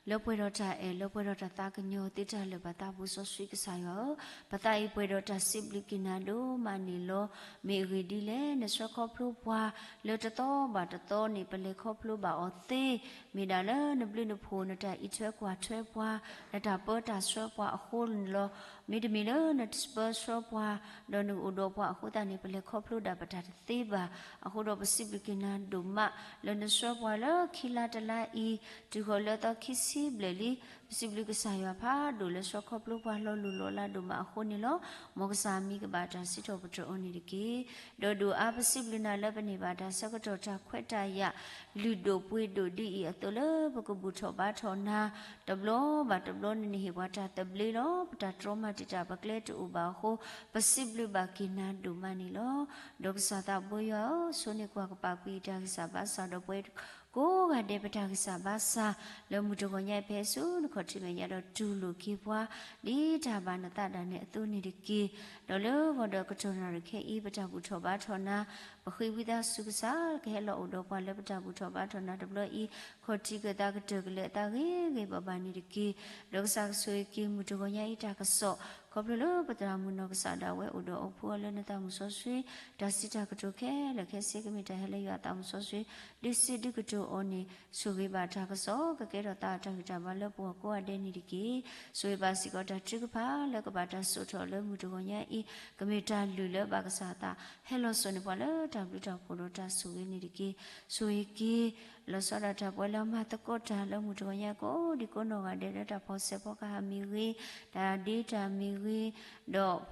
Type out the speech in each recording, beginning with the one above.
လၢပှဲၤဒီးတၢ်အဲၣ် လၢပှဲၤဒီးတၢ်သးကညီၤသ့တၢ်လၢာ်ဘၣ်သးပူၤစီဆှံကစၢ်ယွၤဧၢ, ပသးအံၤပှဲၤဒီးတၢ်စံးဘျုးက့ၤနၤဒိၣ်မးန့ၣ်လီၤ. မ့ၢ်အဂ့ၢ်ဒ်လဲၣ်, နဆှၢခီဖျိပှၤ လၢတသီဘၣ်တသီန့ၣ် ပလဲၤခီဖျိဘၣ်အီၤသ့, မ့ၢ်ဒၣ်လၢနဘျုးနဖှိၣ် နတၢ်အံးထွဲကွၢ်ထွဲပှၤ နတၢ်ပၢတၢ်ဆှၢပှၤအဃိန့ၣ်လီၤ. မ့တမ့ၢ်လၢနတပၢဆှၢပှၤ ဒီးနကအိၣ်ဒီးပှၤအဃိသတးန့ၣ် ပလဲၤခီဖျိဒၣ်ပတၢ်တသ့ဘၣ်. အဃိဒီးပစံးဘျုးက့ၤနၤဒိၣ်မး လၢနဆှၢပှၤလၢခံလါတလါအံၤ တုၤဃီၤလၢသီခံဆံဘျဲၣ်လံ. ပစံးဘျုးကစၢ်ယွၤဖးဒိၣ်လၢဆှၢခီဖျိပှၤလီၤလိၢ်လီၤလးဒိၣ်မးအဃိန့ၣ်လီၤ. မ်ကစၢ်မံၤကဘၣ်တၢ်စံးထီၣ်ပတြၢၤအီၤန့ၣ်တက့ၢ်. ဒီးဒိၣ်အါပစံးဘျုးနၤလၢပန့ၢ်ဘၣ်တၢ်ဆၢကတီၢ်တၢ်ခွဲးတၢ်ယာ် လုၢ်ဒိၣ်ပှ့ၤဒိၣ်ဒ်အံၤအသိးလၢပကဘူၣ်ထီၣ်ဘါထီၣ်နၤ တဘျီဘၣ်တဘျီန့ၣ် နဟ့ၣ်ပှၤတၢ်သဘျ့လီၤ. ပတၢ်တြီမၤတံာ်တာ်ပကျဲတအိၣ်ဘၣ်အဃိ ပစံးဘျုးဘၣ်က့ၤနၤဒိၣ်မးန့ၣ်လီၤ. ဒီးကစၢ်သးဘိယွၤဧၢ, ဆိန့ၢ်ကွၢ်ကပာ်ကွံာ်တၢ်ဂံၢ်စၢ်ဘါစၢ်ဒီးပဝဲကိးဂၤဒဲးပတၢ်ဂံၢ်စၢ်ဘါစၢ် လၢမုၢ်တဂီၤညါအံၤ ဖဲဆူနခီၣ်ထံးမဲာ်ညါဒီးတူၢ်လိာ်က့ၤပှၤ ဒ်တၢ်ဘၣ်နသးဒၣ်နဲအသိးန့ၣ်တက့ၢ်. ဒီးလၢဂီၤဒီးကတီၢ်နၣ်ရံၣ်ခဲအံၤ ပတၢ်ဘူၣ်ထီၣ်ဘါထီၣ်နၤ ပဃ့ဝံသးစူၤကစၢ် ကဟဲလီၤအိၣ်ဒီးပှၤလၢပတၢ်ဘူၣ်ထီၣ်ဘါထီၣ်နၤတဘျီအံၤ ခီၣ်ထံးက့ၤသးကတၢၢ်ကလဲာ်အသးဂ့ၤဂ့ၤဘၣ်ဘၣ်န့ၣ်တက့ၢ်. ဒီးကစၢ်ကဆိၣ်ဂ့ၤက့ၤမုၢ်တဂီၤညါအံၤတၢ်ကစီၣ် ခီဖျိလၢပသရၣ်မုၣ်နီၢ်ကစၢ်ဒၣ်ဝဲအိၣ်ဒီးအိၣ်ဖှိၣ်အီၤလၢနသးမုၢ်စီဆှံ တၢ်စံးတၢ်ကတိၤခဲလၢာ်ခဲဆ့ကမ့ၢ်တၢ်ဟဲလၢယွၤအသးမုၢ်စီဆှံ ဒုးစံးဒုးကတိၤအီၤန့ၣ် ဆိၣ်ဂ့ၤဘၣ်တၢ်ကစီၣ် ကကဲထီၣ်သးအတၢ်ဂံၢ်တၢ်ဘါလၢပဂီၢ်ကိးဂၤဒဲးန့ၣ်တက့ၢ်. ဆိၣ်ဂ့ၤဘၣ်စ့ၢ်ကီးတၢ်ထုကဖၣ်လၢကဘၣ်တၢ်စိာ်ထီၣ်လၢမုၢ်တဂီၤညါအံၤ ကမ့ၢ်တၢ်လုၢ်လၢဘၣ်ကစၢ်အသး ဟဲလီၤစိာ်န့ၢ်ပှၤလၢတၢ်ဘျုးတၢ်ဖှိၣ်ဒီးတၢ်ဆိၣ်ဂ့ၤန့ၣ်တက့ၢ်. ဆိၣ်ဂ့ၤက့ၤ လီၤဆီဒၣ်တၢ်ပှၤလၢအမၤသကိးတၢ်လၢမုၢ်တဂီၤညါကိးဒံကိးနီၢ်ဂၤဒဲးလၢတၢ်ဖီၣ်စဲးဖီကဟၣ်မ့ၢ်ဂ့ၤ, တၢ်ဒ့တၢ်မ့ၢ်ဂ့ၤ, ဒီးဖိလၢ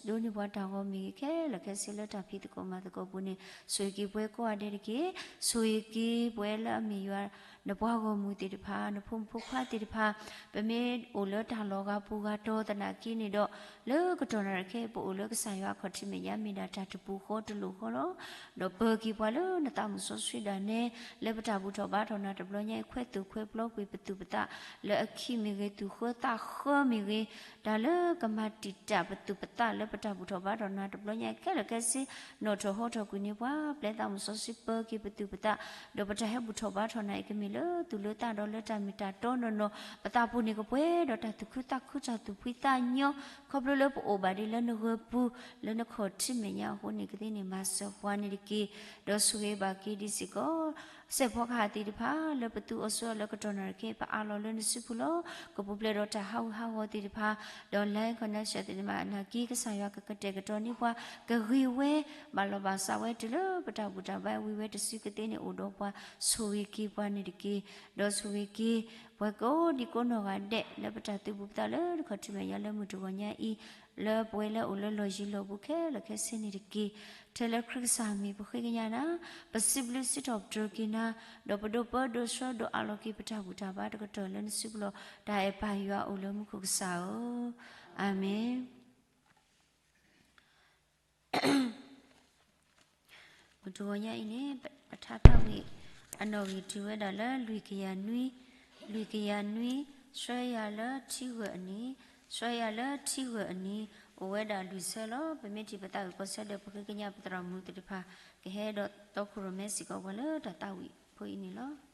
ဒိးန့ၢ်ပှၤတၢ်ဂီၤမ့ၢ်ဂ့ၤ ခဲလၢာ်ခဲဆ့လၢတၢ်ဖံးသကိးမၤသကိးပူၤန့ၣ် ဆိၣ်ဂ့ၤက့ၤပှၤကိးဂၤဒဲးတက့ၢ်. ဆိၣ်ဂ့ၤက့ၤပှၤလၢအမ့ၢ်ယွၤ နပှၤဂီၢ်မုၢ်သ့ၣ်တဖၣ် နဖိမုၣ်ဖိခွါသ့ၣ်တဖၣ် ပမ့ၢ်အိၣ်လၢတၢ်လီၤဂာ်ပူၤဂာ်တီၤသနာ်က့န့ၣ်ဒီး လၢကတီၢ်နၣ်ရံၣ်ခဲအံၤ ပအိၣ်လၢကစၢ်ယွၤအခီၣ်ထံးမဲာ်ညါ မ့ၢ်ဒၣ်တၢ်တပူၤဃီတလိာ်ဃီလီၤ. ဒီးပၢၤက့ၤပှၤလၢနသးမုၢ်စီဆှံဒၣ်နဲ လၢပတၢ်ဘူၣ်ထီၣ်ဘါထီၣ်နၤတဘျီညါအံၤ ခွဲးသူၣ်ခွဲးပျီကွံာ်ပသူၣ်ပသး လၢအခံမ့ၢ်ဂ့ၤ သူၣ်ဃၢသးဃၢမ့ၢ်ဂ့ၤ, တၢ်လၢကမၤတံာ်တာ်ပသူၣ်ပသးလၢပတၢ်ဘူၣ်ထီၣ်ဘါထီၣ်နၤတဘျီညါအံၤ ခဲလၢာ်ခဲဆ့ နီၣ်ထီၣ်ဟီထီၣ်ကွံာ်န့ၢ်ပှၤ ပျဲသးမုၢ်စီဆှံပၢၤက့ၤပသူၣ်ပသး, ဒီးပတၢ်ဟဲဘူၣ်ထီၣ်ဘါထီၣ်နၤအံၤ ကမ့ၢ်လၢသူၣ်လၢသးဒီးလၢတၢ်မ့ၢ်တၢ်တီနီၢ်နီၢ်, ပသးပူၤန့ၣ်ကပှဲၤဒီးတၢ်သူၣ်ခုသးခု တၢ်သူၣ်ဖှံသးညီ, ခီဖျိလၢပအိၣ်ဘၣ်ဒ်လၢနဂၢၤပူၤ လၢနခီၣ်ထံးမဲာ်ညါအဃိန့ၣ် ကသ့န့ၣ်မၤစၢၤပှၤန့ၣ်တက့ၢ်. ဒီးဆိၣ်ဂ့ၤဘၣ်က့ၤဒံးစ့ၢ်ကီး စဲးဖီကဟၣ်သ့ၣ်တဖၣ် လၢပသူအီၤဆှၢအီၤလၢကတီၢ်နၣ်ရံၣ်ခဲအံၤ ပအးလီၤလၢနစုပူၤလီၤ. ကပူၤဖျဲးဒီးတၢ်ဟးဂူာ်ဟးဂီၤသ့ၣ်တဖၣ်, ဒီး line connection သ့ၣ်တဖၣ်နာ်က့ ကစၢ်ယွၤကကတဲာ်ကတီၤန့ၢ်ပှၤ, ကဂ့ၤဝဲ, ဘၣ်လီၤဘၣ်စးဝဲတုၤလၢပတၢ်ဘူၣ်တၢ်ဘါဝံၤဝဲတစု ကသ့န့ၣ်အိၣ်ဒီးပှၤ, ဆိၣ်ဂ့ၤက့ၤပှၤန့ၣ်တက့ၢ်. ဒီးဆိၣ်ဂ့ၤက့ၤ ပှၤကိးဒံကိးနီၢ်ဂၤဒဲး လၢပတၢ်သူၣ်ပူၤသးလၢနခီၣ်ထံးမဲာ်ညါလၢမုၢ်တဂီၤညါအံၤ, လၢပဝဲလၢအိၣ်လၢလီၢ်ယံၤလီၢ်ဘူးခဲလၢာ်ခဲဆ့န့ၣ်တက့ၢ်. ထဲလၢခရံာ်ကစၢ်မံၤပဃ့ကညးနၤ, ပစံးဘျုးစံးထီၣ်ပတြၢၤက့ၤနၤ, ဒီးပဒိးပၢဒိးဆှၢဒိးအးလီၤက့ၤပတၢ်ဘူၣ်တၢ်ဘါတကတီၢ်လၢနစုပူၤလီၤ. တၢ်အဲၣ်ပၢ်ယွၤအိၣ်လၢမူခိၣ်ကစၢ်ဧၢ, အၤမ့ၣ်. မုၢ်တဂီၤညါအံၤန့ၣ် ပထါသၣ်ဝံၤ အနီၣ်ဂံၢ်တုၤဝဲဒၣ်လၢလွံၢ်ကယၤနွံ, လွံၢ်ကယၤနွံ, ဆှၢယၤလၢထံဂၢၢ်အနံၤ, ဆှၢယၤလၢထံဂၢၢ်အနံၤ, အိၣ်ဝဲဒၣ်လွံၢ်ဆၢလီၤ. ပမ့ၢ်ထံၣ်ပသးဂ့ၢ်ကီဆၢဒီး ပဃ့ကညးပသရၣ်မုၣ်သ့ၣ်တဖၣ် ကဟဲဒီးတီခိၣ်ရိၣ်မဲစ့ၢ်ကီးပှၤလၢတၢ်သၣ်ဝံၤဖိအံၤန့ၣ်လီၤ.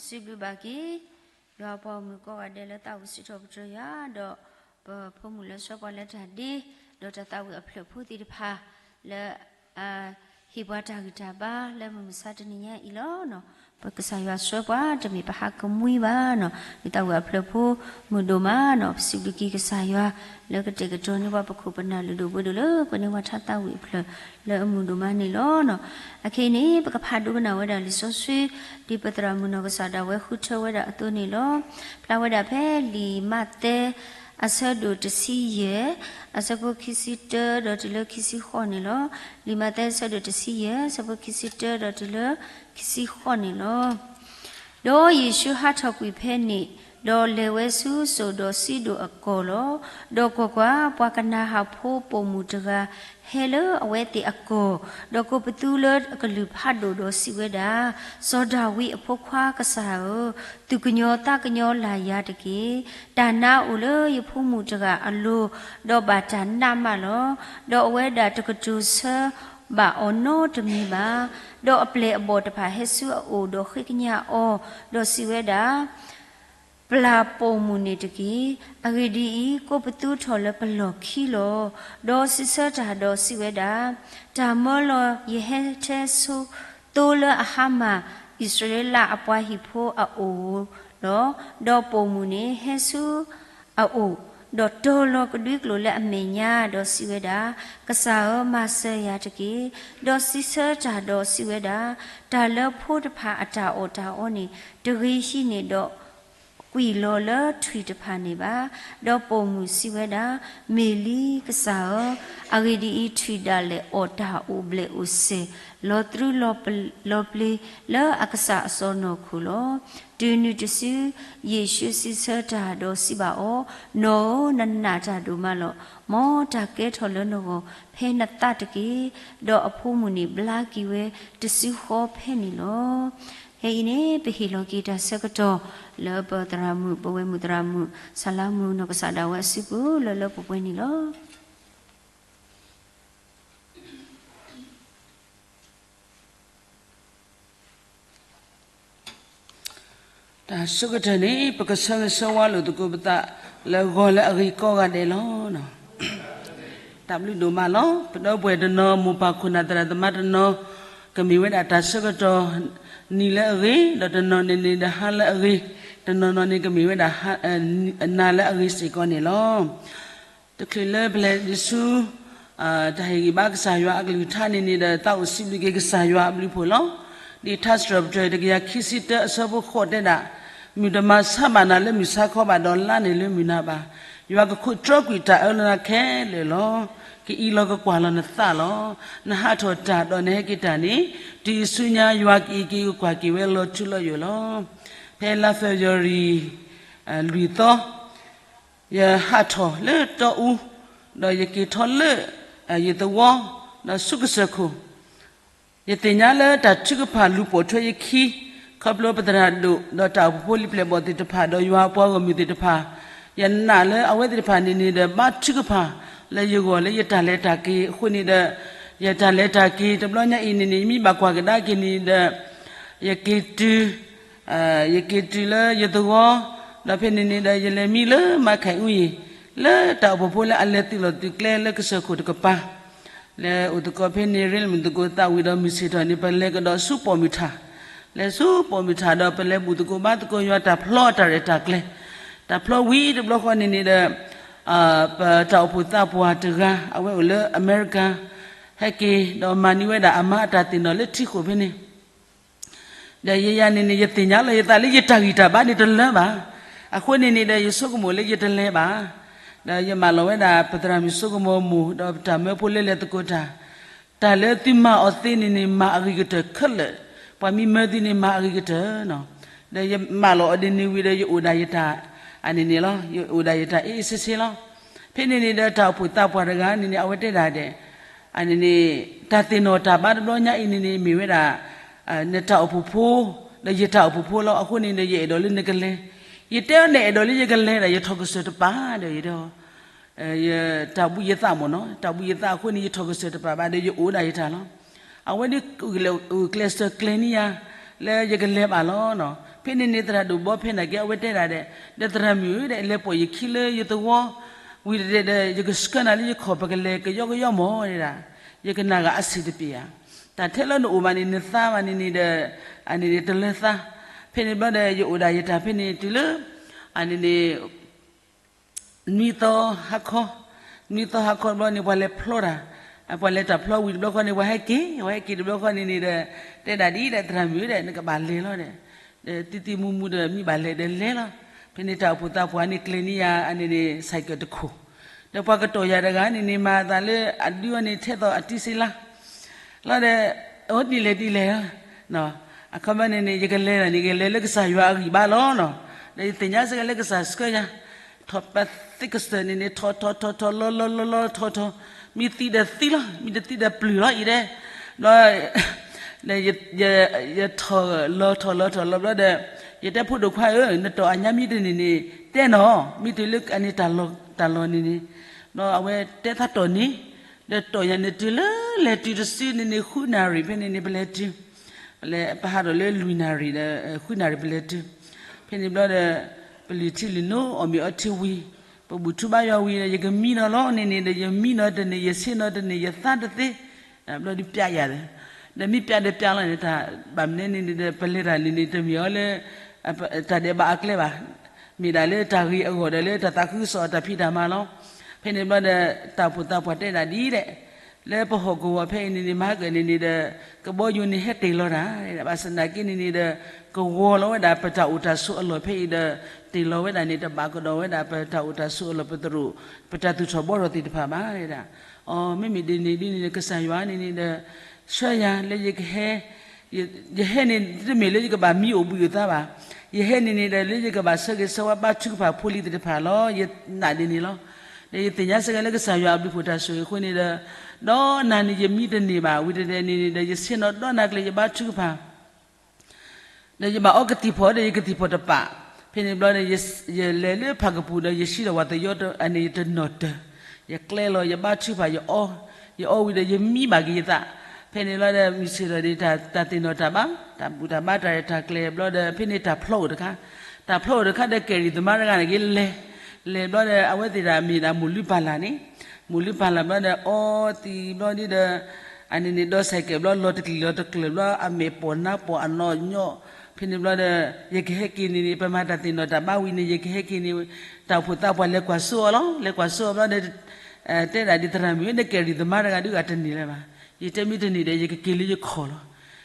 စံးဘျုးဘၣ်က့ၤ ယွၤအပှၤဂီၢ်မုၢ် ကိးဂၤဒဲးလၢသးဝံၣ်စံးထီၣ်ပတြၢၤယွၤ, ဒီးပဖိမုၣ်လၢဆှၢပှၤလၢတၢ်ဒ့, ဒီးတၢ်သးဝံၣ်အဖျၢၣ်ဖိသ့ၣ်တဖၣ် လၢ ဟ့ၣ်ပှၤတၢ်ဂံၢ်တၢ်ဘါလၢမုၢ်မဆါတနံၤညါအံၤလီၤ. ပကစၢ်ယွၤဆှၢပှၤ တမ့ၢ်ပဟးကမှံဘၣ်နီၤ, ဒ်သးဝံၣ်အဖျၢၣ်ဖိမုၣ်ဒိၣ်မးနီၤ, ပစံးဘျုးက့ၤကစၢ်ယွၤ လၢကတဲာ်ကတီၤန့ၢ်ပှၤ ပခိၣ်ပနၢ်လုၢ်ဒိၣ်ပှ့ၤဒိၣ်လၢ ပှၤန့ၢ်ဝဲထါသးဝံၣ်အဖျၢၣ်လၢအမုၢ်ဒိၣ်မးန့ၣ်လီၤ. အခဲအံၤန့ၣ် ပကဖးဒိကနၣ်ဝဲဒၣ်လံာ်စီဆှံ ဒ်ပသရၣ်မုၣ်နီၢ်ကစၢ်ဒၣ်ဝဲဃုထၢဝဲဒၣ်အသိးန့ၣ်လီၤ. ဖျါဝဲဒၣ်ဖဲလံာ်မးသဲ အဆၢဒိၣ်တဆံယဲၢ် အဆၢဖိခံဆံတၢဒီးတုၤလၢခံဆံဃိးန့ၣ်လီၤ. လံာ်မးသဲအဆၢဒိၣ်တဆံယဲၢ် အဆၢဖိခံဆံတၢဒီးတုၤလၢခံဆံဃိးန့ၣ်လီၤ. ဒီးယ့ၣ်ၡူးဟးထီၣ်ကွံာ်ဖဲန့ၣ်, ဒီးလဲၤဝဲဆူစိၣ်ဒီးစံဒိၣ်အကီၢ်လီၤ. ဒီးကွၢ်ကွၢ်, ပှၤကနၤဧၣ်ဖိပိာ်မုၣ်တဂၤဟဲလၢအဝဲသ့ၣ်အကီၢ်, ဒီးကိးပသူလၢအကလုၢ်ဖးဒိၣ်ဒီးစံးဝဲဒၣ်, စီၤဒၤဝံးအဖိခွါကစၢ်ဧၢ, သူၣ်ကညီၤသးကညီၤလၢ်ယၤတက့ၢ်. တၢ်နါအိၣ်လၢယဖိမုၣ်တဂၤအလိၤ, ဒီးဘၣ်တၢ်နးမးလီၤ. ဒီးအဝဲဒၣ်တကတိၤဆၢဘၣ်အီၤနီတမံၤဘၣ်. ဒီးအပျဲၢ်အဘီၣ်တဖၣ်ဟဲဆူအအိၣ်ဒီးဃ့ကညးအီၤ, ဒီးစံးဝဲဒၣ်, ပျၢ်ပိာ်မုၣ်န့ၣ်တက့ၢ်. အဂ့ၢ်ဒ်အံၤ, ကိးပသူထီၣ်လၢပလီၢ်ခံလီၤ. ဒီးစံးဆၢတၢ်ဒီးစံးဝဲဒၣ်, တၢ်မၢလီၤယဟဲထဲသိလၢအဟါမၢ်အံၣ်စရ့လးအပှၤဟံၣ်ဖိအအိၣ်လီၤ. ဒီးပိာ်မုၣ်န့ၣ်ဟဲဆူအအိၣ်, ဒီးတီၤလီၤကဒွံကျိာ်လၢအမဲာ်ညါ, ဒီးစံးဝဲဒၣ်, ကစၢ်ဧၢ, မၤစၢၤယၤတက့ၢ်. ဒီးစံးဆၢတၢ်ဒီးစံးဝဲဒၣ်, တၢ်လၢဖိတဖၣ်အတၢ်အီၣ်တၢ်အီန့ၣ် တဂ့ၤဟံးန့ၢ်ဒီးကွံာ်လီၤလၢထွံၣ်တဖၣ်န့ၣ်ဘၣ်. ဒီးပိာ်မုၣ်စံးဝဲဒၣ်, မ့ၢ်လံကစၢ်ဧၢ, အဂ့ၢ်ဒ်အံၤ, ထွံၣ်ဒၣ်လဲာ်အီၣ်တၢ်အိၣ်ဘျဲၣ်အိၣ်စဲၣ်, လီၤတြူလီၤပျ့ၤလၢအကစၢ်အစီၢ်နီၤခိၣ်လီၤ. တုၤနုၤတစု, ယ့ၣ်ၡူးစံးဆၢတၢ်ဒီးစံးဘၣ်အီၤ, နီၢ်ဧၢ, နနာ်တၢ်ဒိၣ်မးလီၤ. မ်တၢ်ကဲထီၣ်လၢနဂီၢ်ဖဲနသးတက့ၢ်. ဒီးအဖိမုၣ်န့ၣ်ဘျါက့ၤဝဲတစုဃီဖဲန့ၣ်လီၤ. ဖဲအံၤန့ၣ် ပဟ့ၣ်လီၤက့ၤတၢ်ဆၢကတီၢ်လၢပသရၣ်မုၣ်, ပဝဲၢ်မုၣ်သရၣ်မုၣ် စၢ်လါမုၣ်နီၢ်ကစၢ်ဒၣ်ဝဲအစုပူၤ လၢလၢပှဲၤပှဲၤန့ၣ်လီၤ. တၢ်ဆၢကတီၢ်န့ၣ် ပကဆၢဂ့ၤဆၢဝါလိာ်သကိးပသး လၢဂီၤလၢအဂ့ၤကိးဂၤဒဲးလီၤ. တၢ်ဘျုးဒိၣ်မးလီၤ. ပဒီပုၢ်ဝဲၢ်တနီၤ, မိၢ်ပၢ်ခိၣ်နၢ်သရၣ်သမါတနီၤ, ကမ့ၢ်ဝဲဒၣ်တၢ်ဆၢကတီၢ် နံၤလၢအဂ့ၤ, ဒီးတနီၤန့ၣ်န့ၣ်ဒီးဟါလၢအဂ့ၤ, တနီၤနီၤန့ၣ်ကမ့ၢ်ဝဲဒၣ် နၤလၢအဂ့ၤစ့ၢ်ကီးန့ၣ်လီၤ. တချုးလၢပလဲၤဒံးဆူ တၢ်ဟ့ၣ်ဂံၢ်ဘါကစၢ်ယွၤအကလုၢ်ကထါန့ၣ်န့ၣ်ဒီး သးအိၣ်စံးဘျုးက့ၤကစၢ်ယွၤအဘျုးအဖှိၣ်လီၤ. ဒ်ထါစံးထီၣ်ပတြၢၤတကယၤခံဆံတၢအဆၢဖိဃိးတဲဒၣ်, မုၢ်တမၤဆါဘၣ်နၤလၢမုၢ်ဆါခီဘၣ်ဒီး လါန့ၣ်လၢမုၢ်နၤဘၣ်. ယွၤကခိးတြီကွံာ်တၢ်အၢလၢနၤခဲလၢာ်လီၤ. ကအံးလီၤကကွၢ်လီၤနသးလီၤ. နဟးထီၣ်တၢ်ဒီးနဟဲက့ၤတၢ်န့ၣ် တုၤဆူညါယွၤကအံးက့ၤကကွၢ်က့ၤဝဲလီၤထူလီၤယိာ်လီၤ. ဖဲလါ February လွံၢ်သီ ယဟးထီၣ်လၢတီအူ, ဒီးယက့ၤထီၣ်လၢ ယသဝီ, ဒီးဆူကစၢၢ်ခိၣ် ယသ့ၣ်ညါလၢတၢ်ထုကဖၣ်လူၤပိာ်ထွဲယခံ, ခီဖျိပသရၣ်ဒိၣ် ဒီးတၢ်အိၣ်ဖှိၣ်ဖိလံာ်ပျဲၢ်ဘီၣ်သ့ၣ်တဖၣ် ဒီးယွၤအပှၤဂီၢ်မုၢ်သ့ၣ်တဖၣ်, ယနာ်လၢအဝဲသ့ၣ်တဖၣ်န့ၣ်န့ၣ်ဒီး ဘါထုကဖၣ်လၢယဂီၢ်လၢယတၢ်လဲၤတၢ်က့ၤအဃိန့ၣ်ဒီး, ယတၢ်လဲၤတၢ်က့ၤတဘျီညါအံၤန့ၣ်န့ၣ် ယမ့ၢ်ဘၣ်ကွၢ်ကဒါက့ၤန့ၣ်ဒီး, ယက့ၤတုၤ ယက့ၤတုၤလၢယသဝီ, ဒီးဖဲန့ၣ်န့ၣ်ဒီး ယလဲၤမံလၢမၤခဲၣ်အူယံၤ, လၢတၢ်အိၣ်ဖှိၣ်ဖိလၢအလဲၤသုးလီၢ်သုးကျဲလၢကစၢၢ်ခိၣ်တကပၤ, လၢအိၣ်သကိးဖဲန့ၣ် ရ့လမုၢ်သကိးသးဝံၤဒီးမုၢ်ဆ့ၣ်ထီၣ်န့ၣ် ပလဲၤကဒီးဆူပိာ်မုၣ်ထၣ်, လဲၤဆူပိာ်မုၣ်ထၣ်ဒီး ပလဲၤဘူၣ်သကိးဘါသကိးယွၤတၢ်ဖျီအတၢ်ရဲၣ်တၢ်ကျဲၤ, တၢ်ဖျီဝံၤတဘျီဃီန့ၣ်န့ၣ်ဒီး ပတၢ်အိၣ်ဖှိၣ်သးပှၢ်တဂၤ အဝဲအိၣ်လၢအမဲရကၤ ဟဲက့ၤဒီးမၤန့ၢ်ဝဲဒၣ်အမါအတၢ်သ့ၣ်နီၣ်လၢထံဃိၣ်ဖဲန့ၣ်, ဒီးယယၤန့ၣ်န့ၣ် ယသ့ၣ်ညါလီၤယသးလၢယတၢ်ဂံၢ်တၢ်ဘါန့ၣ်တလၢဘၣ်. အဃိန့ၣ်န့ၣ်ဒီး ယဆိကမိၣ်လၢယတလဲၤဘၣ်. ဒီးယမၢလီၤဝဲဒၣ်ပသရၣ်မုၣ်စိကမီၤမိၢ် ဒီးပတၢ်မၢဖိလၢလဲၤသကိးတၢ်, တၢ်လၢသုမၤအီၤသ့န့ၣ်န့ၣ် မၤအဂံၢ်ကတၢၢ်ခဲလၢာ်, ပှၤမံမၢသုန့ၣ် မၤအဂံၢ်ကတၢၢ်နီၤ. ဒီးယမၢလီၤအီၤဒ်န့ၣ်ဝံၤဒီး ယအိၣ်ဒၣ်ယတၢ် အန့ၣ်န့ၣ်လီၤ, ယအိၣ်ဒၣ်ယတၢ်အ့ၣ်အ့ၣ်ဆ့ဆ့လီၤ. ဖဲန့ၣ်န့ၣ်ဒီး တၢ်အိၣ်ဖှိၣ်သးပှၢ်တဂၤန့ၣ်န့ၣ် အဝဲတဲဒၣ်ဒဲး အန့ၣ်န့ၣ် တၢ်သ့ၣ်နီၣ်တၢ်ဘါတဘျီညါအံၤန့ၣ်န့ၣ် မ့ၢ်ဝဲဒၣ် နတၢ်အိၣ်ဖှိၣ်ဖိ ဒီးယတၢ်အိၣ်ဖှိၣ်ဖိလီၤ. အဃိန့ၣ်ဒီး ယအဲၣ်ဒိးလၢနကလဲၤ, ယတဲအီၤန့ၣ် အဲၣ်ဒိးလၢယကလဲၤဒီး ယထီၣ်ကစၢၢ်တပာ်ဒီး ယတၢ်ဘှံးယသးမ့ၢ်နီၤ, တၢ်ဘှံးယသးအဃိန့ၣ် ယထီၣ်ကစၢၢ်တပာ်ဘၣ်ဒီး ယအိၣ်ဒၣ်ယတၢ်လီၤ. အဝဲဒၣ်ဂုာ်ကျဲးစၢးကျဲၤန့ၢ်ယၤ လၢယကလဲၤဘၣ်လီၤ. ဖဲန့ၣ်န့ၣ် သရၣ်ဒိၣ်ဘီဖဲနာ်က့ အဝဲတဲဒၣ်ဒဲး ဒီးသရၣ်မုၣ်ဧၢဒီး လဲၤပိာ်ယခံလၢယသဝီ ဝံၤတတဲဒီး ယကဆှၢနၤလၢယခီၣ် ပကလဲၤကယီကယီမ့ၢ်ဒၣ်, ယကနၣ်ဂၤအဆံးတပ့ၤဧါ. တၢ်ထဲလၢနအိၣ်ဘၣ်န့ၣ် နသးဘၣ်န့ၣ်န့ၣ်ဒီး အန့ၣ်န့ၣ်တလၢသး. ဖဲန့ၣ်ဘျီဒီး ယအိၣ်ဒၣ်ယတၢ်ဖဲန့ၣ်တုၤလၢ အန့ၣ်န့ၣ် နွံသီဟါခီ, နွံသီဟါခီတဘျီန့ၣ် ပှၤလဲၤဖျီတၢ်, ပှၤလဲၤတၢ်ဖျီဝံၤတဘျီဃီန့ၣ် ပှၤဟဲက့ၤ, ပှၤဟဲက့ၤတဘျီဃီန့ၣ်န့ၣ်ဒီး တဲဒၣ်ဒ်ဒီး သရၣ်မုၣ်ဒီး နကဘၣ်လဲၤလီၤဒီး, ဒီးသံသံမူမူဒီး မ့ၢ်ဘၣ်လဲၤဒီးလဲၤလီၤ. ဖဲန့ၣ်တၢ်အိၣ်ဖှိၣ်သးပှၢ်န့ၣ် ကျဲၤန့ၢ်ယၤ အန့ၣ်န့ၣ် ဆိုင်ကယ်တခိၣ်, ဒီးပှၤကတီၢ်ယၤတဂၤန့ၣ်န့ၣ် မၤအသးလၢအဒုအီၤန့ၣ် ထဲသိးအတံစ့လါ လီၤဒီး အိၣ်ဒ်လဲၣ်ဒ်လဲၣ်, အခီပညီန့ၣ်န့ၣ် ယကလဲၤဒၣ်န့ၣ် ယကလဲၤလၢကစၢ်ယွၤအဂံၢ်ဘါလီၤနီၤ. ဒီးယသ့ၣ်ညါစ့ၢ်ကီးလၢကစၢ်ဆှၢယၤ, ထီၣ်ပသ့ကစၢၢ်န့ၣ်န့ၣ် ထီၣ်ထီၣ်ထီၣ်ထီၣ် လီၤလီၤလီၤလီၤထီၣ်ထီၣ်, မ့ၢ်သံဒီးသံလီၤ, မ့ၢ်တသံဒီးပျုၢ်လီၤအံၤဒဲး, ဒီး ယထီၣ်လီၤထီၣ်လီၤထီၣ်လီၤဘျီဒီး ယတဲဖိဒိၣ်ခွါဧၢ, နတီၢ်အညါမ့ၢ်တန့ၢ်န့ၣ် တဲနီၤ, မ့ၢ်တုၤလၢအန့ၣ်တၢ်လီၢ်န့ၣ်န့ၣ်, ဒီးအဝဲတဲသးတီၢ်န့ၣ်, ဒီးတီၢ်ယၤန့ၣ်တုၤလၢလဲၤတုၤတစုန့ၣ်န့ၣ် ဃုနၣ်ရံၣ်ဖဲန့ၣ်န့ၣ် ပလဲၤတုၤ, ပလဲၤပဟးထီၣ်လၢလွံၢ်နၣ်ရံၣ်ဒီး ဃုနၣ်ရံၣ်ပလဲၤတုၤ, ဖဲန့ၣ်ဘျီဒီး ပလုၢ်ထံလုၢ်နိအီၣ်မ့ၤအီထံဝံၤ, ပဘူၣ်ထူဘါယွၤဝံၤဒီး ယကမံနီၤလီၤန့ၣ်န့ၣ်ဒီး ယမံနီၤတန့ၢ် ယဆ့နီၤတန့ၢ် ယသါတသ့, ဘျီဒုးပျးယၤဒီး, ဒီးမ့ၢ်ပျးဒီးပျးလီၤန့ၣ် တၢ်ဘၣ်မနုၤန့ၣ်န့ၣ်ဒီး ပလဲၤတၢ်န့ၣ်န့ၣ် တမ့ၢ်အီၤလၢ တၢ်ဒဲးဘးအကျဲဘၣ်, မ့ၢ်ဒၣ်လၢတၢ်ဂ့ၤအဂီၢ်ဒီးလၢတၢ်သးခုကစီၣ်အတၢ်ဖံးတၢ်မၤလီၤ. ဖဲန့ၣ်ဘျီဒီး တၢ်အိၣ်ဖှိၣ်သးပှၢ်တဲဒၣ်ဒ်လဲၣ်, လၢပဟီၣ်ကဝီၤဖဲအံၤန့ၣ်န့ၣ် မၤကၢၢ်န့ၣ်န့ၣ်ဒီး ကဘီယူၤန့ၣ်ဟဲတ့ၢ်လီၤတၢ်, ဘၣ်ဆၣ်သနာ်က့န့ၣ်န့ၣ်ဒီး ကဝီၤလီၤဝဲဒၣ်ပတၢ်အိၣ်တၢ်ဆိးအလီၢ်ဖဲအံၤဒီး တ့ၢ်လီၤဝဲဒၣ်န့ၣ် တဘၣ်ကဒီးဝဲဒၣ်ပတၢ်အိၣ်တၢ်ဆိးအလီၢ် ပသရိာ် ပတၢ်သူၣ်ထီၣ်ဘှီထီၣ်သ့ၣ်တဖၣ်ဘၣ်ဒၣ်. အီၤ မ့မ့ၢ်ဒ်န့ၣ်ဒ်န့ၣ်ဒီး ကစၢ်ယွၤန့ၣ်န့ၣ်ဒီး ဆှၢယၤလၢယကဟဲ ယဟဲန့ၣ် တမ့ၢ်လၢယကဘၣ်မံအိၣ်ဘှံးအိၣ်သါဘၣ်. ယဟဲန့ၣ်န့ၣ်ဒီး လၢယကဘၣ်ဆၢဂ့ၤဆၢဝါဘါထုကဖၣ်ဖိလံၤသ့ၣ်တဖၣ်လီၤ. ယနာ်ဒ်န့ၣ်လီၤ. ဒီးယသ့ၣ်ညါစ့ၢ်ကီးလၢကစၢ်ယွၤအဘျုးဖှိၣ်တၢ်ဆိၣ်ဂ့ၤအဃိန့ၣ်ဒီး ဒီးနၤန့ၣ် ယမံတန့ၢ်ဘၣ် ဝံၤတတဲန့ၣ်န့ၣ်ဒီး ယဆ့ၣ်နီၤဒီးနၤကျဲၤ ယဘါထုကဖၣ် ဒီးယဘၣ်အီကသံၣ်ဖီၣ်ဒီးယကသံၣ်ဖီၣ်တပာ်. ဖဲန့ၣ်ဘျီဒီး ယလဲၤလၢဖးကပူၤဒီး ယဆံးဒီးဝၤသယီအန့ၣ် ယတနီၣ်တၢၤ, ယကျဲလီၤ ယဘါထုကဖၣ် ယအီ, ယအီဝံၤဒီး ယမံဘၣ်က့ၤယသး. ဖဲန့ၣ်ဘျီဒီး မုၢ်ဆ့ၣ်ထီၣ်န့ၣ် တၢ်သ့ၣ်နီၣ်တၢ်ဘါ, တၢ်ဘူၣ်တၢ်ဘါ တၢ်ရဲၣ်တၢ်ကျဲၤဘျီဒီး ဖဲန့ၣ်တၢ်ဖျီအိၣ်တခါ, တၢ်ဖျီအိၣ်တခါဒီး ကဲၤရံၣ်သမါတဂၤန့ၣ်က့ၤလဲၤ, လဲၤဘျီဒီး အဝဲသ့ၣ်တၢ်မ့ၢ်ဒၣ်မိၢ်လုၢ်ပၢ်လၢ်န့ၣ်, မိၢ်လုၢ်ပၢ်လၢ်ဘျီဒီး အီသံးဘျီဒီး အန့ၣ်န့ၣ် ဒီးဆိုင်ကယ်ဘျီ လီၤတကလံၣ်လီၤတကျၢၤဘျီ အမဲာ်ပိာ်နါပိာ်အနီၣ်ညီ, ဖဲန့ၣ်ဘျီဒီး ယကဟဲက့ၤန့ၣ်န့ၣ် ပမၤတၢ်သ့ၣ်နီၣ်တၢ်ဘါဝံၤန့ၣ် ယကဟဲက့ၤန့ၣ် တၢ်အိၣ်ဖှိၣ်သးပှၢ်လဲၤကွၢ်စိအီၤလီၤ. လဲၤကွၢ်စိအီၤဘျီဒီး တဲဒၣ်ဒ်သရၣ်မုၣ် နကဲၤရံၣ်သမါတဂၤဒုးဂၤတန့ၢ်လၢၤဘၣ်. ယတဲမ့ၢ်တန့ၢ်ဒီး ယကက့ၤလၢယခီၣ်လီၤ.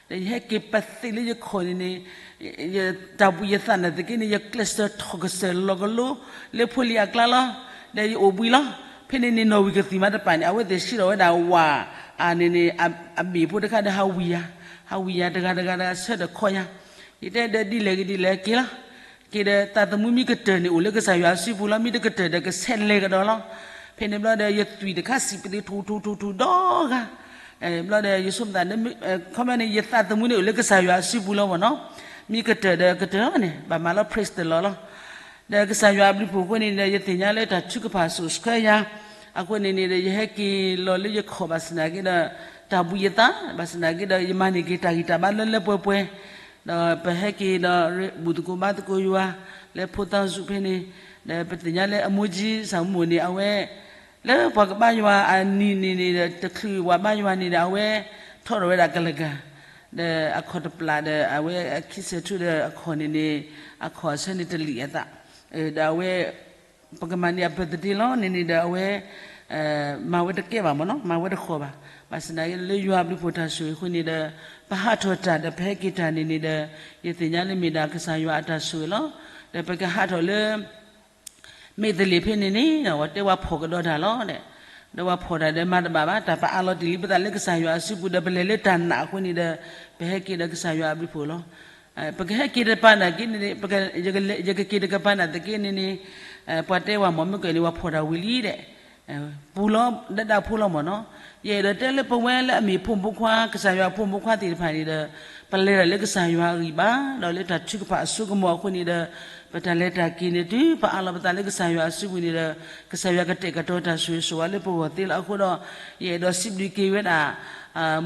ဒီးယဟဲက့ၤပသ့ၣ်လၢယခီၣ်န့ၣ်န့ၣ် တၢ်ဘှံးယသးနာ်သက့န့ၣ် ယကျဲးစၢးထီၣ်ကစၢၢ်လီၤကလိ လၢဖိလံၤအကျါလီၤ. ဒီးယအိၣ်ဘှံးလီၤ. ဖဲန့ၣ်န့ၣ် နီၣ်ဝံၤကသံၣ်မးတပၤန့ၣ် အဝဲသ့ၣ်ဆှၢထီၣ်ဝဲဒၣ်ဝၤ အန့ၣ်န့ၣ် အဘ့ၣ်ဖိတခါဒီးဟးဝံၤယၤ, ဟးဝံၤယၤတဂၤတဂၤတဂၤဆၢထၢၣ်ခီယၤ, ယတဲဒီးဒ်လဲၣ်ဂ့ၤဒ်လဲၣ် က့ၤလီၤ, က့ၤဒီးသးသမူမ့ၢ်ကတၢၢ်န့ၣ် အိၣ်လၢကစၢ်ယွၤအစုပူၤလီၤ, မ့ၢ်တကတၢၢ်ဒီးကဆဲးလဲၤကဒီးလီၤ. ဖဲန့ၣ်ဘျီဒီး ယသွံၣ်တခါစံးပသ့ၣ်ထူၣ်ထူၣ်ထူၣ်ထူၣ်ဒီဂၤ ဘျီဒီးယဆိကမိၣ်သး ခီပညီန့ၣ် ယသးသမူန့ၣ်အိၣ်လၢကစၢ်ယွၤအစုပူၤလီၤမ့ၢ်နီၤ, မ့ၢ်ကတၢၢ်ဒီးကတၢၢ်န့ၣ် ဘၣ်မၤလီၤ praise the Lord လီၤ. ဒီးကစၢ်ယွၤအဘျုးဖှိၣ်အဃိန့ၣ်ဒီး ယသ့ၣ်ညါလၢတၢ်ထုကဖၣ် စူးစခါယၤ အဃိန့ၣ်န့ၣ်ဒီး ယဟဲက့ၤလီၤလၢယခီၣ်ဘၣ်ဆၣ်သနာ်က့ဒီး တၢ်ဘှံးယသး ဘၣ်ဆၣ်သနာ်က့ဒီး ယမၤန့ၢ်က့ၤတၢ်ဂံၢ်တၢ်ဘါလၢလၢပှဲၤပှဲၤ, ဒီးပဟဲက့ၤဒီး ဘူၣ်သကိးဘါသကိးယွၤ လၢဖိသၣ်စူၣ်ဖဲန့ၣ်, ဒီးပသ့ၣ်ညါလၢအမိၢ်ကၠံစၢ်မိၢ်န့ၣ် အဝဲ လၢပှၤကဘါယွၤအနံၤန့ၣ်န့ၣ်ဒီး တချုးဝၤဘါယွၤန့ၣ်ဒီး အဝဲထီၣ်ထီၣ်ဝဲဒၣ်ကလၤကၤ, ဒီးအခီၣ်တပျၢ်ဒီး အဝဲခံဆဲးထူဒီးအခီၣ်န့ၣ်န့ၣ် အခီၣ်အဆၢန့ၣ်တလံာ်အသး, ဒီးအဝဲ ပကမၤန့ၢ်အ birthday လီၤန့ၣ်န့ၣ်ဒီး အဝဲ မၤဝဲတကဲဘၣ်မ့ၢ်နီၤ, မၤဝဲတဃီၤဘၣ်. ဘၣ်ဆၣ်သနာ်က့လၢယွၤအဘျုးဖှိၣ်တၢ်ဆိၣ်ဂ့ၤအဃိန့ၣ်ဒီး ပဟးထီၣ်တၢ်ဒီးပဟဲက့ၤတၢ်န့ၣ်န့ၣ်ဒီး ယသ့ၣ်ညါလၢမ့ၢ်ဒၣ်ကစၢ်ယွၤအတၢ်ဆိၣ်ဂ့ၤလီၤ. ဒီးပကဟးထီၣ်လၢ မ့ၢ်သလ့ၣ်ဖဲန့ၣ်န့ၣ် ဝဲတဲဝဲဖီၣ်ကဒီးတၢ်လီၤဒီး ဒီးဝဲဖီၣ်တၢ်ဒီးမၤတဘၣ်ဘၣ် တၢ်ပအးလီၤတ့ၢ်လံပသးလၢကစၢ်ယွၤအစုပူၤဒီး ပလဲၤလၢတၢ်နာ်အဃိန့ၣ်ဒီး ပဟဲက့ၤဒီးကစၢ်ယွၤအဘျုးဖှိၣ်လီၤ. ပကဟဲက့ၤတပၤနာ်က့န့ၣ် ယကက့ၤတကပၤနာ်သက့န့ၣ်န့ၣ် ပှၤတဲဝဲမ့ၢ်မ့ၢ်ကဲန့ၣ် ဝဲဖီၣ်တၢ်ဝံၤလံဒီး ပူၤလီၤဒၣ်ဒၣ်ဖိလီၤမ့ၢ်နီၤ. ယအဲၣ်ဒိးတဲလၢပဝဲလၢအမ့ၢ်ဖိမုၣ်ဖိခွါ ကစၢ်ယွၤအဖိမုၣ်ဖိခွါသ့ၣ်တဖၣ်န့ၣ်ဒီး ပလဲၤတၢ်လၢကစၢ်ယွၤအဂံၢ်ဘါ ဒီးလၢတၢ်ထုကဖၣ်အစိကမီၤအဃိန့ၣ်ဒီး ပတၢ်လဲၤတၢ်က့ၤန့ၣ် တုၤပအးလီၤပသးလၢကစၢ်ယွၤအစုပူၤန့ၣ်ဒီး ကစၢ်ယွၤကတဲာ်ကတီၤတၢ်ဆိၣ်ဂ့ၤဆိၣ်ဝါလၢပဂီၢ်သ့လီၤ. အဃိဒီး ယအဲၣ်ဒိးစံးဘျုးက့ၤဝဲဒၣ်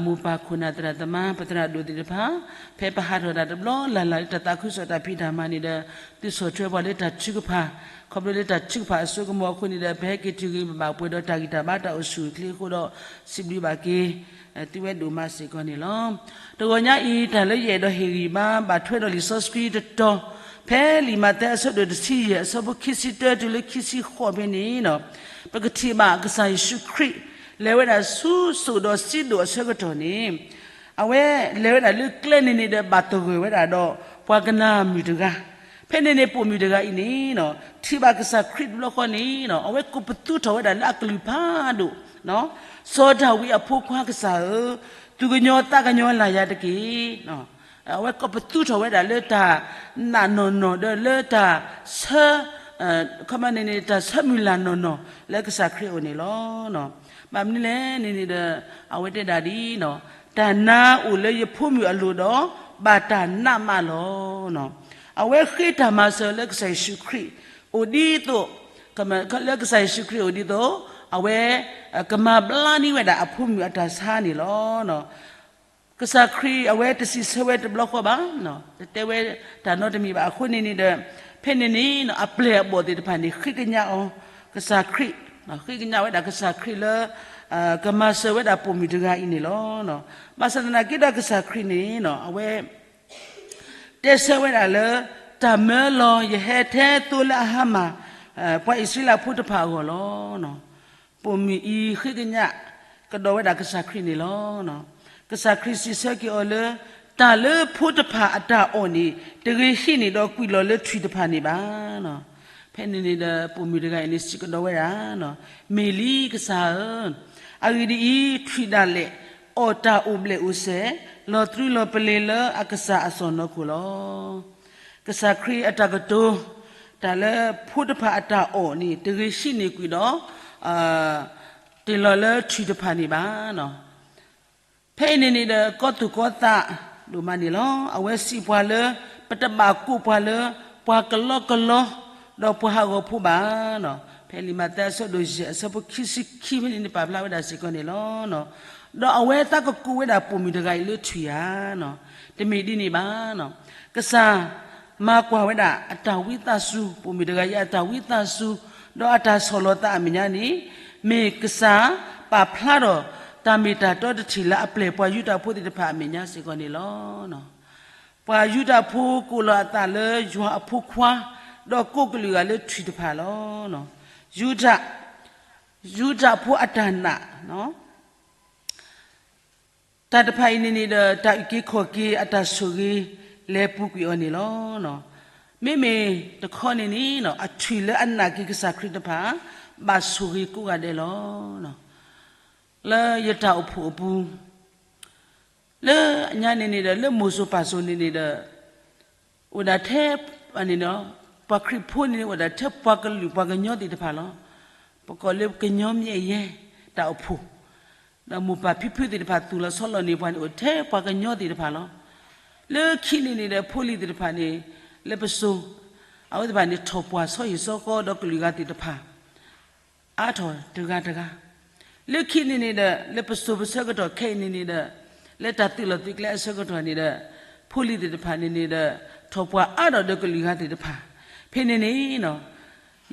မိၢ်ပၢ်ခိၣ်နၢ်သရၣ်သမါ ပသရၣ်ဒိၣ်သ့ၣ်တဖၣ် ဖဲပဟးထီၣ်တၢ်တဘျီလၢ်လၢ်လၢတၢ်သးခုကစီၣ်တၢ်ဖံးတၢ်မၤန့ၣ်ဒီး သုဆီၣ်ထွဲပှၤလၢတၢ်ထုကဖၣ် ခီဖျိလၢတၢ်ထုကဖၣ်အစိကမီၤအဃိန့ၣ်ဒီး ပဟဲက့ၤတုၤဂ့ၤဘၣ်ပှဲၤဒီးတၢ်ဂံၢ်တၢ်ဘါတၢ်အိၣ်ဆူၣ်အိၣ်ချ့အဃိဒီး စံးဘျုးဘၣ်က့ၤ သုဝဲဒိၣ်မးစ့ၢ်ကီးန့ၣ်လီၤ. တဂီၤညါအံၤ တၢ်လၢယအဲၣ်ဒိးဟ့ၣ်ဂံၢ်ဘါ ဘၣ်ထွဲဒီးလံာ်စီဆှံတတီၤ ဖဲလံာ်မးသဲအဆၢဒိၣ်တဆံယဲၢ် အဆၢဖိခံဆံတၢတုၤလၢခံဆံဃိးဖဲန့ၣ် ပကထံၣ်ဘၣ်ကစၢ်ယ့ၣ်ၡူးခရံာ် လဲၤဝဲဒၣ်ဆူစိၣ်ဒီးစံဒိၣ်အဆၢကတီၢ်န့ၣ် အဝဲလဲၤဝဲဒၣ်လၢကျဲန့ၣ်န့ၣ်ဒီး ဘၣ်သဂၢၢ်ဝဲဒၣ်ဒီး ပှၤကနၣ်မုၣ်တဂၤ, ဖဲန့ၣ်န့ၣ် ပိာ်မုၣ်တဂၤအံၤန့ၣ် ထံၣ်ဘၣ်ကစၢ်ခရံာ်တဘျီဃီန့ၣ် အဝဲကိးပသူထီၣ်ဝဲဒၣ်လၢအကလုၢ်ဖးဒိၣ်, စီၤဒၤဝံးအဖိခွါကစၢ်ဧၢ, သူၣ်ကညီၤသးကညီၤလၢ်ယၤတက့ၢ်. အဝဲကိးပသူထီၣ်ဝဲဒၣ်လၢတၢ်နာ်နီၢ်နီၢ်ဒီးလၢတၢ်ဆၢ ခီပညီန့ၣ်န့ၣ် တၢ်ဆၢမုၢ်လၢ်နီၢ်နီၢ်လၢကစၢ်ခရံာ်အအိၣ်န့ၣ်လီၤ. ဘၣ်မနုၤလဲၣ်န့ၣ်န့ၣ်ဒီး အဝဲတဲဒၣ်ဒ်အံၤ, တၢ်နါအိၣ်လၢယဖိမုၣ်အလိၤဒီး ဘၣ်တၢ်နးမးလီၤ. အဝဲဃ့တၢ်မၤစၢၤလၢကစၢ်ယ့ၣ်ၡူးခရံာ်အိၣ်ဒ်သိး, လၢကစၢ်ယ့ၣ်ၡူးခရံာ်အိၣ်ဒ်သိး အဝဲ ကမၤဘျါန့ၢ်ဝဲဒၣ်အဖိမုၣ်အတၢ်ဆါန့ၣ်လီၤ. ကစၢ်ခရံာ်အဝဲတစံးဆၢဝဲတဘျီဃီဘၣ်, တတဲဝဲတၢ်နီတမံၤဘၣ်အဃိန့ၣ်န့ၣ်ဒီး ဖဲန့ၣ်န့ၣ် အပျဲၢ်အဘီၣ်သ့ၣ်တဖၣ်န့ၣ် ဃ့ကညးအီၤ, ကစၢ်ခရံာ်, ဃ့ကညးဝဲဒၣ်ကစၢ်ခရံာ်လၢ ကမၤစၢၤဝဲဒၣ်ပိာ်မုၣ်တဂၤအံၤန့ၣ်လီၤ. ဘၣ်ဆၣ်သနာ်က့ဒီးကစၢ်ခရံာ်န့ၣ် အဝဲ တဲဆၢဝဲဒၣ်လၢ တၢ်မၢလီၤယဟဲထဲသိလၢအဟါမၢ် ပှၤအံၣ်စရ့လးဖိတဖၣ်အဂီၢ်လီၤ. ပိာ်မုၣ်အံၤဃ့ကညးကဒီးဝဲဒၣ်ကစၢ်ခရံာ်န့ၣ်လီၤ. ကစၢ်ခရံာ်စံးဆၢက့ၤအီၤလၢ တၢ်လၢဖိတဖၣ်အတၢ်အီၣ်န့ၣ် တဂ့ၤဟံးန့ၢ်ဒီးကွံာ်လီၤလၢထွံၣ်တဖၣ်န့ၣ်ဘၣ်. ဖဲန့ၣ်န့ၣ်ဒီး ပိာ်မုၣ်တဂၤအံၤန့ၣ် စံးကဒီးဝဲဒၣ်, မ့ၢ်လံကစၢ်ဧၢ, အဂ့ၢ်ဒ်အံၤ ထွံၣ်ဒၣ်လဲာ် အီၣ်တၢ်အိၣ်ဘျဲၣ်အိၣ်စဲၤ လီၤတြူလီၤပလ့ၤလၢအကစၢ်အစီၢ်နီၤခိၣ်လီၤ. ကစၢ်ခရံာ်အတၢ်ကတိၤ တၢ်လၢဖိတဖၣ်အတၢ်အီၣ်န့ၣ် တဂ့ၤဟံးန့ၢ်ကွံာ်ဒီး တ့ၢ်လီၤလၢထွံၣ်တဖၣ်န့ၣ်ဘၣ်. ဖဲအံၤန့ၣ်န့ၣ်ဒီး ကီသူၣ်ကီသးဒိၣ်မးန့ၣ်လီၤ. အဝဲစံးပှၤလၢ ပတဘၣ်ကိးပှၤလၢ ပှၤကလီကလီ ဒီးပှၤဟးဂီၤဖိဘၣ်. ဖဲလံာ်မးသဲအဆၢဒိၣ်ယဲၢ် အဆၢဖိခံဆံခံဖဲန့ၣ်န့ၣ် ပာ်ဖျါဝဲဒၣ်စ့ၢ်ကီးန့ၣ်လီၤ. ဒီးအဝဲသးကကိးဝဲဒၣ်ပိာ်မုၣ်တဂၤအံၤလၢထွံၣ်ဧါ. တမ့ၢ်ဒ်န့ၣ်ဘၣ်. ကစၢ်မၤကွၢ်ဝဲဒၣ်အတၢ်ဝံသးစူၤ, ပိာ်မုၣ်တဂၤအံၤအတၢ်ဝံသးစူၤ, ဒီးအတၢ်ဆီၣ်လီၤသးအမဲာ်ညါန့ၣ် မ့ၢ်ကစၢ်ပာ်ဖျါထီၣ်တၢ်မ့ၢ်တၢ်တီတထံၣ်လၢအပျဲၢ်ပှၤယူဒၤဖိသ့ၣ်တဖၣ်အမဲာ်ညါစ့ၢ်ကီးန့ၣ်လီၤ. ပှၤယူဒၤဖိကိးလီၤအသးလၢယွၤအဖိခွါ, ဒီးကိးကလုာ်ဂၤလၢထွံၣ်တဖၣ်လီၤ. ယူဒၤ, ယူဒၤဖိအတၢ်နာ် တၢ်တဖၣ်အံၤန့ၣ်န့ၣ်ဒီး တၢ်အုၣ်က့ၤခီၣ်က့ၤအတၢ်ဆိၣ်ဂ့ၤလဲၤပူၤကွံာ်အီၤန့ၣ်လီၤ. မ့မ့ၢ်တခီန့ၣ်န့ၣ် အထွံၣ်လၢအနာ်က့ၤကစၢ်ခရံာ်တဖၣ် ဘၣ်ဆိၣ်ဂ့ၤကိးဂၤဒဲးလီၤ. လၢယတၢ်အိၣ်ဖှိၣ်အပူၤ လၢအညါန့ၣ်န့ၣ်ဒီး လၢမိၢ်စိၤပၢ်စိၤန့ၣ်န့ၣ်ဒီး အိၣ်ဒၣ်ထဲ ပှၤခရံာ်ဖိန့ၣ်န့ၣ် အိၣ်ဒၣ်ထဲပှၤကလုာ်ပှၤကညီသ့ၣ်တဖၣ်လီၤ. ပကိးလၢကညီမျဲယဲ တၢ်အိၣ်ဖှိၣ် ဒီးမိၢ်ပၢ်ဖံဖုသ့ၣ်တဖၣ်သူၣ်လီၤဆီလီၤန့ၢ်ပှၤန့ၣ် အိၣ်ထဲပှၤကညီသ့ၣ်တဖၣ်လီၤ. လၢခံန့ၣ်န့ၣ်ဒီး ဖိလံၤသ့ၣ်တဖၣ်န့ၣ် လၢပစိၤ အဝဲသ့ၣ်တဖၣ်န့ၣ် ထီၣ်ပှၢ်ဆီဟံၣ်ဆီဃီဒီးကလုာ်ဂၤသ့ၣ်တဖၣ် အါထီၣ်တဂၤတဂၤ. လၢခံန့ၣ်န့ၣ်ဒီး လၢပစိၤပဆၢကတီၢ်ခဲအံၤန့ၣ်န့ၣ်ဒီး လၢတၢ်သုးလီၢ်သုးကျဲအဆၢကတီၢ်န့ၣ်ဒီး ဖိလံၤသ့ၣ်တဖၣ်န့ၣ်န့ၣ်ဒီး ထီၣ်ပှၢ်အါထီၣ်ဒီးကလုာ်ဂၤသ့ၣ်တဖၣ် ဖဲန့ၣ်န့ၣ်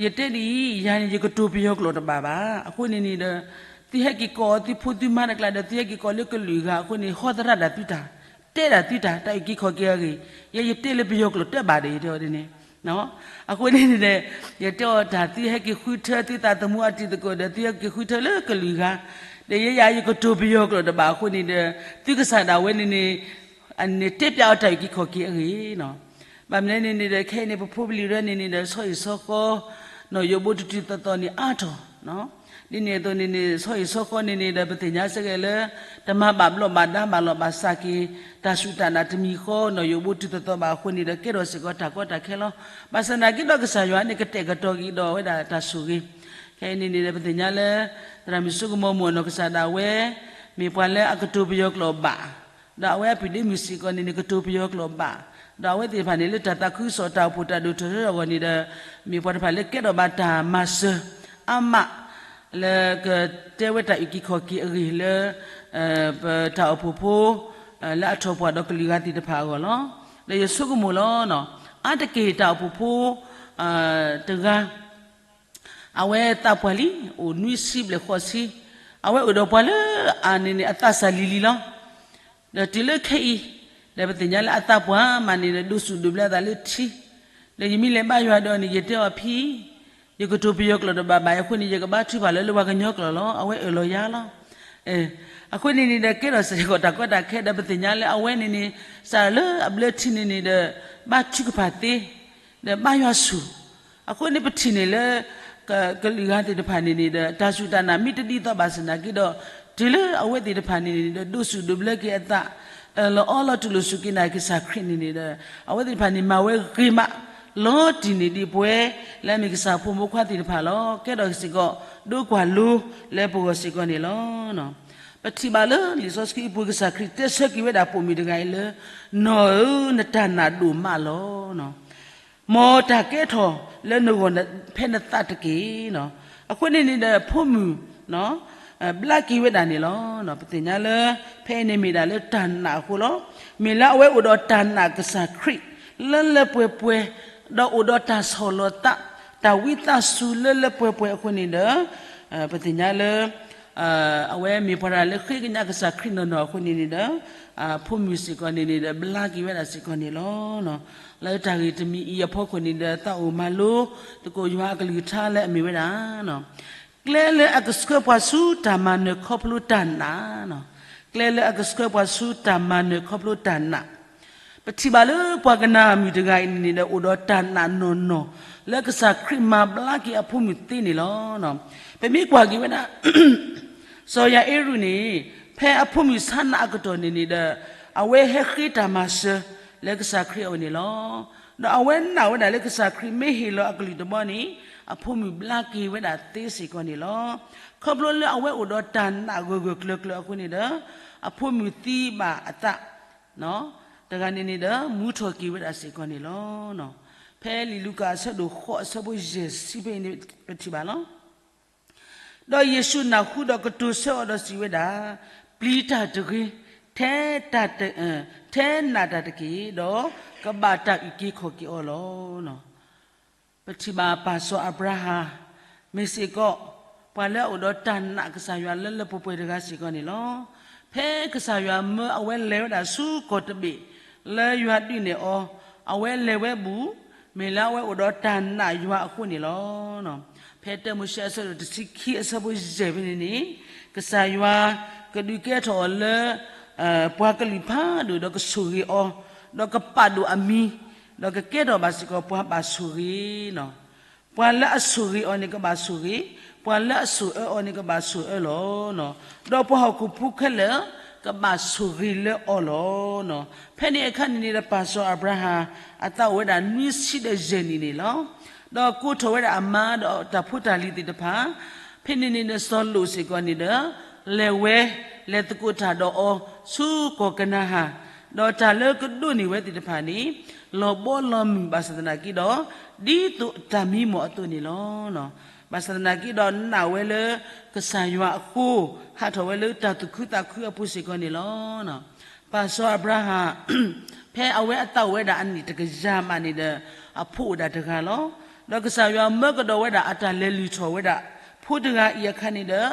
ယတဲဒ်အံၤ, ယၤန့ၣ် ယကတိၤပယီၤကျိာ်တဘၣ်ဘၣ်. အဃိန့ၣ်န့ၣ်ဒီး သုဟဲက့ၤကိးအီၤသုဖိသုမါတကျါဒီး သုဟဲက့ၤကိးလၢကလုာ်ဂၤအဃိန့ၣ် ဟီသရၣ်ဒၣ်သုတၢ်, တဲဒၣ်သုတၢ်, တၢ်အုၣ်က့ၤခီၣ်က့ၤအဂ့ၢ်, ယဲယတဲလၢပယီၤကျိာ်တဘၣ်ဒီး ယတဲအီၤဒ်န့ၣ်. အဃိန့ၣ်န့ၣ်ဒီး ယတဲအီၤတၢ် သုဟဲက့ၤဃုထၢသုသးသမူအတံၤသကိးဒီး သုဟဲက့ၤဃုထၢလၢကလုာ်ဂၤ, ဒီးယဲယၤယကတိၤပယီၤကျိာ်တဘၣ်အဃိန့ၣ်ဒီး သုကစၢ်ဒၣ်ဝဲန့ၣ်န့ၣ် အန့ၣ်တဲပျးအီၤတၢ်အုၣ်က့ၤခီၣ်က့ၤအဂ့ၢ် ဘၣ်မနုၤန့ၣ်န့ၣ်ဒီး ခဲအံၤန့ၣ် ပဖိပလံၤရဲန့ၣ်န့ၣ်ဒီး ဆီဟံၣ်ဆီဃီ နီၢ်ယိးဘိတတုၤသီသီန့ၣ်အါထီၣ်, ဒ်န့ၣ်အသိးန့ၣ်န့ၣ် ဆီဟံၣ်ဆီဃီန့ၣ်န့ၣ်ဒီး ပသ့ၣ်ညါစ့ၢ်ကီးလၢ တမၤဘၣ်ဘျီးဘၣ်ဒါဘၣ်လီၤဘၣ်စးက့ၤ တၢ်စူၢ်တၢ်နာ်တမံၤဃီ နီၢ်ယိးဘိတုၤသီသီဘၣ်အဃိန့ၣ်ဒီး ကဲထီၣ်စ့ၢ်ကီးတၢ်ကီတၢ်ခဲလီၤ. ဘၣ်ဆၣ်သနာ်က့ဒီး ကစၢ်ယွၤန့ၣ် ကတဲာ်ကတီၤက့ၤဒီးဝဲဒၣ်တၢ်ဆိၣ်ဂ့ၤ, ခဲအံၤန့ၣ်န့ၣ်ဒီး ပသ့ၣ်ညါလၢ သရၣ်မုၣ်စိကမီၤမိၢ်အနီၢ်ကစၢ်ဒၣ်ဝဲ မ့ၢ်ပှၤလၢအကတိၤပယီၤကျိာ်ဘၣ်, ဒီးအဝဲအပုၢ်ဒ့မုၣ်စ့ၢ်ကီးန့ၣ်န့ၣ် ကတိၤပယီၤကျိာ်ဘၣ်, ဒီးအဝဲသ့ၣ်တဖၣ်န့ၣ် လၢတၢ်သးခုကစီၣ်တၢ်အိၣ်ဖှိၣ်တၢ်ဒိၣ်ထီၣ်ထီထီၣ်အဂီၢ်န့ၣ်ဒီး မ့ၢ်ပှၤတဖၣ်လၢကဲထီၣ်ဘၣ်တၢ်မၤစၢၤအါမး လၢကတဲဝဲတၢ်အုၣ်က့ၤခီၣ်က့ၤအဂ့ၢ်လၢ ပတၢ်အိၣ်ဖှိၣ်ဖိ လၢအထီၣ်ပှၢ်ဒီးကလုာ်ဂၤသ့ၣ်တဖၣ်အဂီၢ်လီၤ. ဒီးယဆိကမိၣ်လီၤ, အါတက့ၢ်တၢ်အိၣ်ဖှိၣ်ဖိ တဂၤ အဝဲသးပှၢ်လံ, အိၣ်နွံဆံဘျဲၣ်ဃိးဆံ, အဝဲအိၣ်ဒီးပှၤလၢအန့ၣ်န့ၣ် အသးစၢ်လံၤလံၤလီၤ. ဒီးတုၤလၢခဲအံၤ ဒီးပသ့ၣ်ညါလၢအသးပှၢ်မးန့ၣ်ဒီး ဒိးစူၣ်ဒိးဘျၢအသးလၢထံ, ဒီးယမ့ၢ်လဲၤဘါယွၤဒီးန့ၣ် ယတဲအီၤဖံ, ယကတိၤပယီၤကျိာ်တဘၣ်ဘၣ်အဃိန့ၣ် ယကဘါထုကဖၣ်လၢလၢပှၤကညီကျိာ်လီၤ. အဝဲအၢၣ်လီၤယၤလီၤ. အဃိန့ၣ်န့ၣ်ဒီး ကဲထီၣ်စ့ၢ်ကီးတၢ်ကီတၢ်ခဲဒီး ပသ့ၣ်ညါလၢအဝဲန့ၣ်န့ၣ် စးလၢအဘျၢထံန့ၣ်န့ၣ်ဒီး ဘါထုကဖၣ်သ့ ဒီးဘါယွၤဆူၣ်, အဃိန့ၣ်ပထံၣ်န့ၣ်လၢ ကလုာ်ဂၤသ့ၣ်တဖၣ်န့ၣ်န့ၣ်ဒီး တၢ်စူၢ်တၢ်နာ်မ့ၢ်တဒ်သိးဘၣ်ဆၣ်သနာ်က့ဒီး တုၤလၢအဝဲသ့ၣ်တဖၣ်န့ၣ်န့ၣ်ဒီး ဒိးစူၣ်ဒိးဘျၢက့ၤအသး အၢၣ်လီၤအီလီၤတူၢ်လိာ်စူၢ်က့ၤနာ်က့ၤကစၢ်ခရံာ်န့ၣ်န့ၣ်ဒီး အဝဲသ့ၣ်တဖၣ်န့ၣ် မၤဝဲဂ့ၤမး လီၤတံၢ်န့ၢ်ဒံးပဝဲ လၢအမ့ၢ်ကစၢ်ဖိမုၣ်ဖိခွါသ့ၣ်တဖၣ်လီၤ. ကဲထီၣ်စ့ၢ်ကီး ဒိကွၢ်လိလၢပဂီၢ်စ့ၢ်ကီးန့ၣ်လီၤ. ပထံၣ်ဘၣ်လၢလံာ်စီဆှံအပူၤ ကစၢ်ခရံာ်တဲဆၢက့ၤဝဲဒၣ်ပိာ်မုၣ်တဂၤအံၤလၢ နီၢ်ဧၢ, နတၢ်နာ်ဒိၣ်မးလီၤ. မ်တၢ်ကဲထီၣ်လၢနဂီၢ်ဖဲနသးတက့ၢ်. အဃိန့ၣ်န့ၣ်ဒီး ဖိမုၣ် ဘျါက့ၤဝဲဒၣ်န့ၣ်လီၤ. ပသ့ၣ်ညါလၢ ဖဲအံၤန့ၣ်မ့ၢ်ဒၣ်လၢတၢ်နာ်အဃိလီၤ. မ့ၢ်လၢအဝဲအိၣ်ဒီးတၢ်နာ်ကစၢ်ခရံာ် လၢလၢပှဲၤပှဲၤ, ဒီးအိၣ်ဒီးတၢ်ဆီၣ်လီၤသး, တၢ်ဝံသးစူၤလၢလၢပှဲၤပှဲၤအဃိန့ၣ်ဒီး ပသ့ၣ်ညါလၢ အဝဲမ့ၢ်ပှၤတဂၤလၢဃ့ကညးကစၢ်ခရံာ်နီၢ်နီၢ်အဃိန့ၣ်န့ၣ်ဒီး ဖိမုၣ်စ့ၢ်ကီးန့ၣ်န့ၣ်ဒီး ဘျါက့ၤဝဲဒၣ်စ့ၢ်ကီးန့ၣ်လီၤ. လၢတၢ်ဂ့ၢ်တမံၤအံၤအဖီခိၣ်န့ၣ်ဒီး သးအိၣ်မၤလိသကိးယွၤအကလုၢ်ကထါလၢအမ့ၢ်ဝဲဒၣ် ကျဲလၢအကဆှၢပှၤဆူတၢ်မၤနၢၤခီဖျိတၢ်နာ်, ကျဲလၢအကဆှၢပှၤဆူတၢ်မၤနၢၤခီဖျိတၢ်နာ်. ပထံၣ်ဘၣ်လၢပှၤကနၤအမုၣ်တဂၤအံၤန့ၣ်န့ၣ်ဒီး အိၣ်ဒီးတၢ်နာ်နီၢ်နီၢ် လၢကစၢ်ခရံာ်မၤဘျါက့ၤအဖိမုၣ်သ့န့ၣ်လီၤ. ပမ့ၢ်ကွၢ်က့ၤဝဲဒၣ် စီၤယၤအ့ရူးန့ၣ် ဖဲအဖိမုၣ်ဆါနာ်အကတီၢ်န့ၣ်န့ၣ်ဒီး အဝဲဟဲဃ့တၢ်မၤစၢၤလၢကစၢ်ခရံာ်အအိၣ်န့ၣ်လီၤ. ဒီးအဝဲနာ်ဝဲဒၣ်လၢကစၢ်ခရံာ်မ့ၢ်ဟ့ၣ်လီၤအကလုၢ်တဘီန့ၣ် အဖိမုၣ်ဘျါက့ၤဝဲဒၣ်သ့စ့ၢ်ကီးန့ၣ်လီၤ. ခီဖျိလၢအဝဲအိၣ်ဒီးတၢ်နာ်ဂၢၢ်ဂၢၢ်ကျၢၤကျၢၤအဃိန့ၣ်ဒီး အဖိမုၣ်သံဘၣ်အသး တဂၤန့ၣ်န့ၣ်ဒီး မူထီၣ်က့ၤဝဲဒၣ်စ့ၢ်ကီးန့ၣ်လီၤ. ဖဲလံာ်လူၤကၣ်အဆၢဒိၣ်ဃိးအဆၢဖိယဲၢ်ဆံဖဲအံၤန့ၣ် ပထံၣ်ဘၣ်လီၤ. ဒီးယ့ၣ်ၡူးနၢ်ဟူဒီးကတိၤဆၢအီၤဒီးစံးဝဲဒၣ်, ပျံၤတၢ်တဂ့ၤ, ထဲတၢ်တ, ထဲနာ်တၢ်တက့ၢ်, ဒီးကဘၣ်တၢ်အုၣ်က့ၤခီၣ်က့ၤအီၤလီၤ. ပထံၣ်ဘၣ်ပၢ်စီၤအၤဘြၤဟၣ် မ့ၢ်စ့ၢ်ကီး ပှၤလၢအအိၣ်ဒီးတၢ်နာ်ကစၢ်ယွၤလၢလၢပှဲၤပှဲၤတဂၤစ့ၢ်ကီးန့ၣ်လီၤ. ဖဲကစၢ်ယွၤမၢအဝဲလဲၤဝဲဒၣ်ဆူကီၢ်တဘ့ၣ် လၢယွၤဒုးနဲၣ်အီၤ, အဝဲလဲၤဝဲဘူး မ့ၢ်လၢအဝဲအိၣ်ဒီးတၢ်နာ်ယွၤအဃိန့ၣ်လီၤ. ဖဲတၢမိၤၡ့အဆၢဒိၣ်တဆံခံအဆၢဖိယဲၢ်ဖဲန့ၣ်န့ၣ်, ကစၢ်ယွၤကဒုးကဲထီၣ်အီၤလၢ ပှၤကလုာ်ဖးဒိၣ်ဒီးကဆိၣ်ဂ့ၤအီၤ, ဒီးကပာ်ဒိၣ်အမံၤ, ဒီးကကဲထီၣ်ဘၣ်စ့ၢ်ကီးပှၤဘၣ်ဆိၣ်ဂ့ၤ ပှၤလၢအဆိၣ်ဂ့ၤအီၤန့ၣ်ကဘၣ်ဆိၣ်ဂ့ၤ, ပှၤလၢအဆိၣ်အၢအီၤန့ၣ် ကဘၣ်ဆိၣ်အၢလီၤ. ဒီးပှၤဟီၣ်ခိၣ်ဖိခဲလၢာ် ကဘၣ်ဆိၣ်ဂ့ၤလၢအီၤလီၤ. ဖဲန့ၣ်အခါန့ၣ်န့ၣ်ဒီး ပၢ်စီၤအၤဘြၤဟၣ် အသးအိၣ်ဝဲဒၣ်နွံဆံဒီးယဲၢ်နံၣ်န့ၣ်လီၤ. ဒီးကိးထီၣ်ဝဲဒၣ်အမါဒီးတၢ်ဖိတၢ်လံၤသ့ၣ်တဖၣ်, ဖဲန့ၣ်န့ၣ်ဒီးစီၤလိာ်စ့ၢ်ကီးန့ၣ်ဒီး လဲၤဝဲ လဲၤသကိးတၢ်ဒီးအီၤ ဆူကီၢ်ကနၤအၣ်, ဒီးတၢ်လၢကဒိးန့ၢ်ဝဲသ့ၣ်တဖၣ်န့ၣ် လီၤဘီလီၤမုၢ်ဘၣ်ဆၣ်သနာ်က့ဒီး ဒ်သိးတၢ်မံမီၢ်အသိးန့ၣ်လီၤ. ဘၣ်ဆၣ်သနာ်က့ဒီးနာ်ဝဲလၢကစၢ်ယွၤအဃိ, ဟးထီၣ်ဝဲလၢတၢ်သူၣ်ခုသးခုအပူၤစ့ၢ်ကီးန့ၣ်လီၤ. ပၢ်စီၤအၤဘြၤဟၣ် ဖဲအဝဲအသးအိၣ်ဝဲဒၣ်အနံၣ်တကယၤမးန့ၣ်ဒီး အဖိအိၣ်ဒၣ်တဂၤလီၤ. ဒီးကစၢ်ယွၤမၢကဒီးဝဲဒၣ်အတၢ်လဲၤလုၢ်ထီၣ်ဝဲဒၣ် ဖိတဂၤအံၤအခါန့ၣ်ဒီး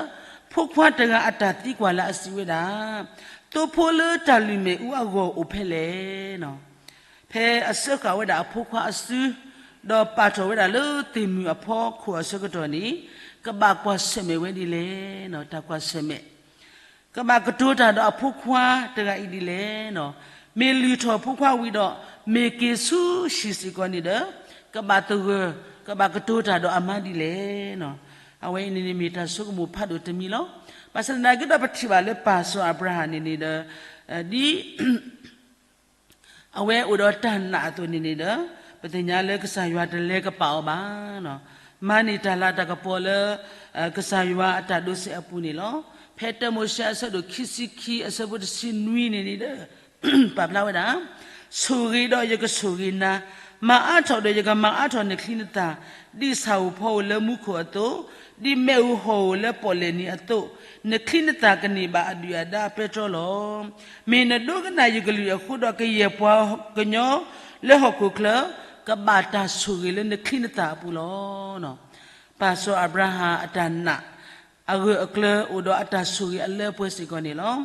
ဖိခွါတဂၤအတၢ်သံကွၢ်လၢအစံးဝဲဒၣ်, သိဖိလၢတၢ်လုၢ်မဲာ်အူအဂီၢ်အိၣ်ဖဲလဲၣ်. ဖဲအစၢဃာ်ဝဲဒၣ်အဖိခွါအစု, ဒီးပာ်ထီၣ်ဝဲဒၣ်လၢသ့ၣ်မုၢ်အဖီခိၣ်အဆၢကတီၢ်န့ၣ်, ကဘၣ်ကွၢ်ဆၢၣ်မဲာ်ဝဲဒ်လဲၣ်. တၢ်ကွၢ်ဆၢၣ်မဲာ် ကဘၣ်ကတိၤတၢ်ဒီးအဖိခွါတဂၤအံၤဒ်လဲၣ်. မ့ၢ်လုၢ်ထီၣ်ဖိခွါဝံၤဒီး မ့ၢ်က့ၤဆူဟံၣ်စ့ၢ်ကီးန့ၣ်ဒီး ကဘၣ်သဂၢၢ် ကဘၣ်ကတိၤတၢ်ဒီးအမါဒ်လဲၣ်. အဝဲအံၤန့ၣ်န့ၣ်မ့ၢ်တၢ်ဆိကမိၣ်ဖးဒိၣ်တမံၤလီၤ. ဘၣ်ဆၣ်သနာ်က့ဒီးပထံၣ်ဘၣ်လၢပၢ်စီၤအၤဘြၤဟၣ်န့ၣ်န့ၣ်ဒီး ဒ် အဝဲအိၣ်ဒီးတၢ်နာ်အသိးန့ၣ်န့ၣ်ဒီး ပသ့ၣ်ညါလၢကစၢ်ယွၤတလဲၤကပာ်အီၤဘၣ်. မၤန့ၢ်တၢ်လၤတၢ်ကပီၤလၢ ကစၢ်ယွၤအတၢ်ဒိးစဲးအပူၤန့ၣ်လီၤ. ဖဲတၢမိၤၡ့အဆၢဒိၣ်ခံဆံခံအဆၢဖိတဆံနွံန့ၣ်န့ၣ်ဒီး ပာ်ဖျါဝဲဒၣ်, ဆိၣ်ဂ့ၤဒီးယကဆိၣ်ဂ့ၤနၤ, မၤအါထီၣ်ဒီးယကမၤအါထီၣ်နချံနသၣ်, ဒ်ဆၣ်ဧိၤဖီဧိၤလၢမူခိၣ်အသိး, ဒ်မ့ၣ်ဧိၤဟီၣ်ဧိၤလၢပီၣ်လဲၣ်နံၤအသိး, နချံနသၣ်ကန့ၢ်ဘၣ်အဒုၣ်အဒါအပဲတြီလီၤ. မ့ၢ်နဒိကနၣ်ယကလုၢ်အဃိဒီးကယဲၢ်ပှၤကညီလၢဟီၣ်ခိၣ်ချၢ ကဘၣ်တၢ်ဆိၣ်ဂ့ၤလၢနချံနသၣ်အပူၤလီၤ. ပၢ်စီၤအၤဘြၤဟၣ်အတၢ်နာ် အဂၢၢ်အကျၢၤအိၣ်ဒီးအတၢ်ဆိၣ်ဂ့ၤအလၢအပှဲၤစ့ၢ်ကီးန့ၣ်လီၤ.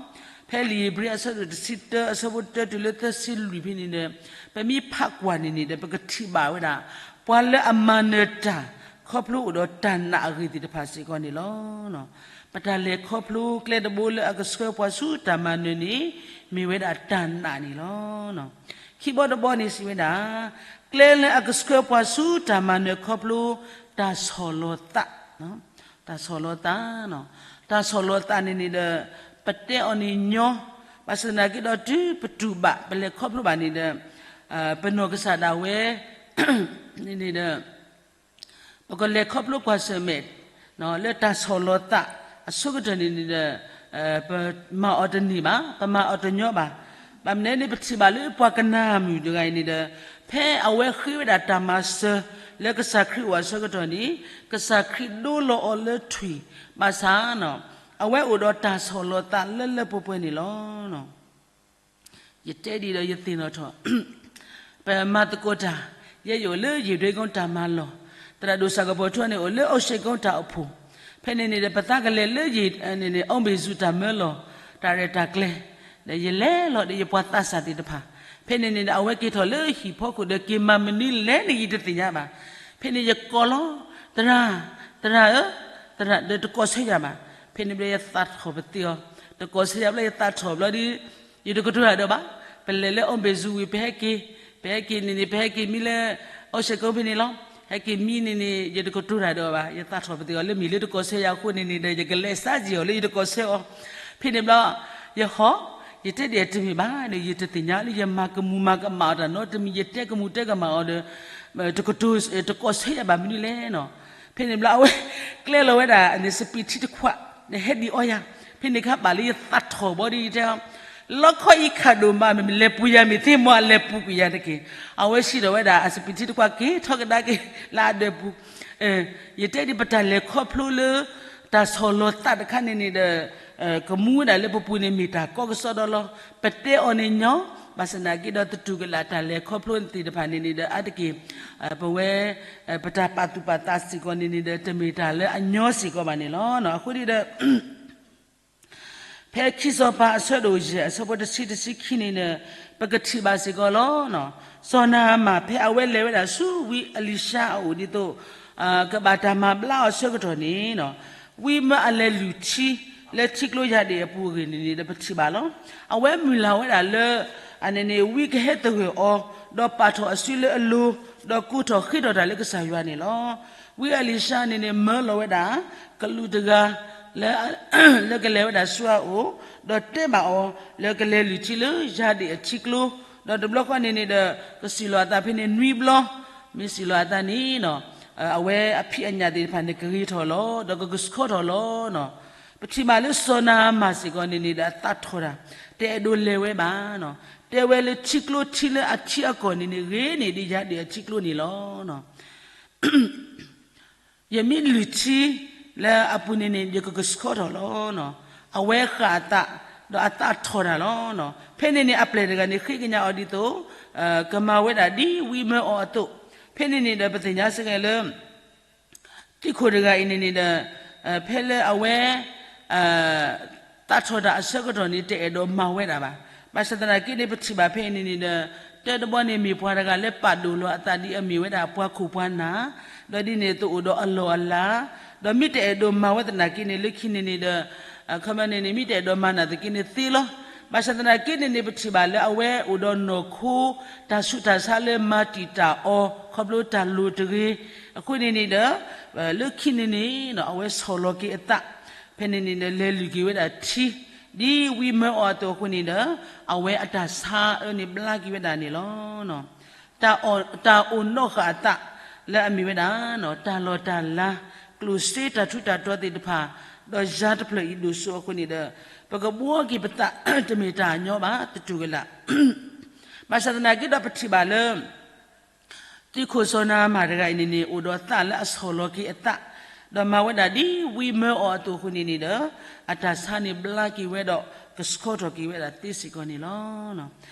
ဖဲလံာ်ဧ့ၤဘြံၤအဆၢဒိၣ်တဆံတၢ အဆၢဖိတၢတုၤလၢသၢဆံလွံၢ်ဖဲန့ၣ်ဒီး ပမ့ၢ်ဖးကွၢ်န့ၣ်န့ၣ်ဒီး ပကထံၣ်ဘၣ်ဝဲဒၣ် ပှၤလၢအမၤနၢၤတၢ် ခီဖျိအိၣ်ဒီးတၢ်နာ်အဂ့ၢ်သ့ၣ်တဖၣ်စ့ၢ်ကီးန့ၣ်လီၤ. ပတၢ်လဲၤခီဖျိကျဲတဘိလၢအကဆှၢပှၤဆူတၢ်မၤနၢၤန့ၣ် မ့ၢ်ဝဲဒၣ်တၢ်နာ်န့ၣ်လီၤ. ခံဘီတဘီန့ၣ်စံးဝဲဒၣ်, ကျဲလၢအကဆှၢပှၤဆူတၢ်မၤနၢၤခီဖျိ တၢ်ဆီၣ်လီၤသး တၢ်ဆီၣ်လီၤသး, တၢ်ဆီၣ်လီၤသးန့ၣ်န့ၣ်ဒီး ပတဲအီၤန့ၣ်ညီ, ဘၣ်ဆၣ်သနာ်က့ဒီးတုၤပတူၢ်ဘၣ် ပလဲၤခီဖျိဘၣ်န့ၣ်ဒီး ပနီၢ်ကစၢ်ဒၣ်ဝဲ န့ၣ်န့ၣ်ဒီး ပကလဲၤခီဖျိကွၢ်ဆၢၣ်မဲာ် လၢတၢ်ဆီၣ်လီၤသးအဆိကတၢၢ်န့ၣ်န့ၣ်ဒီး ပမၤအီၤတန့ၢ်ဘၣ်, ပမၤအီၤတညီဘၣ်. ဘၣ်မနုၤန့ၣ် ပထံၣ်ဘၣ်လၢပှၤကနၤအၣ်မုၣ်တဂၤအံၤန့ၣ်ဒီး ဖဲအဝဲဃ့ဝဲဒၣ်တၢ်မၤစၢၤလၢကစၢ်ခရံာ်အိၣ်အဆၢကတီၢ်န့ၣ် ကစၢ်ခရံာ်ဒိလီၤအီၤလၢထွံၣ်ဘၣ်ဆၣ် အဝဲအိၣ်ဒီးတၢ်ဆီၣ်လီၤသးလၢလၢပှဲၤပှဲၤန့ၣ်လီၤ. ယတဲဒ်ဒီးယသ့ၣ်နီၣ်ထီၣ် ပမၤသကိးတၢ် ယဲယအိၣ်လၢယ့ၣ်ဒွဲကီတၢ်မၤလီၢ်, သရၣ်ဒိၣ်စၢ်ကပီၤထူန့ၣ် အိၣ်လၢအီၣ်စဲးကီတၢ်အိၣ်ဖှိၣ်, ဖဲန့ၣ်န့ၣ်ဒီး ပသးကလဲၤလၢယ့ၣ်န့ၣ်န့ၣ် အီၣ်ဘ့ၣ်စူၣ်တၢ်မၢလီၢ် တၢ်ရဲၣ်တၢ်ကျဲၤ ဒီးယလဲၤလီၤဒီးယပှၤသးစၢ်သ့ၣ်တဖၣ်, ဖဲန့ၣ်န့ၣ်ဒီး အဝဲက့ၤထီၣ်လၢဟံၣ်ဖီခိၣ်ဒီး က့ၤမၤမနုၤလဲၣ်န့ၣ် ယတသ့ၣ်ညါဘၣ်. ဖဲန့ၣ်ယကိးလီၤ, သရၣ်, သရၣ်ဧၢ, သရၣ်ဒီးတကိးဆၢယၤဘၣ်. ဖဲန့ၣ်ဘျီယသးထီၣ်ပသ့အီၤ, တကိးဆၢယၤဘျီယသးထီၣ်ဘျီဒီး ယတကတိၤတၢ်ဒီးဘၣ်. ပလဲၤလၢအီၣ်ဘ့ၣ်စူၣ်ဝံၤ ပဟဲက့ၤ, ပဟဲက့ၤန့ၣ်န့ၣ် ပဟဲက့ၤမံလၢ အီၣ်စဲးကီဖဲန့ၣ်လီၤ. ဟဲက့ၤမံန့ၣ်န့ၣ် ယတကတိၤတၢ်ဒီးဘၣ်. ယသးထီၣ်ပသ့အီၤလၢမ့ၢ်လၢတကိးဆၢယၤအဃိန့ၣ်န့ၣ်ဒီး ယကလဲၤစၢ်က့ၤအီၤလၢယတကိးဆၢအီၤ. ဖဲန့ၣ်ဘျီ ယဟီၣ်, ယတဲဒ်အံၤတမ့ၢ်ဘၣ်ဒီး ယတသ့ၣ်ညါလၢယမၤကမူၤမၤကမၣ်အီၤတၢ်နီတမံၤ ယတဲကမူၤတဲကမၣ်အီၤဒီး တကိးဆၢယၤဘၣ်မနုၤလဲၣ်နီၤ. ဖဲန့ၣ်ဘျီအဝဲ ကျဲလီၤဝဲဒၣ်အန့ၣ် စပံးထံတခွး ဒီးဟဲဒံးအီယၤ. ဖဲန့ၣ်ခါဘၣ်လၢယသးထီၣ်ဘီဒီးယတဲအီၤ, လီခီအံၤခးဒိၣ်မး မ့ၢ်လဲၤပူၤယၤမ့ၢ်သ့ မ်အလဲၤပူၤကွံာ်ယၤတက့ၢ်. အဝဲစံးထီၣ်ဝဲဒၣ် အစပံးထံတခွးက့ၤထီၣ်ကဒါက့ၤလၢအဒွဲၣ်ပူၤ. ယတဲဒ်ပတၢ်လဲၤခီဖျိလၢ တၢ်ဆီၣ်လီၤသးတခါန့ၣ်န့ၣ်ဒီး ကမူဝဲဒၣ်လၢပပူၤန့ၣ် မ့ၢ်တၢ်ကီကစီဒီလီၤ. ပတဲအီၤန့ၣ်ညီ, ဘၣ်ဆၣ်သနာ်က့ဒီးသတူၢ်ကလာ်တၢ်လဲၤခီဖျိသ့ၣ်တဖၣ်န့ၣ်န့ၣ်ဒီး အါတက့ၢ် ပဝဲ ပတၢ်ပာ်သူၣ်ပာ်သးစ့ၢ်ကီးန့ၣ်န့ၣ်ဒီး တမ့ၢ်တၢ်လၢအညီစ့ၢ်ကီးဘၣ်န့ၣ်လီၤ. အဃိန့ၣ်ဒီး ဖဲခံစီၤပၤအဆၢဒိၣ်ယဲၢ် အဆၢဖိတဆံ တဆံခံန့ၣ်ဒီး ပကထံၣ်ဘၣ်စ့ၢ်ကီးလီၤ. စီၤနၤအမၣ် ဖဲအဝဲလဲၤဝဲဒၣ်ဆူဝံအလံၤၡါအအိၣ်ဒ်သိး ကဘၣ်တၢ်မၤဘျါအီၤအဆၢကတီၢ်န့ၣ် ဝံမၢအလဲၤလုၢ်ထံလၢထံကျိယၢ်ဒ့ၣ်အပူၤအဂ့ၢ်န့ၣ်န့ၣ်ဒီး ပထံၣ်ဘၣ်လီၤ. အဝဲမုၢ်လၢ်ဝဲဒၣ်လၢ အန့ၣ်န့ၣ် ဝံကဟဲသဂၢၢ်အီၤ ဒီးပာ်ထီၣ်အစုလၢအလိၤ, ဒီးကိးထီၣ်ဃ့ထီၣ်တၢ်လၢကစၢ်ယွၤန့ၣ်လီၤ. ဝံအ့လံၡါန့ၣ်န့ၣ် မၢလီၤဝဲဒၣ် ကလူးတဂၤ လၢ လၢကလဲၤဝဲဒၣ်ဆူအအိၣ်, ဒီးတဲဘၣ်အီၤ လၢကလဲၤလုၢ်ထံလၢယၤဒ့ၣ်အထံကျိ, ဒီးတဘျီဃီန့ၣ်န့ၣ်ဒီး ကစံၣ်လီၤအသးဖဲန့ၣ်နွံဘျီ, မ့ၢ်စံၣ်လီၤအသးန့ၣ် အဝဲအဖံးအညၣ်သ့ၣ်တဖၣ်န့ၣ် ကဂ့ၤထီၣ်လီၤ, ဒီးကကဆှီထီၣ်လီၤ. ပထံၣ်ဘၣ်လၢစီၤနၤအမၣ်စ့ၢ်ကီးန့ၣ်န့ၣ်ဒီး အသးထီၣ်တၢ်, တအဲၣ်ဒိးလဲၤဝဲဘၣ်, တဲဝဲလၢထံကျိထံလၢအထံအကီၢ်န့ၣ်န့ၣ် ဂ့ၤန့ၢ်ဒံးယၤဒ့ၣ်အထံကျိန့ၣ်လီၤ. ယမ့ၢ်လုၢ်ထံလၢအပူၤန့ၣ်န့ၣ် ယကကဆှီထီၣ်လီၤ. အဝဲဃၣ်အသး, ဒီးအသးထီၣ်တၢ်လီၤ. ဖဲန့ၣ်န့ၣ် အပျဲၢ်တဂၤန့ၣ် ဃ့ကညးအီၤဒ်သိး ကမၤဝဲဒၣ်ဒ်ဝံမၢအီၤအသိး, ဖဲန့ၣ်န့ၣ်ဒီး ပသ့ၣ်ညါစ့ၢ်ကီးလၢ သံခိၣ်တဂၤအံၤန့ၣ်န့ၣ်ဒီး ဖဲလၢအဝဲ သးထီၣ်တၢ်အဆၢကတီၢ်န့ၣ် တအဲၣ်ဒိးမၤဝဲဒၣ်ဘၣ်. ဘၣ်ဆၣ်သနာ်က့န့ၣ် ပထံၣ်ဘၣ်ဖဲအံၤန့ၣ်န့ၣ်ဒီး တၢ်တဘီန့ၣ်မ့ၢ်ပှၤတဂၤလၢပာ်ဒိၣ်လီၤအသးဒ်အမ့ၢ်ဝဲဒၣ်ပှၤခိၣ်ပှၤနၢ်, ဒီးဒ်န့ၣ်အသိးအိၣ်ဒီးအလီၢ်အလၤ, ဒီးမ့ၢ်တအဲၣ်ဒိးမၤဝဲသနာ်က့န့ၣ် လၢခံန့ၣ်န့ၣ်ဒီး ခီမီန့ၣ်န့ၣ် မ့ၢ်တအဲၣ်ဒိးမၤနာ်သက့န့ၣ်သ့လီၤ. ဘၣ်ဆၣ်သနာ်က့န့ၣ်န့ၣ် ပထံၣ်ဘၣ်လၢအဝဲအိၣ်ဒီးနီၢ်ခိ တၢ်ဆူးတၢ်ဆါလၢမၤတံာ်တာ်အီၤ ခီဖျိတၢ်လိၤတဂ့ၤ, အဃိန့ၣ်န့ၣ်ဒီး လၢခံန့ၣ်န့ၣ် အဝဲဆီၣ်လီၤက့ၤအသး, ဖဲန့ၣ်န့ၣ်ဒီး လဲၤလုၢ်က့ၤဝဲဒၣ်ထံ ဒ်ဝံမၢအီၤအသိးအဃိန့ၣ်ဒီး အဝဲအတၢ်ဆါအၢန့ၣ်ဘျါက့ၤဝဲဒၣ်န့ၣ်လီၤ. တၢ်အိၣ်နီၣ်ဃာ်အသးလၢအမ့ၢ်ဝဲဒၣ် တၢ်လီၢ်တၢ်လၤ, ကျိၣ်စ့တၢ်ထူးတၢ်တီၤသ့ၣ်တဖၣ်, ဒီးယၤတဖျၢၣ်အံၤဒိၣ်စိအဃိန့ၣ်ဒီး ပကဘှီက့ၤပသး တမ့ၢ်တၢ်ညီဘၣ် သတူၢ်ကလာ်. ဘၣ်ဆၣ်သနာ်က့ဒီးပထံၣ်ဘၣ်လၢ သံခိၣ်စီၤနၤအမၣ်တဂၤအံၤန့ၣ်န့ၣ် အိၣ်ဒီးသးလၢအဆီၣ်လီၤက့ၤအသး, ဒီးမၤဝဲဒၣ်ဒ်ဝံမၢအီၤအသိးအဃိန့ၣ်န့ၣ်ဒီး အတၢ်ဆါန့ၣ်ဘျါက့ၤဝဲဒီး ကဆှီထီၣ်က့ၤဝဲဒၣ်သ့စ့ၢ်ကီးန့ၣ်လီၤ.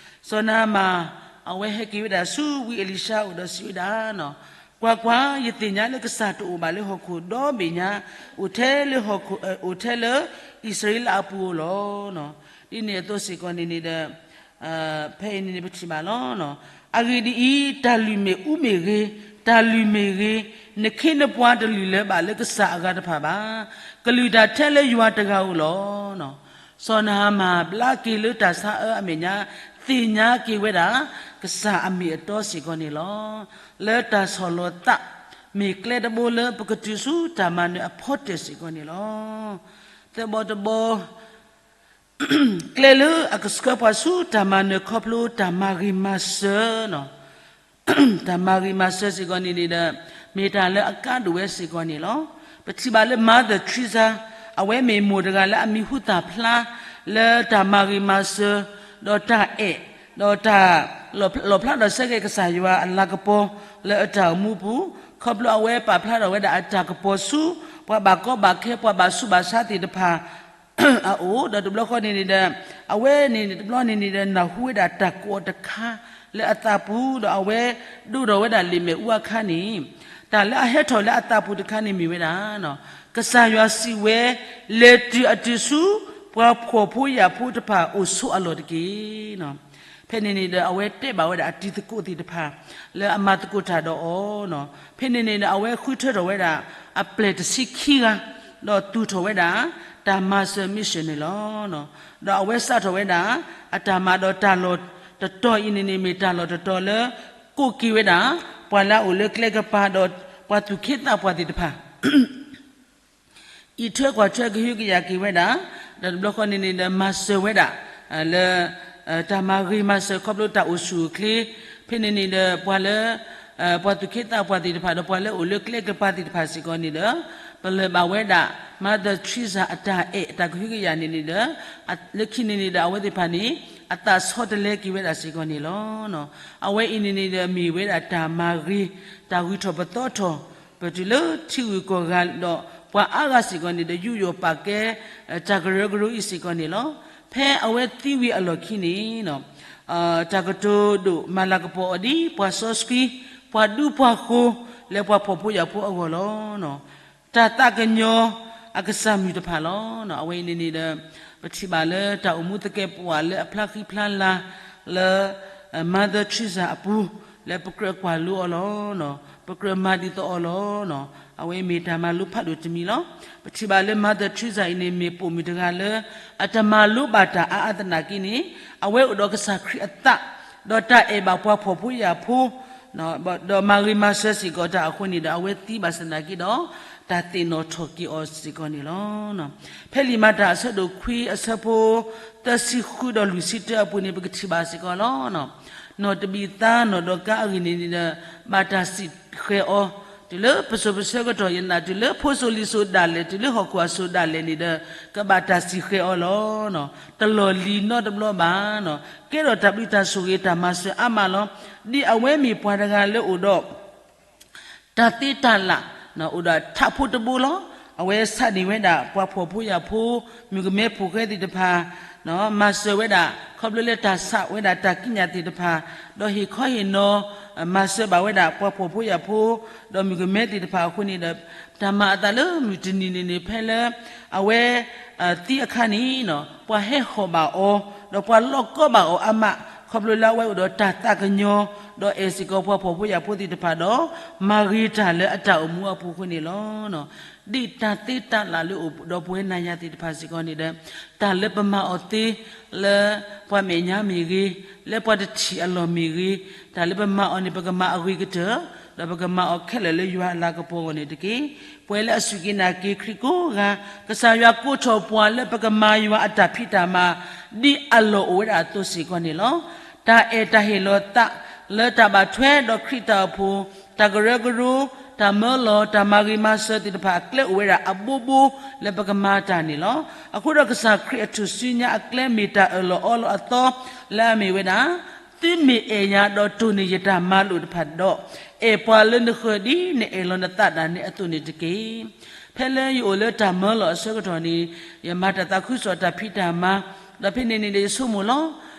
စီၤနၤအမၣ် အဝဲဟဲက့ၤဝဲဒၣ်ဆူဝံအ့လံၡါအအိၣ်ဒီးစံးဝဲဒၣ်, ကွၢ်ကွၢ်, ယသ့ၣ်ညါလၢကစၢ်တအိၣ်ဘၣ်လၢဟီၣ်ခိၣ်ဒီဘ့ၣ်ညါ, အိၣ်ထဲလၢဟီၣ်ခိၣ်, အိၣ်ထဲလၢအံၣ်စရ့လးအပူၤလီၤ. ဒ်န့ၣ်အသိးစ့ၢ်ကီးန့ၣ်န့ၣ်ဒီး ဖဲအံၤန့ၣ်န့ၣ် ပထံၣ်ဘၣ်လီၤ. အဂ့ၢ်ဒ်အံၤ, တၢ်လုၢ်မ့ၣ်အူမ့ၢ်ဂ့ၤ, တၢ်လုၢ်မ့ၢ်ဂ့ၤ, နခ့နပှၤတလုၢ်လၢၤဘၣ်လၢကစၢ်အဂၤတဖၣ်ဘၣ်. ကလုၢ်တၢ်ထဲလၢယွၤတဂၤဧိၤလီၤ. စီၤနၤအမၣ်ဘျါက့ၤလၢတၢ်ဆါအၢအမဲာ်ညါ, သ့ၣ်ညါက့ၤဝဲဒၣ် ကစၢ်အမ့ၢ်အတီစ့ၢ်ကီးန့ၣ်လီၤ. လၢတၢ်ဆီၣ်လီၤသး မ့ၢ်ကျဲတဘိလၢပကတုၤဆူတၢ်မၤနၢၤအဖီတၢၢ်စ့ၢ်ကီးန့ၣ်လီၤ. သၢဘီတဘီ ကျဲလၢအကဆှၢပှၤဆူတၢ်မၤနၢၤခီဖျိတၢ်မၤဂ့ၤမၤစၢၤ, တၢ်မၤဂ့ၤမၤစၢၤစ့ၢ်ကီးန့ၣ်န့ၣ်ဒီး မ့ၢ်တၢ်လၢအကါဒိၣ်ဝဲစ့ၢ်ကီးန့ၣ်လီၤ. ပထံၣ်ဘၣ်လၢ Mother Teresa အဝဲမ့ၢ်မိၢ်တဂၤလၢအမံၤဟူသၣ်ဖျါ လၢတၢ်မၤဂ့ၤမၤစၢၤ ဒီးတၢ်အဲၣ် ဒီးတၢ် လီၣ်ဖျါထီၣ်ဆၢက့ၤကစၢ်ယွၤအလၤကပီၤလၢအတၢ်အိၣ်မူပူၤ, ခီဖျိအဝဲပာ်ဖျါထီၣ်ဝဲဒၣ်အတၢ်ကပီၤဆူ ပှၤဘၣ်ကီဘၣ်ခဲ ပှၤဘၣ်ဆူးဘၣ်ဆါသ့ၣ်တဖၣ် အအိၣ်, ဒီးတဘျီဃီန့ၣ်န့ၣ်ဒီး အဝဲန့ၣ်တဘျီန့ၣ်န့ၣ်ဒီး နၢ်ဟူဝဲဒၣ်တၢ်ကိးအီၤတခါလၢအသးပူၤ, ဒီးအဝဲဒိးထီၣ်ဝဲဒၣ်လံာ်မဲာ်အူအခါန့ၣ်, တၢ်လၢအဟဲထီၣ်လၢအသးပူၤတခါန့ၣ်မ့ၢ်ဝဲဒၣ် ကစၢ်ယွၤစံးဝဲ, လဲၤတုၤအတုၤဆူ ပှၤဖှီၣ်ဖိယာ်ဖိတဖၣ်အိၣ်ဆိးအလီၢ်တက့ၢ်. ဖဲန့ၣ်န့ၣ်ဒီး အဝဲတဲဘၣ်ဝဲဒၣ်အတံၤသကိးသ့ၣ်တဖၣ် လၢအမၤသကိးတၢ်ဒီးအီၤ, ဖဲန့ၣ်န့ၣ်ဒီး အဝဲဃုထၢထီၣ်ဝဲဒၣ် အပျဲၢ်တဆံခံဂၤ, ဒီးသူၣ်ထီၣ်ဝဲဒၣ် တၢ်မၤစၢၤ mission န့ၣ်လီၤ. ဒီးအဝဲစးထီၣ်ဝဲဒၣ် အတၢ်မၤဒီးတၢ်လီၢ်တတီၤအံၤန့ၣ်န့ၣ် မ့ၢ်တၢ်လီၢ်တတီၤလၢ ကိးက့ၤဝဲဒၣ် ပှၤလၢအအိၣ်လၢကျဲကပၤဒီး ပှၤသူၣ်က့သးပှၢ်သ့ၣ်တဖၣ် အံးထွဲကွၢ်ထွဲကဟုကယာ်က့ၤဝဲဒၣ်, ဒီးတဘျီဃီန့ၣ်န့ၣ်ဒီး မၤစၢၤဝဲဒၣ် လၢ တၢ်မၤဂ့ၤမၤစၢၤခီဖျိတၢ်အိၣ်ဆူၣ်အိၣ်ချ့, ဖဲန့ၣ်န့ၣ်ဒီး ပှၤလၢ ပှၤသူၣ်က့သးပှၢ်သ့ၣ်တဖၣ်ဒီး ပှၤလၢအအိၣ်လၢကျဲကပၤသ့ၣ်တဖၣ်စ့ၢ်ကီးန့ၣ်ဒီး ပလၢၢ်ဘၣ်ဝဲဒၣ် Mother Teresa အတၢ်အဲၣ်အတၢ်ကဟုကယာ်န့ၣ်န့ၣ်ဒီး လၢခံန့ၣ်န့ၣ်ဒီး အဝဲသ့ၣ်တဖၣ်န့ၣ် အသးဆီတလဲက့ၤဝဲဒၣ်စ့ၢ်ကီးန့ၣ်လီၤ. အဝဲအံၤန့ၣ်န့ၣ်ဒီး မ့ၢ်ဝဲဒၣ်တၢ်မၤဂ့ၤ တၢ်ဂုၤထီၣ်ပသီထီၣ် ပတုၤလၢထံဂုၤကီၢ်ဂၤဒီး ပှၤအါဂၤစ့ၢ်ကီးန့ၣ်ဒီး ယူးယီၣ်ပာ်ကဲ တၢ်ကရၢကရိအံၤစ့ၢ်ကီးန့ၣ်လီၤ. ဖဲအဝဲသံဝံၤအလီၢ်ခံန့ၣ် တၢ်ကတိၤဒိၣ်မၤလၤကပီၤအီၤဒ် ပှၤစီဆှံ, ပှၤဒူပှၤဃိၤ လၢပှၤဖှီၣ်ဖိယာ်ဖိအဂီၢ်လီၤ. တၢ်သးကညီၤအကစၢ်မုၢ်တဖၣ်လီၤ. အဝဲအံၤန့ၣ်န့ၣ်ဒီး ပထံၣ်ဘၣ်လၢတၢ်အိၣ်မူသကဲးပဝးလၢအဖျါဃံဖျါလၤလၢ Mother Teresa အပူၤ လၢပကြၢးကွၢ်လိအီၤလီၤ. ပကြၢးမၤဒ်သိးအီၤလီၤ. အဝဲမ့ၢ်တၢ်မၤလိဖးဒိၣ်တမံၤလီၤ. ပထံၣ်ဘၣ်လၢ Mother Teresa အံၤန့ၣ် မ့ၢ်ပိာ်မုၣ်တဂၤလၢ အတမၤလိဘၣ်တၢ်အါအါသနာ်က့န့ၣ် အဝဲအိၣ်ဒီးကစၢ်ခရံာ်အသး ဒီးတၢ်အဲၣ်ဘၣ်ပှၤဖှီၣ်ဖိယာ်ဖိ, ဒီးမၤဂ့ၤမၤစၢၤစ့ၢ်ကီးတၢ်အဃိန့ၣ်ဒီး အဝဲသံဘၣ်ဆၣ်သနာ်က့ဒီး တၢ်သ့ၣ်နီၣ်ထီၣ်က့ၤအီၤစ့ၢ်ကီးန့ၣ်လီၤ. ဖဲလံာ်မၤတၢ်အဆၢဒိၣ်ခွံအဆၢဖိ သၢဆံဃုဒီးလွံၢ်ဆံတၢအပူၤန့ၣ် ပကထံၣ်ဘၣ်စ့ၢ်ကီးလီၤ. နီၢ်တဘံးသါ နီၢ်ဒီကါအဂ့ၢ်န့ၣ်ဒီး ဘၣ်တၢ်စံၣ်ဃဲၤအီၤ တုၤလၢပစိၤပဆၢကတီၢ်ယနာ် တုၤလၢဖိစိၤလံၤစိၤဒၣ်လဲာ် တုၤလၢဟီၣ်ခိၣ်အစိၤဒၣ်လဲာ်န့ၣ်ဒီး ကဘၣ်တၢ်စံၣ်ဃဲၤအီၤလီၤ. တလီၢ်လံၤနီတဘျီဘၣ်. ကဲထီၣ်တၢ်ဘျုးတၢ်ဆိၣ်ဂ့ၤတၢ်မၤစၢၤအါမးလီၤ. ဒ်အဝဲမ့ၢ်ပှၤတဂၤလၢအိၣ်ဒီး တၢ်သ့တၢ်လၣ်, အိၣ်ဒီးထးဖိတဘိလီၤ. အဝဲဆါန့ၢ်ဝဲဒၣ်ပှၤဖှီၣ်ဖိယာ်ဖိ မုၣ်ကမဲဖိဃဲသ့ၣ်တဖၣ်, မၤစၢၤဝဲဒၣ် ခီဖျိလၢတၢ်ဆးဝဲဒၣ်တၢ်ကံးညာ်သ့ၣ်တဖၣ်, ဒီးဟ့ၣ်ခီဟ့ၣ်နီၤ မၤစၢၤဘၣ်ဝဲဒၣ်ပှၤဖှီၣ်ဖိယာ်ဖိ ဒီးမုၣ်ကမဲသ့ၣ်တဖၣ်အဃိန့ၣ်ဒီး တၢ်မၤအသးလၢမုၢ်တနံၤန့ၣ်န့ၣ် ဖဲလၢ အဝဲ သံအခါန့ၣ် ပှၤဟဲဟီၣ်ဘၣ်အီၤ ဒီးပှၤလီၢ်ကီဘၣ်အီၤအါမး ခီဖျိလၢအဝဲအိၣ်ဒီးတၢ်သးကညီၤ ဒီးအဲၣ်စ့ၢ်ကီးပှၤဖှီၣ်ဖိယာ်ဖိသ့ၣ်တဖၣ်ဒီး မၤဂ့ၤတၢ်လၢအတၢ်အိၣ်မူအပူၤအဃိန့ၣ်လီၤ. ဒ်တၢ်သ့တၢ်လၣ်လၢအိၣ်ဒီးပဝဲနၤယၤသ့ၣ်တဖၣ်စ့ၢ်ကီးန့ၣ်ဒီး တၢ်လၢပမၤအီၤသ့ လၢပှၤမဲာ်ညါမ့ၢ်ဂ့ၤ, လၢပှၤတထံၣ်အလီၢ်မ့ၢ်ဂ့ၤ, တၢ်လၢပမၤအီၤန့ၣ် ပကမၤအဂ့ၤကတၢၢ်, ဒီးပကမၤအီၤခဲလၢာ်လၢယွၤအလၤကပီၤအဂီၢ်န့ၣ်တက့ၢ်. ပဝဲလၢအစူၢ်က့ၤနာ်က့ၤခရံာ်ကိးဂၤ, ကစၢ်ယွၤကိးထီၣ်ပှၤလၢပကမၤယွၤအတၢ်ဖံးတၢ်မၤ ဒ်အလီၢ်အိၣ်ဝဲဒၣ်အသိးစ့ၢ်ကီးန့ၣ်လီၤ. တၢ်အဲၣ်တၢ်ဟ့ၣ်လီၤသးလၢတၢ်ဘၣ်ထွဲဒီးခရံာ်တၢ်အိၣ်ဖှိၣ်, တၢ်ကရၢကရိ, တၢ်မၢလီၤ, တၢ်မၤဂ့ၤမၤစၢၤသ့ၣ်တဖၣ်အကျဲအိၣ်ဝဲဒၣ်အဘိဘိလၢပကမၤတၢ်န့ၣ်လီၤ. အဃိဒီးကစၢ်ခရံာ်အထူၣ်စုညါအကျဲမ့ၢ်တၢ်အၢၣ်လီၤအီလီၤအသီလၢအမ့ၢ်ဝဲဒၣ် သုမ့ၢ်အဲၣ်ယၤဒီးတိၢ်န့ၢ်ယတၢ်မၤလိာ်တဖၣ်ဒီး, အဲၣ်ပှၤလၢနဃၢၤဒ်နအဲၣ်လီၤနသးဒၣ်နဲအသိးန့ၣ်တက့ၢ်. ဖဲလၢယအိၣ်လၢတၢ်မၢလီၤအဆၢကတီၢ်န့ၣ် ယမၤတၢ်သးခုကစီၣ်တၢ်ဖံးတၢ်မၤ, ဒီးဖဲန့ၣ်န့ၣ်ဒီးယဆိကမိၣ်လီၤ.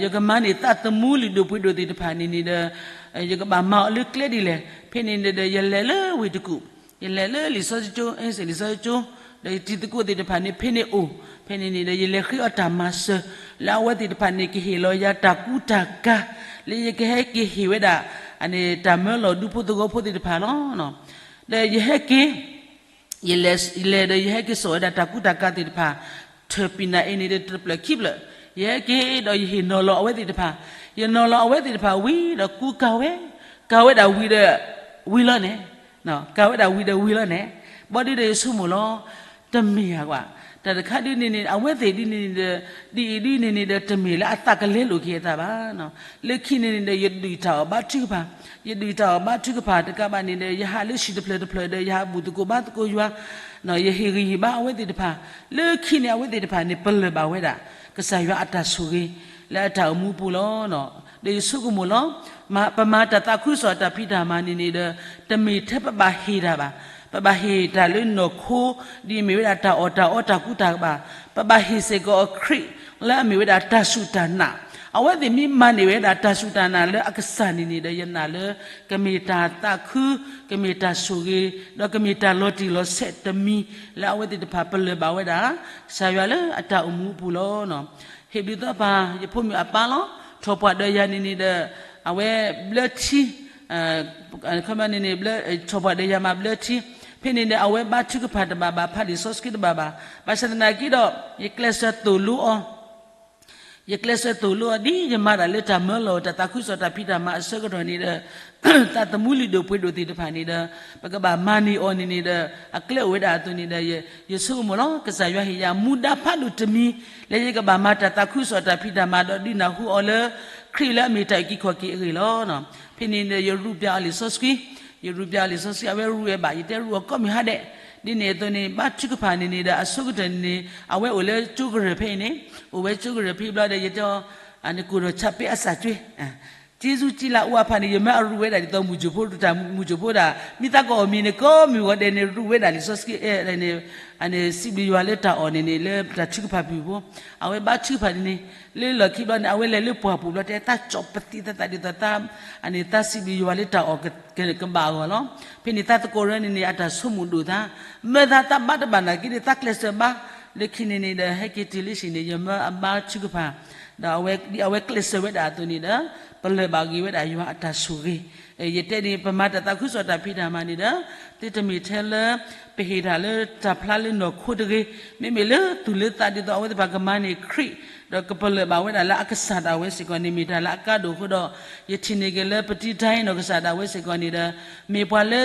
ယကမၤန့ၢ်သးသမူလုၢ်ဒိၣ်ပှ့ၤဒိၣ်သ့ၣ်တဖၣ်န့ၣ်န့ၣ်ဒီး ယကဘၣ်မၤအီၤလၢကျဲဒ်လဲၣ်. ဖဲန့ၣ်န့ၣ်ဒီး ယလဲၤလၢဝ့ၢ်တကူၣ်, ယလဲၤလၢလံာ်စီဆှံကၠိ, အ့စ့ၣ်လံာ်စီဆှံကၠိ, ဒီးယတံၤသကိးသ့ၣ်တဖၣ်န့ၣ် ဖဲန့ၣ်အိၣ်, ဖဲန့ၣ်န့ၣ်ဒီး ယလဲၤဃ့အီၣ်တၢ်မၤစၢၤ လၢအဝဲသ့ၣ်တဖၣ်န့ၣ် ကဟ့ၣ်လီၤယၤတၢ်ကူတၢ်ကၤ လၢယကဟဲက့ၤဟ့ၣ်ဝဲဒၣ် တၢ်မၢလီၤဒူဖိသဝီဖိသ့ၣ်တဖၣ်လီၤ. ဒီးယဟဲက့ၤ ယလဲၤဒီးယဟဲက့ၤစိာ်ဝဲဒၣ်တၢ်ကူတၢ်ကၤသ့ၣ်တဖၣ် ထၢၣ်ပံၤနၢ်အ့န့ၣ်ဒီး တဖျၢၣ်ခံဖျၢၣ်, ယဟဲက့ၤဒီးယဟ့ၣ်နီၤလီၤအဝဲသ့ၣ်တဖၣ်, ယနီၤလီၤအဝဲသ့ၣ်တဖၣ်ဝံၤဒီးကူကၤဝဲ, ကၤဝဲဒၣ်ဝံၤဒီး ဝံၤလီၤန့ၣ်, ကၤဝဲဒၣ်ဝံၤဒီးဝံၤလီၤန့ၣ်, ဘၣ်ဒုးဒီးယဆိကမိၣ်လီၤ. တမ့ၢ်ဧါကွၢ်, တၢ်တခါဒ်န့ၣ်န့ၣ် အဝဲသ့ၣ်ဒ်န့ၣ်န့ၣ်ဒီး ဒ်အံၤဒ်န့ၣ်န့ၣ်ဒီး တမ့ၢ်လၢအသးကလဲလိာ်က့ၤအသးဘၣ်. လၢခံန့ၣ်န့ၣ်ဒီး ယဒုးတၢ်အီၣ်ဘါထုကဖၣ်, ယဒုးတၢ်အီၣ်ဘါထုကဖၣ်တကးဘၣ်န့ၣ်ဒီး ယဟးလၢဟံၣ်တဖျၢၣ်တဖျၢၣ်ဒီး ယဟးဘူၣ်သကိးဘါသကိးယွၤ, ယဟ့ၣ်ဂံၢ်ဟ့ၣ်ဘါအဝဲသ့ၣ်တဖၣ်, လၢခံန့ၣ် အဝဲသ့ၣ်တဖၣ်န့ၣ် ပလၢၢ်ဘၣ်ဝဲဒၣ် ကစၢ်ယွၤအတၢ်ဆိၣ်ဂ့ၤ လၢအတၢ်အိၣ်မူပူၤလီၤ. ဒီးယဆိကမိၣ်လီၤ. ပမၤတၢ်သးခုကစီၣ်တၢ်ဖံးတၢ်မၤန့ၣ်န့ၣ်ဒီး တမ့ၢ်ထဲပဘၣ်ဟ့ၣ်တၢ်ဘၣ်, ပဘၣ်ဟ့ၣ်တၢ်လၢနီၢ်ခိ ဒ်အမ့ၢ်ဝဲဒၣ်တၢ်အီၣ်တၢ်အီတၢ်ကူတၢ်ကၤဘၣ်, ပဘၣ်ဟ့ၣ်စ့ၢ်ကီးအီၤခရံာ် လၢအမ့ၢ်ဝဲဒၣ်တၢ်စူၢ်တၢ်နာ်, အဝဲသ့ၣ်မ့ၢ်မၤန့ၢ်ဝဲဒၣ်တၢ်စူၢ်တၢ်နာ်လၢအကစၢ်န့ၣ်န့ၣ်ဒီး ယနာ်လၢ ကမ့ၢ်တၢ်သးခု, ကမ့ၢ်တၢ်ဆိၣ်ဂ့ၤ, ဒီးကမ့ၢ်တၢ်လီၤတံၢ်လီၤဆဲးတမံၤ လၢအဝဲသ့ၣ်တဖၣ်ပလၢၢ်ဘၣ်ဝဲဒၣ် ကစၢ်ယွၤလၢအတၢ်အိၣ်မူအပူၤလီၤ. ဟ့ၣ်ဘျုးသးပှၢ် ယဖိမုၣ်အပၢ်လီၤ. ထီၣ်ပှၢ်ဒီးယၤန့ၣ်န့ၣ်ဒီး အဝဲဘျၢထံ ခီန့ၣ်န့ၣ် ထီၣ်ပှၢ်ဒီးယၤမၤဘျၢထံ, ဖဲန့ၣ်ဒီး အဝဲဘါထုကဖၣ်တဘၣ်ဘၣ် ဖးလံာ်စီဆှံတဘၣ်ဘၣ်, ဘၣ်ဆၣ်သနာ်က့ဒီး ယကျဲးစၢးသိၣ်လိအီၤ, ယကျဲးစၢးသိၣ်လိအီၤ ဒ်ယမၤတၢ်လၢတၢ်မၢလီၤ တၢ်သးခုကစီၣ်တၢ်ဖံးတၢ်မၤအဆၢကတီၢ်န့ၣ်ဒီး သးသမူလုၢ်ဒိၣ်ပှ့ၤဒိၣ်သ့ၣ်တဖၣ်န့ၣ်ဒီး ပကဘၣ်မၤန့ၢ်အီၤန့ၣ်န့ၣ်ဒီး အကျဲအိၣ်ဝဲဒၣ်အသိးန့ၣ်ဒီး ယဆိကမိၣ်လီၤ. ကစၢ်ယွၤဟ့ၣ်ယၤမူဒါဖးဒိၣ်တမံၤ လၢယကဘၣ်မၤတၢ်သးခုကစီၣ်တၢ်ဖံးတၢ်မၤဒီးဒုးနၢ်ဟူအီၤလၢ ခရံာ်လၢအမ့ၢ်တၢ်အုၣ်က့ၤခီၣ်က့ၤအဂ့ၢ်လီၤ. ဖဲန့ၣ်ဒီး ယရူးပျးအီၤလံာ်စီဆှံ, ယရူးပျးအီၤလံာ်စီဆှံ အဝဲရူးဝဲဘၣ်, ယတဲရူးအီၤကိးမုၢ်ဟါဒဲး, ဒ်န့ၣ်အသိးန့ၣ် ဘါထုကဖၣ်န့ၣ်န့ၣ်ဒီး အဆိကတၢၢ်န့ၣ်န့ၣ် အဝဲအိၣ်လၢကၠိကရၢၢ်ဖဲအံၤန့ၣ်, အိၣ်ဝဲကၠိကရၢၢ်ဖဲအံၤဘျီဒီး ယတဲအီၤ နကိၢ်ဒီးဆါပ့အစၢ်ကၠွ့ က့စူကံလၢအအိၣ်အဖၣ်န့ၣ် ယမၢအရူးဝဲဒၣ်ဒ်သိးမုၢ်ကၠိဖိ တၢ်မုၢ်ကၠိဖိဒၣ် မ့ၢ်သးကအီၣ်မ့ၤန့ၣ် ကိးမုၢ်ဂီၤဒဲးန့ၣ် ရူးဝဲဒၣ်လံာ်စီဆှံ အဲၣ်န့ၣ် စံးဘျုးယွၤလၢတၢ်အီၣ်န့ၣ်န့ၣ် လၢတၢ်ထုကဖၣ်ပူၤဖိ, အဝဲဘါထုကဖၣ်န့ၣ်န့ၣ် လၢလီၢ်ခံဘျီန့ၣ် အဝဲလဲၤလၢပှၢ်ပူၤဘျီ တဲသးကၠီၣ်ပသံသးသးဒ်သိးသး သးစံးဘျုးယွၤလၢတၢ်အီၣ်ကဘၣ်အဂီၢ်လီၤ. ဖဲန့ၣ်သးသကိးရၢန့ၣ်န့ၣ် အတၢ်ဆိကမိၣ်ဒိၣ်သး, မၢသးသးဘါတဘၣ်နာ်က့ဒီး သးကျဲးစၢးဘါ, လၢခံန့ၣ်န့ၣ်ဒီး ဟဲက့ၤတုၤလၢဟံၣ်န့ၣ် ယမၢအဘါထုကဖၣ် ဒီးအဝဲဒ်အဝဲကျဲးစၢးဝဲဒၣ်အသိးန့ၣ်ဒီး ပလၢၢ်ဘၣ်ဂ့ၤဝဲဒၣ်ယွၤအတၢ်ဆိၣ်ဂ့ၤ. ယတဲန့ၣ် ပမၤတၢ်သးခုကစီၣ်တၢ်ဖံးတၢ်မၤန့ၣ်ဒီး သုတမ့ၢ်ထဲလၢ ပဟ့ၣ်တၢ်လၢတၢ်ဖျါလၢနီၢ်ခိတဂ့ၤ, မ့မ့ၢ်လၢသူၣ်လၢသးဒ်သိးအဝဲသ့ၣ်တဖၣ်ကမၤန့ၢ်ခရံာ် ဒီးကပလၢၢ်ဘၣ်ဝဲဒၣ်လၢအကစၢ်ဒၣ်ဝဲစ့ၢ်ကီးန့ၣ် မ့ၢ်တၢ်လၢအကါဒိၣ်အဃိဒီး ယထံၣ်န့ၢ်က့ၤလၢပတံၤတၢ်အံၤနီၢ် ကစၢ်ဒၣ်ဝဲစ့ၢ်ကီးန့ၣ်ဒီး မ့ၢ်ပှၤလၢ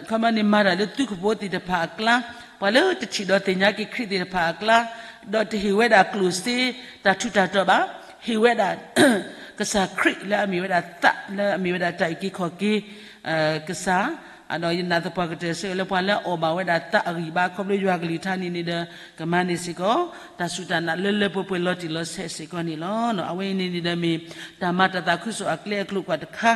ခီမီန့ၣ် မၤတၢ်လၢသုးခိၣ်ဖိသ့ၣ်တဖၣ်အကျါ, ပှၤလၢတထံၣ်ဒီးသ့ၣ်ညါက့ၤခရံာ်သ့ၣ်တဖၣ်အကျါ, ဒီးတဟ့ၣ်ဝဲဒၣ်ကျိၣ်စ့ တၢ်ထူးတၢ်တီၤဘၣ်, ဟ့ၣ်ဝဲဒၣ် ကစၢ်ခရံာ်လၢအမ့ၢ်ဝဲဒၣ်သး လၢအမ့ၢ်ဝဲဒၣ်တၢ်အုၣ်က့ၤခီၣ်က့ၤ ကစၢ်, ဒီးယနာ်သပှၢ်ကတၢၢ်စ့ၢ်ကီးလၢ ပှၤလၢအအီၣ်ဘၣ်ဝဲဒၣ်သးအဂံၢ်ဘါ ခီဖျိယွၤကလုၢ်ကထါန့ၣ်န့ၣ်ဒီး ကမၤန့ၢ်စ့ၢ်ကီး တၢ်စူၢ်တၢ်နာ်လၢလၢပှဲၤပှဲၤလီၤတံၢ်လီၤဆဲးစ့ၢ်ကီးန့ၣ်လီၤ. အဝဲအံၤန့ၣ်န့ၣ်ဒီးမ့ၢ် တၢ်မၤတၢ်သးခုကစီၣ်အကျဲအကျိၤကွၢ်တခါ,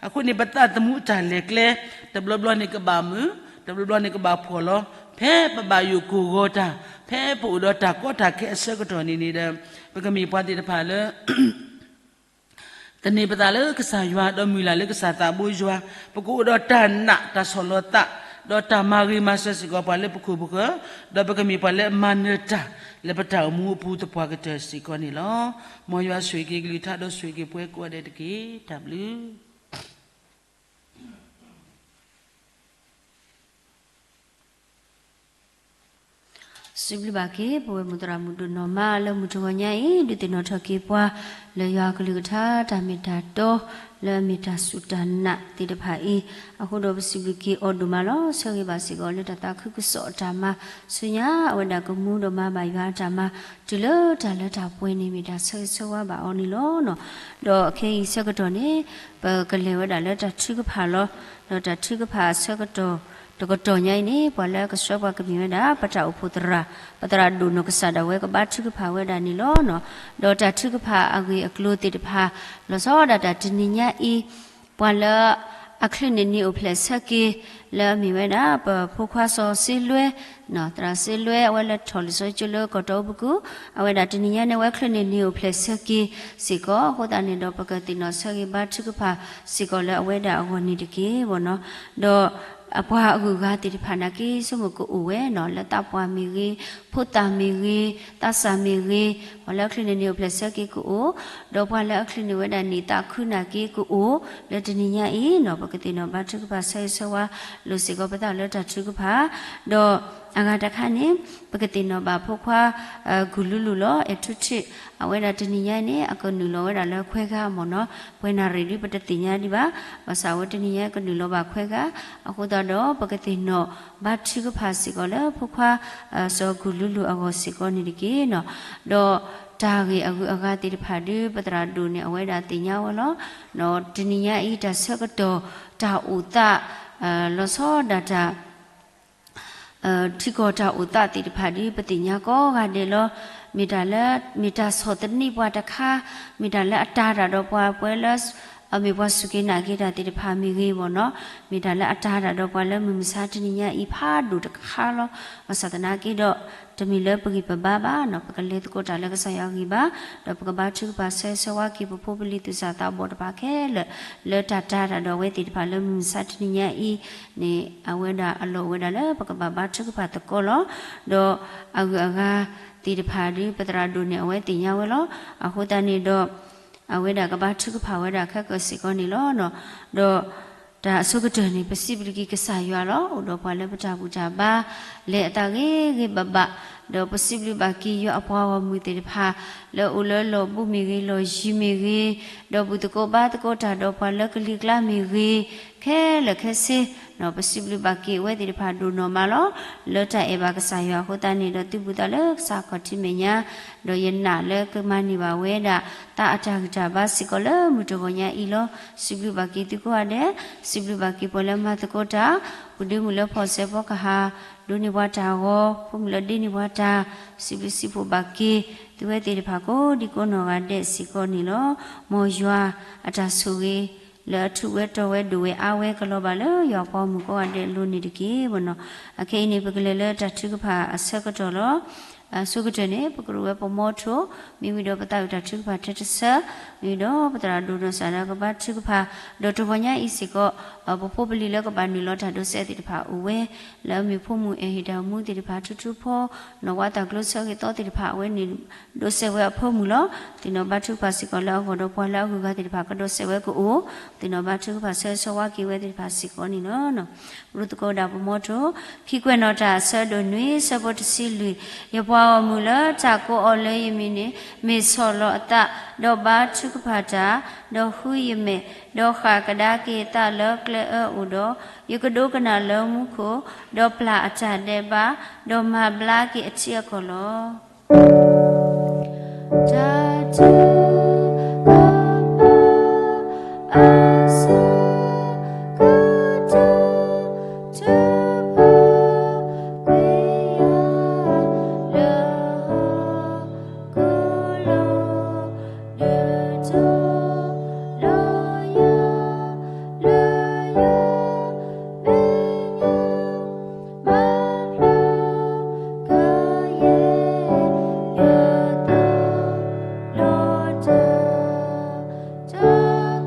အဃိန့ၣ် ပသးသမူအတၢ်လဲၤကျဲ တဘျီဘျီန့ၣ်ကဘၣ်မုာ်, တဘျီဘျီန့ၣ်ကဘၣ်ဖှီၣ်လီၤ. ဖဲပဘၣ်ယိၣ်ကိၢ်ဂီၤတၢ်, ဖဲပအိၣ်ဒီးတၢ်ကီတၢ်ခဲအဆၢကတီၢ်န့ၣ်န့ၣ်ဒီး ပကမ့ၢ်ပှၤသ့ၣ်တဖၣ်လၢ သန့ၤပသးလၢကစၢ်ယွၤ ဒီးမုၢ်လၢ်လၢကစၢ်သးဘိယွၤ, ပကအိၣ်ဒီးတၢ်နာ်တၢ်ဆီၣ်လီၤသး, ဒီးတၢ်မၤဂ့ၤမၤစၢၤစ့ၢ်ကီးပှၤလၢပခိၣ်ပဃၢၤ, ဒီးပကမ့ၢ်ပှၤလၢအမၤနၢၤတၢ် လၢပတၢ်အိၣ်မူအပူၤသပှၢ်ကတၢၢ်စ့ၢ်ကီးန့ၣ်လီၤ. မ်ယွၤဆိၣ်ဂ့ၤက့ၤကလုၢ်ကထါဒီးဆိၣ်ဂ့ၤက့ၤပှၤကိးဂၤဒဲးတက့ၢ်. တၢ်ဘျုး စံးဘျုးဘၣ်က့ၤ ပဝဲၢ်မုၣ်သရၣ်မုၣ်ဒိၣ်နီၢ်မါ လၢမုၢ်တဂီၤညါအံၤ ဒုးသ့ၣ်နီၣ်ထီၣ်က့ၤပှၤ လၢယွၤကလုၢ်ကထါ တၢ်မ့ၢ်တၢ်တီ လၢအမ့ၢ်တၢ်စူၢ်တၢ်နာ်သ့ၣ်တဖၣ်အံၤ, အဃိဒီးပစံးဘျုးက့ၤအီၤဒိၣ်မးလီၤ. ဆၢဂ့ၤဘၣ်စ့ၢ်ကီးလၢတၢ်သးခုကစီၣ်အတၢ်မၤ ဆူညါအဝဲဒၣ်ကမူဒီးမၤဘၣ်ယွၤအတၢ်မၤ တုၤလၢတၢ်လၢတၢ်ပှဲၤန့ၣ် မ့ၢ်တၢ်ဆၢဂ့ၤဆၢဝါဘၣ်အီၤန့ၣ်လီၤ. ဒီးခဲအံၤဆၢကတီၢ်န့ၣ် ပကလဲၤဝဲဒၣ်လၢတၢ်ထုကဖၣ်လီၤ. ဒီးတၢ်ထုကဖၣ်အဆၢကတီၢ် တကတီၢ်ညါအံၤန့ၣ် ပှၤလၢအကဆှၢပှၤကမ့ၢ်ဝဲဒၣ် ပတၢ်အိၣ်ဖှိၣ်သရၣ်, ပသရၣ်ဒိၣ်နီၢ်ကစၢ်ဒၣ်ဝဲကဘါထုကဖၣ်ဝဲဒၣ်န့ၣ်လီၤ. ဒီးတၢ်ထုကဖၣ်အဂ့ၢ်အကျိၤသ့ၣ်တဖၣ် လီၤဆီဒၣ်တၢ်တနံၤညါအံၤ ပှၤလၢအချုးန့ၢ်နံၤအိၣ်ဖျဲၣ်ဆၢက့ၤ လၢအမ့ၢ်ဝဲဒၣ် ပဖိခွါစီၤစ့လွဲ သရၣ်စ့လွဲ အဝဲလၢထီၣ်လံာ်စီဆှံကၠိလၢကီၢ်တီအူပူၤကွံာ် အဝဲဒၣ်တနံၤညါန့ၣ် အဝဲချုးန့ၢ်နံၤအိၣ်ဖျဲၣ်ဆၢက့ၤစ့ၢ်ကီး, အဃိသတးန့ၣ်ဒီး ပကသ့ၣ်နီၣ်ဆၢဂ့ၤဘါထုကဖၣ်စ့ၢ်ကီးလၢအဝဲဒၣ်အဂီၢ်န့ၣ်တက့ၢ်နီၤ. ဒီးအပှၤအဂုၤအဂၤသ့ၣ်တဖၣ်နာ်က့ ဆိကမိၣ်ကအိၣ်ဝဲနီၤ, လၢသးပှၢ်မ့ၢ်ဂ့ၤ, ဖိသၣ်မ့ၢ်ဂ့ၤ, သးစၢ်မ့ၢ်ဂ့ၤ, ပှၤလၢအချုးန့ၢ်နံၤအိၣ်ဖျဲၣ်ဆၢက့ၤကအိၣ်, ဒီးပှၤလၢအချုးန့ၢ်ဝဲဒၣ်နံၤသးခုနာ်က့ကအိၣ်, လၢတနံၤညါအံၤနီၤ ပကသ့ၣ်နီၣ်ဘါထုကဖၣ်ဆၢဂ့ၤဆၢဝါလိာ်စ့ၢ်ကီးပသးလၢတၢ်ထုကဖၣ် ဒီးအဂၤတခါန့ၣ် ပကသ့ၣ်နီၣ်ဘၣ်ဖိခွါ ဂုၢ်လူလူလီၤ အဲၣ်ထူထံး အဝဲဒၣ်တနံၤညါအံၤန့ၣ် အကနုာ်လီၤဝဲဒၣ်လၢခွဲးဂၤမ့ၢ်နီၤ, ပှဲၤနၣ်ရံၣ်ဒ်ပတသ့ၣ်ညါဒံးဘၣ်, ဘၣ်ဆၣ်အဝဲတနံၤညါကနုာ်လီၤဘၣ်ခွဲးဂၤ, အဃိသတးဒီး ပကသ့ၣ်နီၣ်ဘါထုကဖၣ်စ့ၢ်ကီးလၢဖိခွါ စီၤဂုၢ်လူလူအဂီၢ်စ့ၢ်ကီးန့ၣ်တက့ၢ်နီၤ. ဒီးတၢ်ဂ့ၢ်အဂုၤအဂၤသ့ၣ်တဖၣ်ဒ်ပသရၣ်ဒိၣ်န့ၣ် အဝဲဒၣ်သ့ၣ်ညါဝဲလီၤ. ဒီးတနံၤညါအံၤတၢ်ဆၢကတီၢ် တၢ်အိၣ်သး လီၤဆီဒၣ်တၢ် ထံကီၢ်တၢ်အိၣ်သးသ့ၣ်တဖၣ်ဒ်ပသ့ၣ်ညါကိးဂၤဒဲးလီၤ. မ့ၢ်တၢ်လၢ မ့ၢ်တၢ်ဆီၣ်သနံးပှၤတခါ, မ့ၢ်တၢ်လၢအတၤတၢ်ဒီးပှၤ ပှၤလၢ အမ့ၢ်ပှၤစူၢ်က့ၤနာ်က့ၤတၢ်သ့ၣ်တဖၣ်မ့ၢ်ဂ့ၤမ့ၢ်နီၤ, မ့ၢ်တၢ်လၢအတၤတၢ်ဒီးပှၤလၢမုၢ်မဆါတနံၤညါအံၤဖးဒိၣ်တခါလီၤ. ဘၣ်ဆၣ်သနာ်က့ဒီး တမ့ၢ်လၢပဂံၢ်ပဘါဘၣ်နီၤ, ပကလဲၤသကိးတၢ်လၢကစၢ်ယွၤအဂံၢ်ဘါ, ဒီးပကဘါထုကဖၣ်ဆၢဂ့ၤဆၢဝါက့ၤ ပဖိပလံၤသူၣ်စၢ်သးဘီၣ်တဖၣ်ခဲလၢာ် လၢတၢ်တၤတၢ်ဒီးအဝဲသ့ၣ်တဖၣ်လၢမုၢ်မဆါတနံၤညါအံၤန့ၣ် အဝဲဒၣ်အလီၢ်အိၣ်ဝဲဒၣ်လၢပကဘၣ်ဘါထုကဖၣ်သကိးလီၤ. ဒီးအဂုၤအဂၤသ့ၣ်တဖၣ်ဒ်ပသရၣ်ဒိၣ်န့ၣ် အဝဲသ့ၣ်ညါဝဲလီၤ. အဃိသတးန့ၣ်ဒီး အဝဲဒၣ်ကဘါထုကဖၣ်ဝဲဒၣ်ခဲကၢၢ်စ့ၢ်ကီးန့ၣ်လီၤ. ဒီးတၢ်အဆိကတၢၢ်န့ၣ် ပစံးဘျုးက့ၤကစၢ်ယွၤလီၤ. အိၣ်ဒီးပှၤလၢပတၢ်ဘူၣ်တၢ်ဘါ လဲၤအသးဂ့ၤဂ့ၤဘၣ်ဘၣ်, ဒီးပစံးဘျုးဘၣ်က့ၤယွၤအပှၤဂီၢ်မုၢ်သ့ၣ်တဖၣ် လၢအိၣ်လၢလီၢ်ဘူးမ့ၢ်ဂ့ၤ လီၢ်ယံၤမ့ၢ်ဂ့ၤ, ဒီးဘူၣ်သကိးဘါသကိးတၢ်ဒီးပှၤလၢကလံၤကျါမ့ၢ်ဂ့ၤ, ခဲလၢာ်ခဲဆ့ ပစံးဘျုးဘၣ်က့ၤအဝဲသ့ၣ်တဖၣ်ဒိၣ်နီၢ်မးလီၤ. လၢတၢ်အဲၣ်ဘၣ်ကစၢ်ယွၤအဃိသတးန့ၣ်ဒီး သုဘူးသးလၢကစၢ်ခီၣ်ထံးမဲာ်ညါ, ဒီးယနာ်လၢကမၤန့ၢ်ဘၣ်ဝဲဒၣ် သးအတၢ်ဂံၢ်တၢ်ဘါစ့ၢ်ကီးလၢမုၢ်တဂီၤညါအံၤလီၤ. စံးဘျုးဘၣ်က့ၤသုကိးဂၤဒဲး, စံးဘျုးဘၣ်က့ၤပှၤလၢမၤသကိးတၢ်, ပှၤဒ့မုၣ်လၢဖီၣ်စဲးဖီကဟၣ် ဒိးန့ၢ်ပှၤတၢ်ဂီၤ, ဖိမုၣ်လၢဒ့န့ၢ်ပှၤတၢ်, စံးဘျုးစံးဖှိၣ်ဘၣ်က့ၤ သုဝဲသ့ၣ်တဖၣ်ကိးဒံကိးနီၢ်ဂၤဒဲးစ့ၢ်ကီးန့ၣ်လီၤ. မ်ယွၤအတၢ်ဆိၣ်ဂ့ၤ လၢအထူးဝဲတီၤဝဲဒိၣ်ဝဲအါဝဲကလီၤဘၣ်လၢယွၤအပှၤဂီၢ်မုၢ်ကိးဂၤဒဲးအလိၤန့ၣ်တက့ၢ်. အခဲအံၤန့ၣ် ပကလဲၤလၢတၢ်ထုကဖၣ်အဆၢကတီၢ်လီၤ. အဆိကတၢၢ်န့ၣ် ပကရူၢ်ဝဲပမီထိ, မ့ၢ်ဝံၤဒီးပသးဝံၣ်တၢ်ထုကဖၣ်ထဲတဆၢ, မ့ၢ်ဝံၤဒီးပသရၣ်ဒိၣ်နီၢ်စၢ်ဒီးကဘါထုကဖၣ်, ဒီးတဂီၤညါအံၤစ့ၢ်ကီး ပဖိပလံၤလၢကဘၣ်နုာ်လီၤတၢ်ဒိးစဲးသ့ၣ်တဖၣ်အိၣ်ဝဲ, လၢအမ့ၢ်ဖိမုၣ်အဲၣ်ဟ့ၣ်တၢ်အိၣ်မူသ့ၣ်တဖၣ်ထူထူဖီ, နီၢ်ဝါသၣ်ကျိဆၢဂ့ၤသီသ့ၣ်တဖၣ် အဝဲန့ၣ်ဒိးစဲးဝဲအဖၢမုၢ်လီၤ. သ့ၣ်နီၣ်ဘါထုကဖၣ်စ့ၢ်ကီးလၢအဂီၢ်ဒီးပှၤလၢအဂုၤအဂၤသ့ၣ်တဖၣ်ကဒိးစဲးဝဲကအိၣ်, သ့ၣ်နီၣ်ဘါထုကဖၣ်ဆၢဂ့ၤဆၢဝါက့ၤဝဲသ့ၣ်တဖၣ်စ့ၢ်ကီးန့ၣ်လီၤ. ရူၢ်သကိးဒၣ်ပမီထိ, ခံကွဲးနီၣ်တၢ်အဆၢဒိၣ်နွံ ဆၢဖိတဆံလွံၢ်, ယပှၤဂီၢ်မုၢ်လၢတၢ်ကိးအီၤလၢယမံၤန့ၣ် မ့ၢ်ဆီၣ်လီၤအသး, ဒီးဘါထုကဖၣ်တၢ်, ဒီးဃုယမဲာ်, ဒီးဃၣ်ကဒါက့ၤအသးလၢကျဲအၢအိၣ်ဒီး, ယကဒိကနၣ်လၢမူခိၣ်, ဒီးပျၢ်အတၢ်ဒဲးဘး, ဒီးမၤဘျါက့ၤအထံအကီၢ်လီၤ. တၢ်ထုကဖၣ်အဆၢကတီၢ် ထုကဖၣ်ကွံာ်ယၤ လၢဟီၣ်ခိၣ်လီၤ. ဒုးထီၣ်လီၤ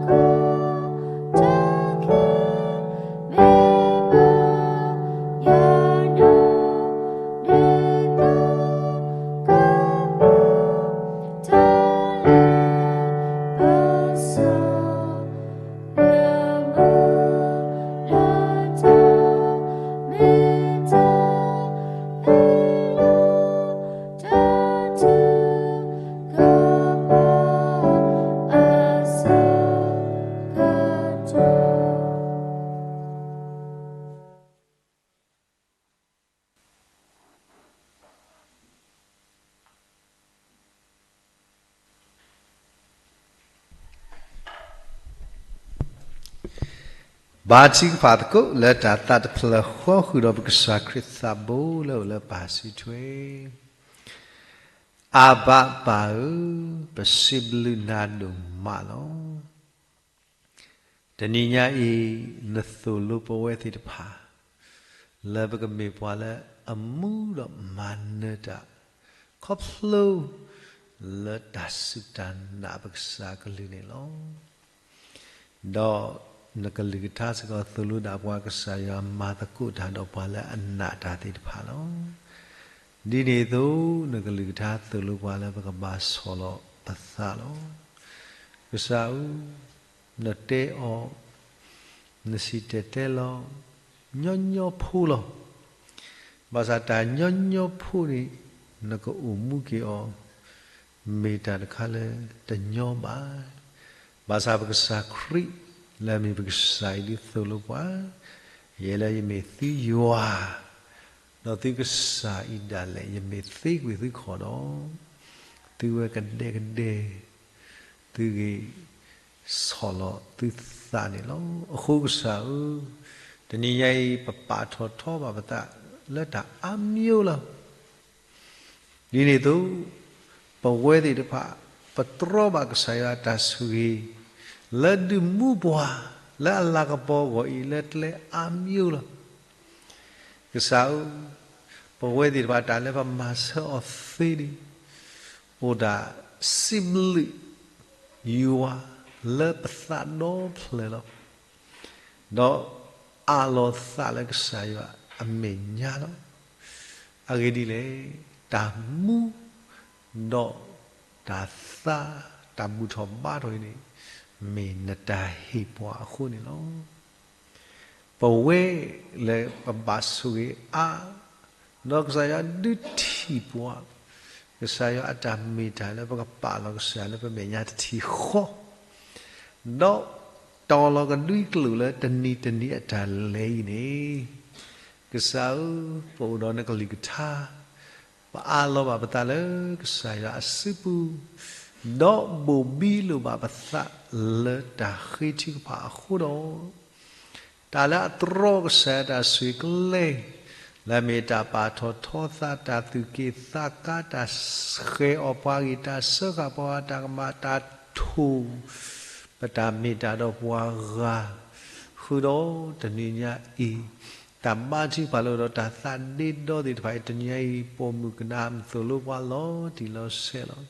ယၤ လၢယ မဲာ်ညါ မၤဖျါကယဲၢ် ယသးလီၤတၢ် တၢ်ကီတၢ်ခဲ မ့ၢ်ဘၣ်ယၤဒီး ဒ်သိးကဘၣ်တၢ်လဲၤပစီ ဘါထုကဖၣ်သကိးလၢတၢ်သးတဖျၢၣ်ဃီ ဃုာ်ဒီးပကစၢ်ခရံာ်သးဘိလၢအိၣ်လၢပၢ်စုထွဲ. အဘၣ်ပၢ်ဧၢ, ပစံးဘျုးနၤဒိၣ်မးလီၤ. တနံၤညါအံၤ နသိၣ်လိပဝဲသ့ၣ်တဖၣ် လၢပကမ့ၢ်ပှၤလၢအမူဒီးမၤနၢၤတၢ် ခီဖျိလၢတၢ်စူၢ်တၢ်နာ်ပကစၢ်အကလုၢ်န့ၣ်လီၤ. ဒီးနကလုၢ်ကထါစ့ၢ်ကီး သိၣ်လိဒၣ်ပှၤကစၢ်ယွၤမၤသကိးတၢ်ဒီးပှၤလၢအနာ်တၢ်သ့ၣ်တဖၣ်လီၤ. ဒ်န့ၣ်အသိး နကလုၢ်ကထါသိၣ်လိပှၤလၢပကဘၣ်ဆီၣ်လီၤပသးလီၤ. ကစၢ်ဧၢ, နတဲအီၤ, နစံၣ်တဲၤတဲလီၤ, ညီညီဖိလီၤ. ဘၣ်ဆၣ်တၢ်ညီညီဖိန့ၣ် နကအိၣ်မူက့ၤအီၤ မ့ၢ်တၢ်တခါလၢတညီဘၣ်. ဘၣ်ဆၣ်ပကစၢ်ခရံာ် လၢအမ့ၢ်ပကစၢ်အံၤဒုးသိၣ်လိပှၤ, ယဲလၢယမ့ၢ်သုယွၤ ဒီးသုကစၢ်အံၤဒၣ်လဲာ် ယမ့ၢ်သ့ကွံာ်သုခီၣ်ဒီး သုဝဲကဒဲကဒဲ သုဂ့ၤဆီၣ်လီၤသုသးန့ၣ်လီၤ. အဃိကစၢ်ဧၢ, တနံၤညါအံၤ ပပာ်ထီၣ်ထီဘၣ်ပသးလၢတၢ်အါမံၤလီၤ. ဒ်န့ၣ်အသိး ပဝဲသ့ၣ်တဖၣ် ပတြီဘၣ်ကစၢ်ယွၤအတၢ်ဆိၣ်ဂ့ၤ လၢဒုးမူပှၤ လၢအလၤကပီၤအဂီၢ်အံၤလၢကျဲအါမံၤလီၤ. ကစၢ်ဧၢ, ပဝဲသ့ၣ်တဖၣ်တၢ်လၢပမၤဆၢအီၤသ့န့ၣ် အိၣ်ဒၣ်စံးဘျုးယွၤလၢပသးဒီဖျၢၣ်လီၤ. ဒီးအးလီၤသးလၢကစၢ်ယွၤအမဲာ်ညါလီၤ. အဂ့ၢ်ဒ်လဲၣ်, တၢ်မူ ဒီးတၢ်သါ တၢ်ဘူၣ်ထီၣ်ဘါထီၣ်အံၤန့ၣ် မ့ၢ်နတၢ်ဟ့ၣ်ပှၤအဃိန့ၣ်လီၤ. ပဝဲလၢပဘၣ်ဆိၣ်ဂ့ၤအါ ဒီးကစၢ်ယွၤဒုးထံၣ်ပှၤ, ကစၢ်ယွၤအတၢ်မ့ၢ်တၢ်လၢပကပာ်လီၤကစၢ်လၢပမဲာ်ညါတထံၣ်ဃီ, ဒီးတီၤလီၤကဒွံကျိာ်လၢတနံၤတနံၤအတၢ်လဲၤအံၤန့ၣ်, ကစၢ်ဧၢ, ပအိၣ်ဒီးနကလုၢ်ကထါ, ပအးလီၤဘၣ်ပသးလၢကစၢ်ယွၤအစုပူၤ, ဒီးဘိၣ်ဘံလိာ်ဘၣ်ပသးလၢတၢ်ဃ့ထုကဖၣ်အဃိဒီး တၢ်လၢအတြီကစၢ်ယွၤတၢ်ဆိၣ်ဂ့ၤကျဲ, လၢအမ့ၢ်တၢ်ပာ်ထီၣ်ထီသး, တၢ်သူၣ်က့ၣ်သးကါ, တၢ်ဃဲၤအီၣ်ပှၤဂ့ၢ်, တၢ်စၢဃာ်ပှၤ, တၢ်ကမၣ်, တၢ်ထိၣ်, ပတၢ်မ့ၢ်တၢ်ဒီးပှၤဂၤ, ဃုာ်ဒီးတနံၤညါအံၤ, တၢ်ဘါထုကဖၣ်လၢအိၣ်ဒီးတၢ်သးဒ့ဒီသ့ၣ်တဖၣ်အံၤ တနံၤညါအံၤ ပိာ်မုၣ်ကနၣ်မသိၣ်လိပှၤလီၤတံၢ်လီၤဆဲးလီၤ.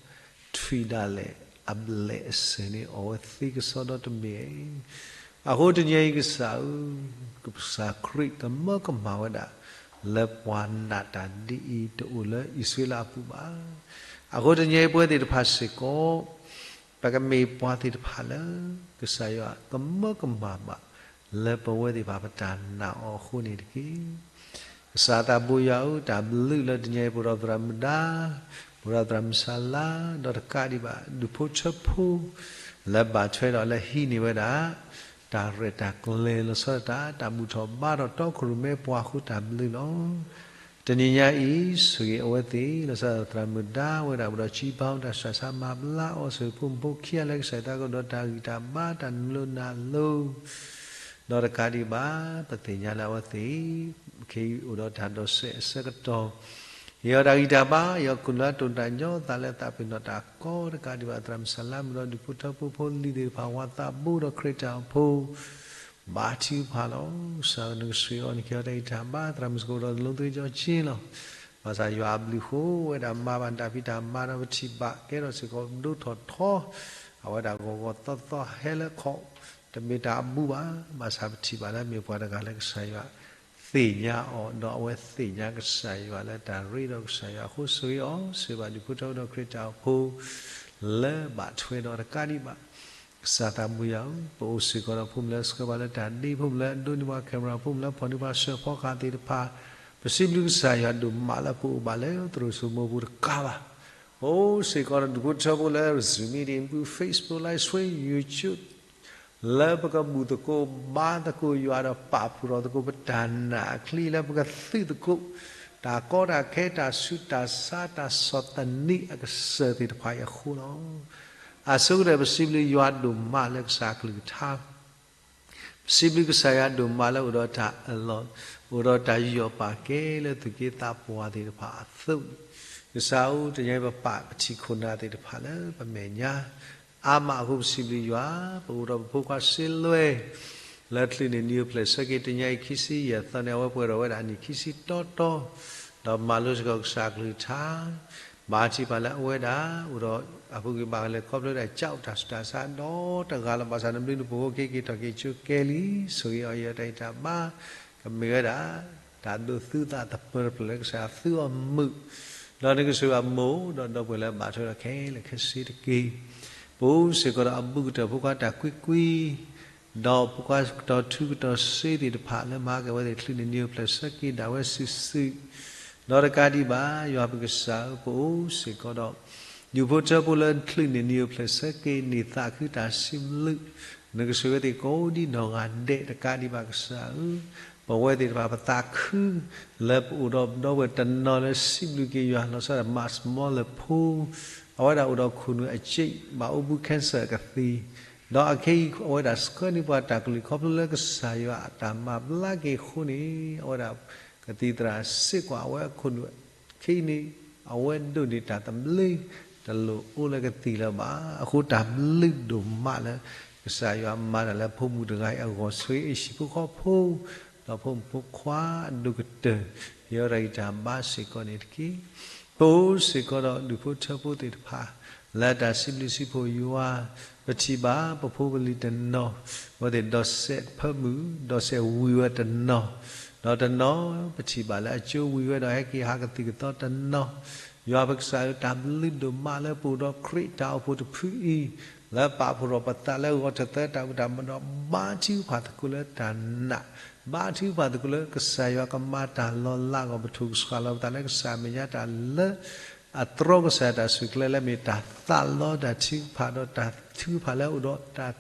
ထွံၣ်ဒၣ်လဲာ် အဘျဲၣ်အစၢၤန့ၣ် အီၣ်ဝဲသ့ကစီဒီတမ့ၢ်. အဃိတနံၤညါအံၤကစၢ်ဧၢ, ကစၢ်ခရံာ်ကမၢကမၣ်ဝဲဒၣ် လၢပှၤနာ်တၢ်ဒ်အံၤတအိၣ်လၢအံၣ်စရ့လးအပူၤဘၣ်. အဃိတနံၤညါအံၤပဝဲသ့ၣ်တဖၣ်စ့ၢ်ကီး ပကမ့ၢ်ပှၤသ့ၣ်တဖၣ်လၢ ကစၢ်ယွၤကမၢကမၣ်ဘၣ် လၢပဝဲသ့ၣ်တဖၣ်ပတၢ်နာ်အီၤအဃိန့ၣ်တက့ၢ်. ကစၢ်သးဘိယွၤဧၢ, တၢ်ဘျုးလၢတနံၤညါအံၤ ပအိၣ်ဒီးသရၣ်မုၣ်ဒါ, ပအိၣ်ဒီးသရၣ်မုၣ်စၢလါ, ဒီးတကးဒံးဘၣ် ဒူၣ်ဖိထၢဖိ လၢဘၣ်ထွဲဒီးလၢဟံးန့ၢ်ဝဲဒၣ် တၢ်ရဲၣ်တၢ်ကျဲၤလီၤဆီဒၣ်တၢ်, တၢ်ဘူၣ်ထီၣ်ဘါထီၣ်တီခိၣ်ရိၣ်မဲပှၤအဃိတၢ်ဘျုးလီၤ. တနံၤညါအံၤ ဆိၣ်ဂ့ၤအဝဲသ့ၣ် လီၤဆီဒၣ်သရၣ်မုၣ်ဒါဝဲဒၣ် ပဒီးကံဘါတၢ်ဆှၢဆါမၤဘျါအီၤ ဆိၣ်ဂ့ၤဖိမုၣ်ဖိခံဂၤလၢကစၢ်ယွၤသးကဒီးတၢ်ဂံၢ်တၢ်ဘါတၢ်နုာ်လီၤနုာ်လီၤ ဒီးတကးဒံးဘၣ် ပသ့ၣ်ညါလၢအဝဲသ့ၣ် ခဲအံၤအိၣ်ဒီးတၢ်ဒိးစဲးအဆၢကတီၢ်, ယီၤတၢ်ဂံၢ်တၢ်ဘါ, ယီၤခိၣ်နၢ်တိၢ်တၢ်ညီသးလၢသးပ့ၤနီၣ်တၢ်ကီ, တကးဒံးဘၣ် သရၣ်မုၣ်စၢလါမ့ၢ်ဒီးဒူၣ်ဖိထၢဖိဖိလံၤသ့ၣ်တဖၣ် ဝၤသးဘိဒီးခရံာ်တၢ်အိၣ်ဖှိၣ် ဘါထုကဖၣ်လီၤ. ကစၢ်ဧၢ, နကဆိၣ်ဂ့ၤအီၤ နကဟ့ၣ်အီၤတၢ်ဂံၢ်တၢ်ဘါ, သရၣ်မုၣ်စ့ၢ်ကီးအိၣ်ဒီးတၢ်လိၤသ့ကၠီက့လီၤ. ဘၣ်ဆၣ်ယွၤအဘျုးအဃိ အဝဲဒၣ်မၤဘၣ်တၢ်ဖံးတၢ်မၤဒီးပထံၣ်ဘၣ် ကဲထီၣ်စ့ၢ်ကီးဒိၣ်ထီၣ်ထီ, အဝဲဒၣ်ဂီၤဂီၤသီသီဟဲလၢခီၣ်, တမ့ၢ်တၢ်အဘူးဘၣ်. ဘၣ်ဆၣ်ပထံၣ်ဘၣ်လၢမ့ၢ်ပှၤတဂၤလၢကစၢ်ယွၤ သ့ၣ်ညါအီၤ, ဒီးအဝဲသ့ၣ်ညါကစၢ်ယွၤလၢတၢ်ရ့ဒီးကစၢ်ယွၤအဃိ ဆိၣ်ဂ့ၤအီၤ, ဆိၣ်ဂ့ၤဘၣ်ဒူၣ်ဖိထၢဖိဒီးခရံာ်တၢ်အိၣ်ဖှိၣ် လၢဘၣ်ထွဲဒီးတကးဒံးဘၣ် ကစၢ်သးဘိယွၤဧၢ, ပအိၣ်စ့ၢ်ကီးဒီးဖိမုၣ်လၢဆှၢပှၤလၢတၢ်ဒ့, ဖိမုၣ်လၢအဒိးန့ၢ်ပှၤ camera, ဖိမုၣ်လၢဖီၣ်န့ၢ်ပှၤစၢဖီကဟၣ်သ့ၣ်တဖၣ်, ပစံးဘျုးကစၢ်ယွၤဒိၣ်မးလၢပအိၣ်ဘၣ်လၢသရိာ်စိမိပူၤတကးဘၣ်. ပအိၣ်စ့ၢ်ကီးဒီးဒူၣ်ဖိထၢဖိလၢ Zoom meeting ပူၤ Facebook Live Stream, YouTube လၢပကဘူၣ်သကိးဘါသကိးယွၤဒီးပာ်ဖှိၣ်ထီၣ်သကိး ပတၢ်နာ်အချံလၢပကသုးသကိး တၢ်ကီတၢ်ခဲ တၢ်ဆူးတၢ်ဆါ တၢ်ဆီၣ်သနံးအကစၢၢ်သ့ၣ်တဖၣ်အံၤအဃိလီၤ. အဆိကတၢၢ် ပစံးဘျုးယွၤဒိၣ်မးလၢကစၢ်အကလုၢ်ကထါ, ပစံးဘျုးကစၢ်ယွၤဒိၣ်မးလၢအိၣ်ဒီးတၢ်အၢၣ်လီၤ, အိၣ်ဒီးတၢ်ယူးယီၣ်ပာ်ကဲလၢသူၣ်က့သးပှၢ်သ့ၣ်တဖၣ်အသိးန့ၣ်, ကစၢ်ဧၢ, တနံၤအံၤပပာ်ပထံၣ်ခိၣ်နၢ်သ့ၣ်တဖၣ်လၢပမဲာ်ညါ အါမးအဃိပစံးဘျုးယွၤ, ပအိၣ်ဒီးပဖိခွါစ့လွဲၢ် လၢချုးန့ၢ်နံၣ်အိၣ်ဖျဲၣ်ဆၢက့ၤ တနံၤအံၤခံဆံယဲၢ်သီန့ၣ် အဝဲပှဲၤထီၣ်ဝဲဒၣ်နံၣ်ခံဆံတီတီ, ဒီးမၤလိစ့ၢ်ကီးကစၢ်အကလုၢ်ကထါ, ဘါထုကဖၣ်လၢအဝဲဒၣ် အိၣ်ဒီးအပူၤကွံာ်ဘၣ်ကလဲာ်ခီဖျိဒၣ် ကၠီတၢ်ဆူးတၢ်ဆါဒီတဂၤလီၤ. ဘၣ်ဆၣ်နဘျုးနဖှိၣ်အဃိ က့ၤထီၣ်က့ၤဆိကဲလံ, ဆိၣ်ဂ့ၤအီၤ ယီၤတၢ်ဂံၢ်တၢ်ဘါ, ကမ့ၢ်ဝဲဒၣ် တၢ်ဒိးသုသးသပၢၤတဖျၢၣ်လၢကစၢ်ယွၤသုအီၤမုာ်, ဒီးနကဆိၣ်ဂ့ၤအမိၢ် ဒီးဒီပုၢ်ဝဲၢ်လၢအဘၣ်ထွဲဒီးခဲလၢာ်ခဲဆ့တက့ၢ်. ပအိၣ်စ့ၢ်ကီးဒီးအဘူးကတၢၢ်ဖိခွါတၢ်ကွံကွံ ဒီးဖိခွါကတီၤထူကတီၤစ့သ့ၣ်တဖၣ်လၢမၤဟါက့ၤအဝဲသ့ၣ် ချုးန့ၢ်နံၣ်အိၣ်ဖျဲၣ်ဆၢက့ၤဒၣ်ဝဲစုာ်စုာ်, ဒီးတကးဒံးဘၣ် ယွၤပကစၢ်ဧၢ, ပအိၣ်စ့ၢ်ကီးဒီး ဒူၣ်ဖိထၢဖိလၢချုးန့ၢ်နံၣ်အိၣ်ဖျဲၣ်ဆၢက့ၤ န့ၢ်သးခုတၢ်စံးဘျုး, နကဆိၣ်ဂ့ၤအဝဲသ့ၣ်ကိးဒံနီၢ်ဂၤဒဲးတကးဒံးဘၣ်ကစၢ်ဧၢ, ပဝဲသ့ၣ်တဖၣ်ပသးခု လၢပအိၣ်ဒီးဒီပုၢ်ဝဲၢ်တနီၤလၢစံးဘျုးက့ၤယွၤ လီၤဆီဒၣ် မးစမီလၢဖိ အဝဲဒၣ်အိၣ်ဒီးခိၣ်နူာ်အစ့း ဘၣ်အိၣ်ဘူး cancer အကသံၣ်, ဒီးအခဲအံၤ အဝဲဒၣ်ဆှၢန့ၢ်ပှၤတၢ်ကလုၢ် ခီဖျိလၢကစၢ်ယွၤအတၢ်မၤဘျါက့ၤအဃိန့ၣ် အဝဲဒၣ်ကသံၣ်သရၣ်စ့ၢ်ကီး အဝဲအခိၣ်နူာ် ခဲအံၤန့ၣ် အဝဲဒိးန့ၢ်တၢ်သဘျ့ တလိၣ်အိၣ်လၢကသံၣ်လၢၤဘၣ်. အဃိတၢ်ဘျုးဒိၣ်မးလၢ ကစၢ်ယွၤမၤတၢ်လၢဖိမုၣ်တဂၤအံၤအဂီၢ် ဆိၣ်ဂ့ၤအဟံၣ်ဖိဃီဖိ ဒီးဖိမုၣ်ဖိခွါအဒိၣ်ကတၢၢ် ဟ့ၣ်အီၤတၢ်ဂံၢ်တၢ်ဘါစ့ၢ်ကီးန့ၣ်တက့ၢ်. ပအိၣ်စ့ၢ်ကီးဒီးဒူၣ်ဖိထၢဖိသ့ၣ်တဖၣ် လၢတၢ်စံးဘျုးစံးဖှိၣ်ယွၤ, ပထံၣ်ဘၣ်ပဖိပလံၤတနီၤ အဝဲသ့ၣ်ဒီးစဲးဖၢမုၢ် ဒီးစဲးဝံၤဝဲတနီၤ, ဒီးတနီၤပထံၣ်ဘၣ်လၢအကၠိဝံၤဝဲဒီးဟဲက့ၤဟးကသံၣ်ကသီတနီၤ, ယွၤပကစၢ်ဧၢ တၢ်ဘျုးဒိၣ်မးလၢပအိၣ်ဒီးခရံာ်တၢ်အိၣ်ဖှိၣ်တဖုအံၤ လၢပာ်ဖှိၣ်ထီၣ်ပသးလၢဂီၤထၢၣ်သၢတၢ်ဘူၣ်တၢ်ဘါဒီး ဘါထုကဖၣ်သကိးလၢတၢ်နာ်, ဘါထုကဖၣ်သကိးလၢကစၢ်ယွၤကမၤတၢ်လီၤလးအဂီၢ် ပထိၣ်ကစှၤလီၤပသးလၢကစၢ်အမဲာ်ညါတၢ်လၢ အတြီကစၢ်ယွၤတၢ်ဆူးကျဲလၢမ့ၢ်တၢ်သးလီတၢ်ထုကဖၣ်ဒီးတၢ်ထုကဖၣ်လၢအအိၣ်ဒီး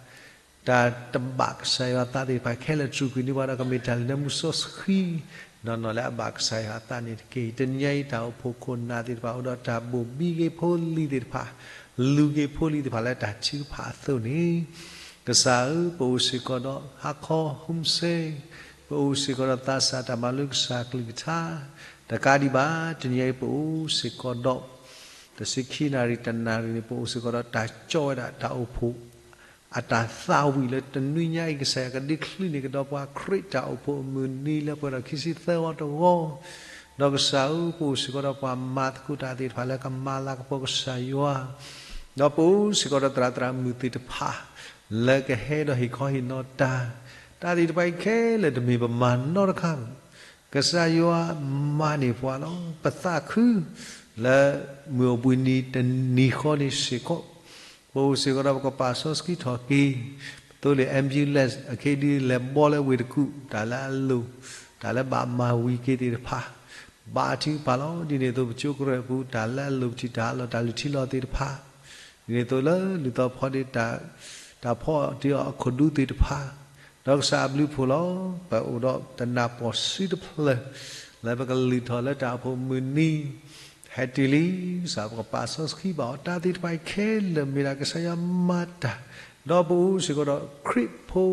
တၢ်တဘၣ်ကစၢ်ယွၤသးသ့ၣ်တဖၣ်ခဲလၢာ် တြူာ်ကွံာ်န့ၢ်ပှၤဒီးကမ့ၢ်တၢ်လၢနမူစီဆှံ နီၢ်နီၢ်လၢအဘၣ်ကစၢ်ယွၤအသးန့ၣ်တက့ၢ်. တနံၤအံၤတၢ်အိၣ်ဖှိၣ်ခိၣ်နၢ်သ့ၣ်တဖၣ် အိၣ်ဒီးတၢ်ဘိၣ်ဘံက့ၤဖိလံၤသ့ၣ်တဖၣ်, လူၤက့ၤဖိလံၤသ့ၣ်တဖၣ်လၢတၢ်ထုကဖၣ်အသိးန့ၣ် ကစၢ်ဧၢ ပအိၣ်စ့ၢ်ကီးဒီးဟါခီ ဟူစ့, ပအိၣ်စ့ၢ်ကီးဒီးသးစၢ်တၢ်မၤလိကစၢ်ကလုၢ်ကထါ, တကးဒံးဘၣ် တနံၤအံၤပအိၣ်စ့ၢ်ကီးဒီး တဆံခံနၣ်ရံၣ်တနၣ်ရံၣ်န့ၣ် ပအိၣ်စ့ၢ်ကီးဒီးတၢ်ကၠီဝဲဒၣ်တၢ်အိၣ်ဖှိၣ် အတၢ်သးဝံၣ်လၢတနွံညါအံၤ ကစၢ်ယွၤကဒုးချုးန့ၢ်ကဒီးပှၤ ခရံာ်တၢ်အိၣ်ဖှိၣ်အမုၢ်နံၤလၢပှဲၤဒီးခံဆံသၢဝီတဝီ, ဒီးကစၢ်ဧၢ, ပအိၣ်စ့ၢ်ကီးဒီးပှၤမၤသကိးတၢ်သ့ၣ်တဖၣ်လၢကမၤလၤကပီၤကစၢ်ယွၤ, ဒီးပအိၣ်စ့ၢ်ကီးဒီးသရၣ်သရၣ်မုၣ်သ့ၣ်တဖၣ် လၢကဟဲဒီးဟ့ၣ်ခီဟ့ၣ်နီၤတၢ်, တၢ်သ့ၣ်တဖၣ်အံၤခဲလၢာ်တမ့ၢ်ပမၤနီတခါဘၣ်. ကစၢ်ယွၤမၤန့ၢ်ပှၤလီၤ. ပသးခုလၢမုၢ်အိၣ်ဘှံးနံၤတနံၤဃီန့ၣ်စ့ၢ်ကီး, ပအိၣ်စ့ၢ်ကီးဒီးပကပာ်စီဆှံထီၣ်က့ၤ, ပသိလ့ၣ် ambulance အခံဒုးလဲၤဘီလၢဝ့ၢ်တကူၣ် တၢ်လၢအလိၣ်, တၢ်လၢဘၣ်မၤဝံၤက့ၤသ့ၣ်တဖၣ်, ဘါထုကဖၣ်လီၤ. ဒ်န့ၣ်အသိးပကၠိကရၢၢ်ပူၤ တၢ်လၢအလိၣ်ပထံၣ်တၢ်အလီၢ်တၢ်လုၢ်ထံလီၤသ့ၣ်တဖၣ်, ဒ်န့ၣ်အသိးလၢလုၢ်သီဖီဒ့ တၢ်ဖီအီၣ်တ့ၢ်အီၣ်အခိၣ်ဒူသ့ၣ်တဖၣ်, ဒီးကစၢ်အဘျုးဖှိၣ်လီၤ. ပအိၣ်ဒီးတနၢ်ပၢၢ်စုတဖျၢၣ် လၢပကလုၢ်ထီၣ်လၢတၢ်အိၣ်ဖှိၣ်မုၢ်နံၤ ဟဲတုၤလံ, ကစၢ်ပကပာ်စီဆှံဘၣ်အီၤ တၢ်သ့ၣ်တဖၣ်အံၤခဲလၢာ်မ့ၢ်ဒၣ်ကစၢ်ယွၤမၤတၢ်, ဒီးပအိၣ်စ့ၢ်ကီးဒီးခရံာ်ဖိ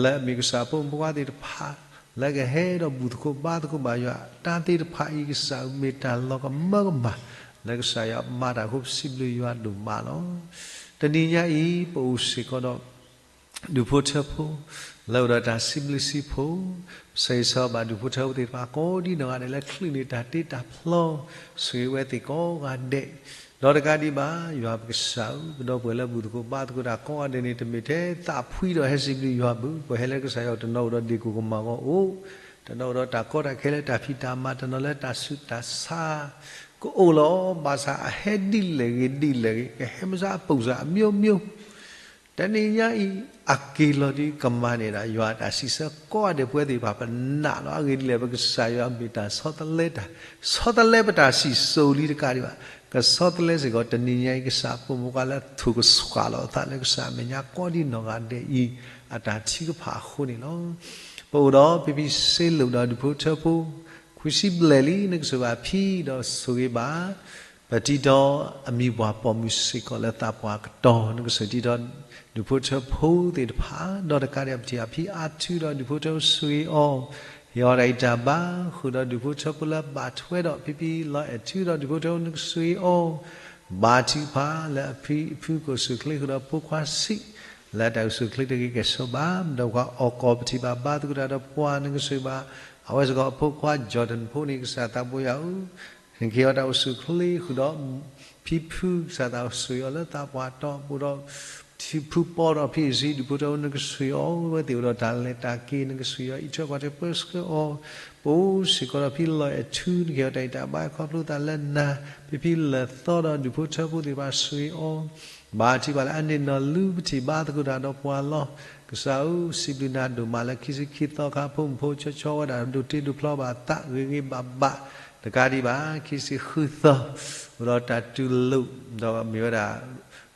လၢအမ့ၢ်ကစၢ်ဖိမုၣ်ဖိခွါသ့ၣ်တဖၣ် လၢကဟဲဒီးဘူၣ်သကိးဘါသကိးဘၣ်ယွၤ, တၢ်သ့ၣ်တဖၣ်အံၤ ကစၢ်မ့ၢ်တၢ်လီၤကမၢကမၣ် လၢကစၢ်ယွၤမၤတၢ်အဃိ ပစံးဘျုးယွၤဒိၣ်မးလီၤ. တနံၤညါအံၤ ပအိၣ်စ့ၢ်ကီးဒီး ဒူၣ်ဖိထၢဖိ လၢအိၣ်ဒီးတၢ်စံးဘျုးစံးဖှိၣ်, ပဆၢဂ့ၤဆၢဝါဘၣ်ဒူၣ်ဖိထၢဖိသ့ၣ်တဖၣ်ကိးဒ်နီၢ်ဂၤဒဲးလၢချုးန့ၢ်တၢ်တ့တၢ်ဖျီ, ဆိၣ်ဂ့ၤဝဲသ့ၣ်ကိးဂၤဒဲး, ဒီးတကးဒံးဘၣ် ယွၤပကစၢ်ဧၢ, ပဒီပုၢ်ဝဲၢ်လၢဘူၣ်သကိးဘါသကိးတၢ်ကိးဂၤဒဲးန့ၣ် တမ့ၢ်ထဲသးဖှံဒီးဟဲစံးဘျုးယွၤဘၣ်, ပှၤဟဲလၢကစၢ်ယွၤတနီၤအိၣ်ဒီးဒ့ၣ်ကိၢ်ကမၢ်ဂီၢ်အိၣ်, တနီၤအိၣ်ဒီးတၢ်ကီတၢ်ခဲလၢတၢ်ဖံးတၢ်မၤ, တနီၤလၢတၢ်ဆူးတၢ်ဆါ ကအိၣ်လီၤ, ဘၣ်ဆၣ်အဟဲဒ်လဲၣ်ဂ့ၤဒ်လဲၣ်ဂ့ၤ, ကဟဲမၤစၢ်အပူၤစၢ်အမျိုးမျိုး, တနံၤညါအံၤ အက့ၤလီၤဒ်ကမၤန့ၢ်ဒၣ်ယွၤတၢ်စံးဆၢကိးဂၤဒဲး ပဝဲသ့ၣ်တဖၣ် ပနာ်လီၤ. အဂ့ၢ်ဒ်လဲၣ် ပကစၢ်ယွၤမ့ၢ်တၢ်ဆီတလဲတၢ်, ဆီတလဲပတၢ်စံၣ်စိၤလံတကးဒံးဘၣ်, ကဆီတလဲစ့ၢ်ကီး တနံၤညါအံၤ ကစၢ်အဖိမုၣ်ဖိခွါလၢအထူၣ်ကဆှီလီၤအသးလၢကစၢ်အမဲာ်ညါကိးဒ်နီၢ်ဂၤဒဲးအံၤ အတၢ်ထုကဖၣ်အဃိန့ၣ်လီၤ. ပအိၣ်ဒီးဖံဖံစ့လိၣ်ဒီးဒူၣ်ဖိထၢဖိ ခွံဆံဘျဲၣ်လံ, နကဆိၣ်ဂ့ၤဘၣ်ဖံဒီးဆိၣ်ဂ့ၤဘၣ် ပတံၤတီအမံၤပှၢ်ပိာ်မုၣ်စ့ၢ်ကီးလၢသးပှၢ်ကတီၢ်, နကဆိၣ်တံၤဒီးဒူၣ်ဖိထၢဖိသ့ၣ်တဖၣ်, ဒီးတကးဒံး ပထံၣ်ဘၣ်ဖံအါထုဒီးဒူၣ်ဖိထၢဖိဆိၣ်ဂ့ၤအီၤ, ဟ့ၣ်အီၤတၢ်ဂံၢ်တၢ်ဘါ, ဃုာ်ဒီးဒူၣ်ဖိထၢဖိလၢဘၣ်ထွဲဒီးဖံဖံလီၤအဲၣ်ထုဒီးဒူၣ်ဖိထၢဖိ နကဆိၣ်ဂ့ၤအီၤ, ဘါထုကဖၣ်လၢအဖံအဖုကိၣ်ဆူၣ်ချ့ ဃုာ်ဒီးဖိခွါဆံး လၢတၢ်အိၣ်ဆူၣ်အိၣ်ချ့တဂ့ၤကဲၣ်ဆိးဘၣ်, ဒီးပှၤအီၣ်ကီၢ်ပထံၣ်ဘၣ်ဘါသကိးတၢ်ဒီးပှၤ နကဆိၣ်ဂ့ၤဘၣ်, အဝဲစ့ၢ်ကီးအဖိခွါ Jordan ဖိန့ၣ် ကစၢ်သးဘိယွၤဧၢ, နကဟ့ၣ်အီၤတၢ်အိၣ်ဆူၣ်အိၣ်ချ့ဃုာ်ဒီး ဖံဖု ကစၢ်သးဆိၣ်ဂ့ၤအီၤလၢသးပှၢ်တီၤ ပအိၣ်ဒီး ဖံဖုပီဒီးဖံအံၤစံး ဒူၣ်ဖိထၢဖိ နကဆိၣ်ဂ့ၤအီၤ အဝဲသ့ၣ်အိၣ်ဒီးတၢ်လဲၤတၢ်က့ၤ နကဆိၣ်ဂ့ၤအီၤအံးထွဲကွၢ်ထွဲပၢဆှၢအီၤ, ပအိၣ်စ့ၢ်ကီးဒီးဖံလီၤအဲၣ်ထူ နကဟ့ၣ်အီၤတၢ်ဂံၢ်တၢ်ဘါခီဖျိသးလၢနၤ, ဖံဖံလၢာ်သီဒီးဒူၣ်ဖိထၢဖိသ့ၣ်တဖၣ်ဆိၣ်ဂ့ၤအီၤ ဘါထုကဖၣ်လၢအန့ၢ်နီၢ်လူ ပထံၣ်ဘါသကိးတၢ်ဒီးပှၤလီၤ. ကစၢ်ဧၢ, စံးဘျုးနၤဒိၣ်မးလၢခံဆံခံသီခါ ဖိမုၣ်ဖိဆီဆီဝဲဒၣ် ဒိးတ့ဒိးဖျီဘၣ်သးဂ့ၤဂ့ၤဘၣ်ဘၣ်, တကးဒံးဘၣ် ခံဆံဃုသီ အိၣ်ဒီးတၢ်တူၢ်လိာ် ဒီးမ့ၢ်ဝဲဒၣ်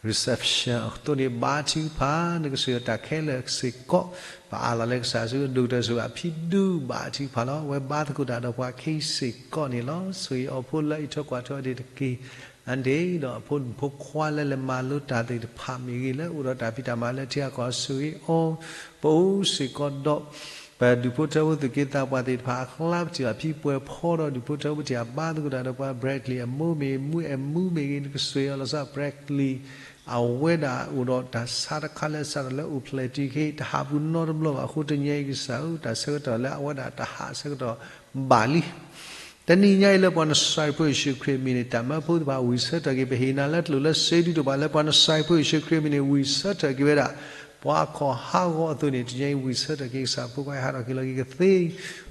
reception အသိးန့ၣ် ဘါထုကဖၣ် နကဆိၣ်ဂ့ၤအီၤတၢ်ခဲလၢာ်စ့ၢ်ကီး, ပအၢၣ်လီၤလၢကစၢ်ဆူ ဒိၣ်ကတၢၢ်ဆိၣ်ဂ့ၤဘၣ်ဖံဒူ ဘါထုကဖၣ်လီၤ. အဝဲဘါသကိးတၢ်ဒီးပှၤခံစ့ၢ်ကီးန့ၣ်လီၤ. ဆိၣ်ဂ့ၤအီၤဖိလၢအံးထွဲကွၢ်ထွဲအီၤတက့ၢ် အါတက့ၢ်ဒီးအဖိမုၣ်ဖိခွါလၢလဲၤမၤလိတၢ်သ့ၣ်တဖၣ်မ့ၢ်ဂ့ၤ, လၢအိၣ်ဒီးတၢ်ဖံးတၢ်မၤလၢထံဂၤကီၢ်ဂၤ ဆိၣ်ဂ့ၤအီၤ, ပအိၣ်စ့ၢ်ကီးဒီး ပဒူၣ်ဖိထၢဖိသူၣ်က့သးပှၢ်သ့ၣ်တဖၣ်အကျါ ပထံၣ်ဘၣ်ဖံပှဲၤဖီဒီးဒူၣ်ဖိထၢဖိ ပထံၣ်ဘါသကိးတၢ်ဒီးပှၤ Bradley အမိၢ်မ့ၢ်ဂ့ၤ မုၢ်အဲၣ်မူမ့ၢ်ဂ့ၤ နကဆိၣ်ဂ့ၤအီၤလီၤဆီ Bradley အဝဲဒၣ်အိၣ်ဒီးတၢ်ဆါတခါလၢစးထီၣ်လၢအိၣ်ဖျဲၣ်ထံခံ တဟးပူၤနီတဘျီဘၣ်အဃိ တနံၤအံၤကစၢ်ဧၢ တၢ်ဆၢကတီၢ်လၢအဝဲဒၣ်တဟးဆၢကတီၢ်ဘၣ်လံ. တနံၤညါအံၤလၢပှၤနစၤရ့းဖိယ့ၣ်ၡူးခရံာ်အမံၤန့ၣ် တၢ်မၢဖိသ့ၣ်တဖၣ်ဝံၣ်ဆၢထၢၣ်က့ၤ ပဟ့ၣ်နၤလၢကျိာ်လၢစ့ဒုးတဘၣ် လၢပှၤနစၤရ့းဖိယ့ၣ်ၡူးခရံာ်အမံၤန့ၣ် ဝံၣ်ဆၢထၢၣ်က့ၤဝဲဒၣ် ပှၤခီၣ်ဟးဂီၤအသိးန့ၣ် တနံၤညါအံၤဝံၣ်ဆၢထၢၣ်က့ၤ ကစၢ်ဖိခွါဟးထီၣ်က့ၤလီၤက့ၤကသ့